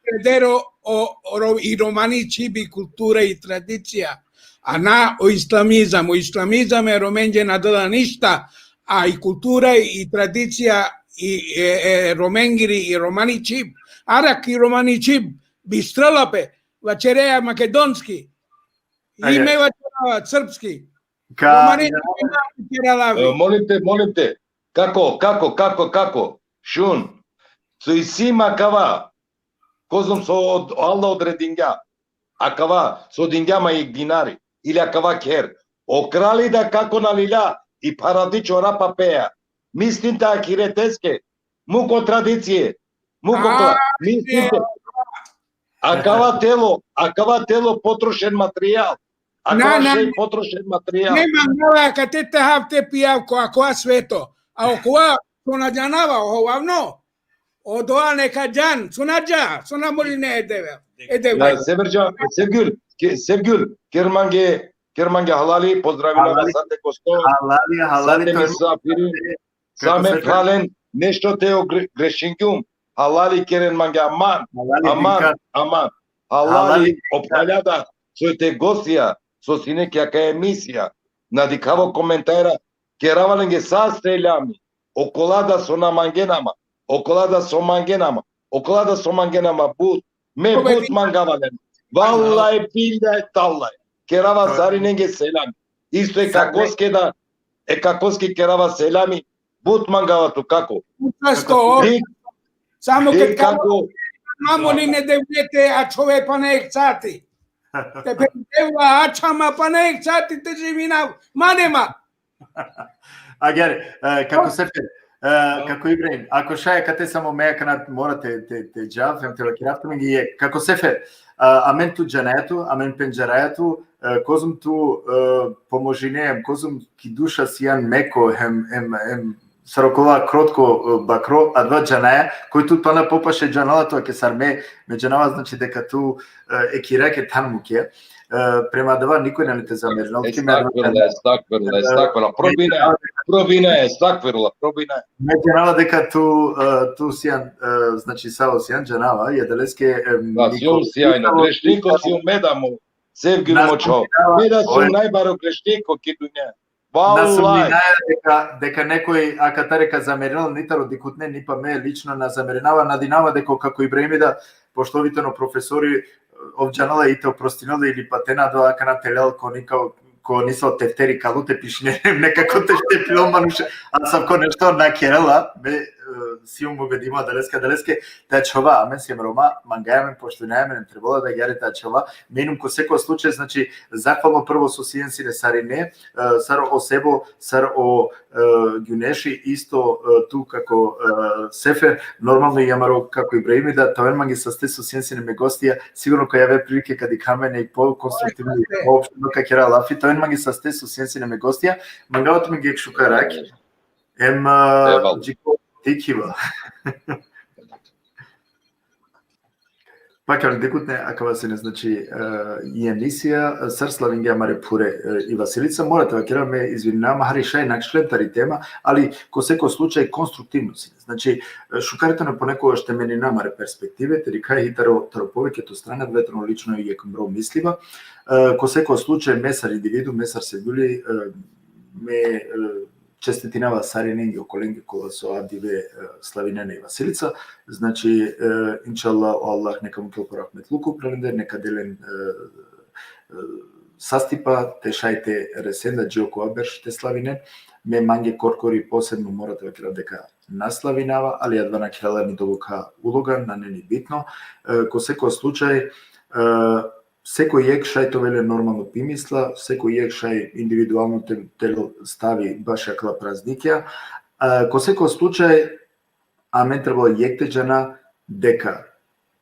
predero o, o ro-, i romani čhib i kultura i tradicija, a na o islamizam. O islamizam e Romenđe na dela ništa, a i kultura i tradicija i, e, e, Romengiri i romani čhib, arak i romani čhib, bistrela pe, vaćereja makedonski, i me vaćerava srpski. Ka romani čhib vaćerava. E, molim te, molim te, kako, kako, kako, kako, šun, so isi ma kava, kozom so od-, Allah odredingja, akava so dingja ma jek dinari, ili akava kher. O krali da kako na lilja i paradi čora papeja. Mislim te ahireteske, muk o tradicije, muk o krali. Mislim te. Akava telo, akava telo potrošen materijal. Akava šej potrošen materijal. Nema nala, akate te hav te pijav ko akava sveto. A okova, so na džanava, o hovavno. Odova neka džan, so na dža, so na moline e Devel. E Devel. Ja, Severđa, Sevgül, ke-, Sevgül, ker mange, ker mange halali, pozdravina sate gosto, halali, halali, sate misafiri, same pralen, nešto te ogre-, grešingjum, halali keren mange, aman, aman, aman, halali, o phralja da, so te gostija, so sine ki akaja emisija, na dikhavo komentara, kerava lenge sa selami, okola da so na mangena ma, okola da so mangena ma, okola da so mangena ma but, me but mangava len. Vallahi billahi tallahi. Kerava sarinenge selami. Isto e kakoske da, e kakoske kerava selami, but mangava tu kako. Sasto, samo ke kako. Mamo ni ne devlete, ačhove pana ek sati. Te pe devla, ačha ma pana ek sati te živinav, mane ma. Agjaar, e, kako Sefer, e, kako Ibrahim, ako šaj akate, samo me akana mora te, te, te džav, em te vakerav tumenge, kako Sefer, e, amen tu džanaja tu, amen pendžaraja tu, e, kozom tu, e, pomožine, em kozom ki duša sian meko, em, em, em, sar okola krotko, e, bakro, adava džanaja, koj tu pana popaše džanela tu, ake sar me, me džanava, znači, deka tu, e, e kirake than muke, e, prema adava nikoj nane te zamerinel. Estakfirullah, estakfirullah, estakfirullah. Probina, probina, estakfirullah, probina. Me džanava deka tu, e, tu sian, e, znači, savo sian džanava, i adaleske, e, da, sium sjajno, grešniko sium, me da mu, Sevgül, moćho. Me da sium najbaro grešniko ki dunja. Na sumnjinaja deka, deka nekoj akatar ka zamerinel, ni taro dikhutne, ni pa me lično na zamerinava, nadinava deka kako Ibrahimi da, pošto ov i tano profesori, ov džanela i te oprostinel ili pa te na da akana telel ko nika, ko nisavo tefteri kalu te pišine, nekako te štepilo manuše, asavko nešto na kerela, me, e, sium ubedimo adaleske, adaleske, te ačhova, amen siam Roma, mangaja amen, poštujnaja amen, trebela da agjaar te ačhova, me inum ko seko slučaj, znači, zahvalno prvo so sien sine sarine, e, sar o Sebo, sar o, e, Gjuneši, isto, e, tu kako, e, Sefer, normalno i amaro kako Ibrahimi da, te oven mange saste so sien sine me gostija, sigurno ka javer prilike ka dikha amen i po konstruktivno, i po opšteno ka kera lafi, te oven mange saste so sien sine me gostija, mangava tumenge jek šukar ake, em, e, dži ko dikhiba. Pa, kale dikhutne, akava sine, znači, e, i emisija, e, sar slavingja amare phure, e, i Vasilica, mora te vakerav, me izvininav ma, hari šaj nakhšlem tari tema, ali ko seko slučaj konstruktivno sine. Znači, e, šukar tano ponekogaš te menina amare perspektive, te dikha i taro, taro poveketo strana, adava tano lično i jek mro misliba. E, ko seko slučaj, me sar individu, me sar Sevgüli, e, me, e, čestitinava sarinenge okolenge kola so adive, e, slavinena i Vasilica. Znači, e, inšallah, o Allah neka mukel po rahmetluku upral lende, neka del len, e, sastipa te šaj te resen da dži okova berš te slavinen. Me mange korkori posebno mora te vakerav deka na slavinava, ali adava na kerela ni duboko uloga, nane ni bitno. E, ko seko slučaj, e, seko jekh šaj te ovel len normalno pi misla, seko jekh šaj individualno te, te stavi baš akala praznikija. E, ko seko slučaj, amen trebela jekh te džana deka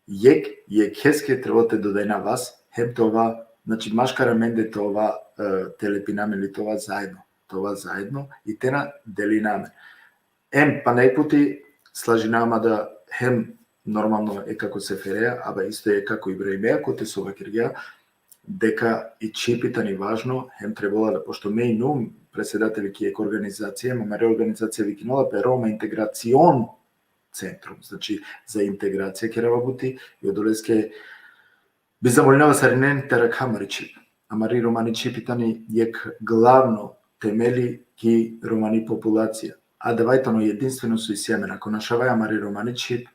jekh jekheske trebela te dodajna vas, hem te ova, znači, maškar amende te ova, e, te lepina amen ili te ova zaedno, te ova zaedno i te na delina amen. Em, pana jekh puti, slažinava ma da hem normalno e kako Sefereja, aba isto e kako Ibrahimea, kote so vakergja, deka i čipi tani važno, hem trebela da, pošto me inum predsedateli ki jekh organizacija, amari organizacija vikinela pe Roma Integracion Centrum, znači, za integracija kerava buti, i odoleske bi zamolinava sarinen te arakha amari čhib. Amari romani čhipi tani jekh glavno temeli ki romani populacija. Adava i tano jedinstveno so isi amen. Ako našavaja amari romani čhib,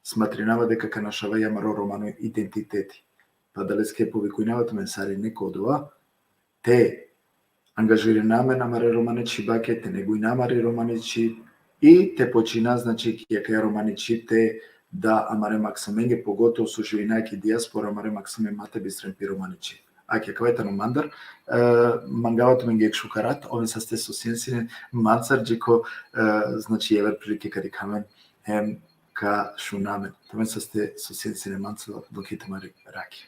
smatrinava deka ka našavaja amaro romano identiteti. Pa adaleske povikujnava tumen sarine ko odova, te angažirina amen amare romane čhibake, te neguina amari romani čhib, i te počina, znači, ki akaja romani čhib te da amare maksamenge, pogotovo so živina ki dijaspora, amare maksame ma te bistren pi romani čhib. Ake, akava i tano mandar, e, mangava tumenge jekh šukar rat, oven saste so sien sine mancar, dži ko, e, znači, javer prilike ka dikha amen, hem ka šuna amen. Oven saste so sien sine mancar, dok i tumari rakhi.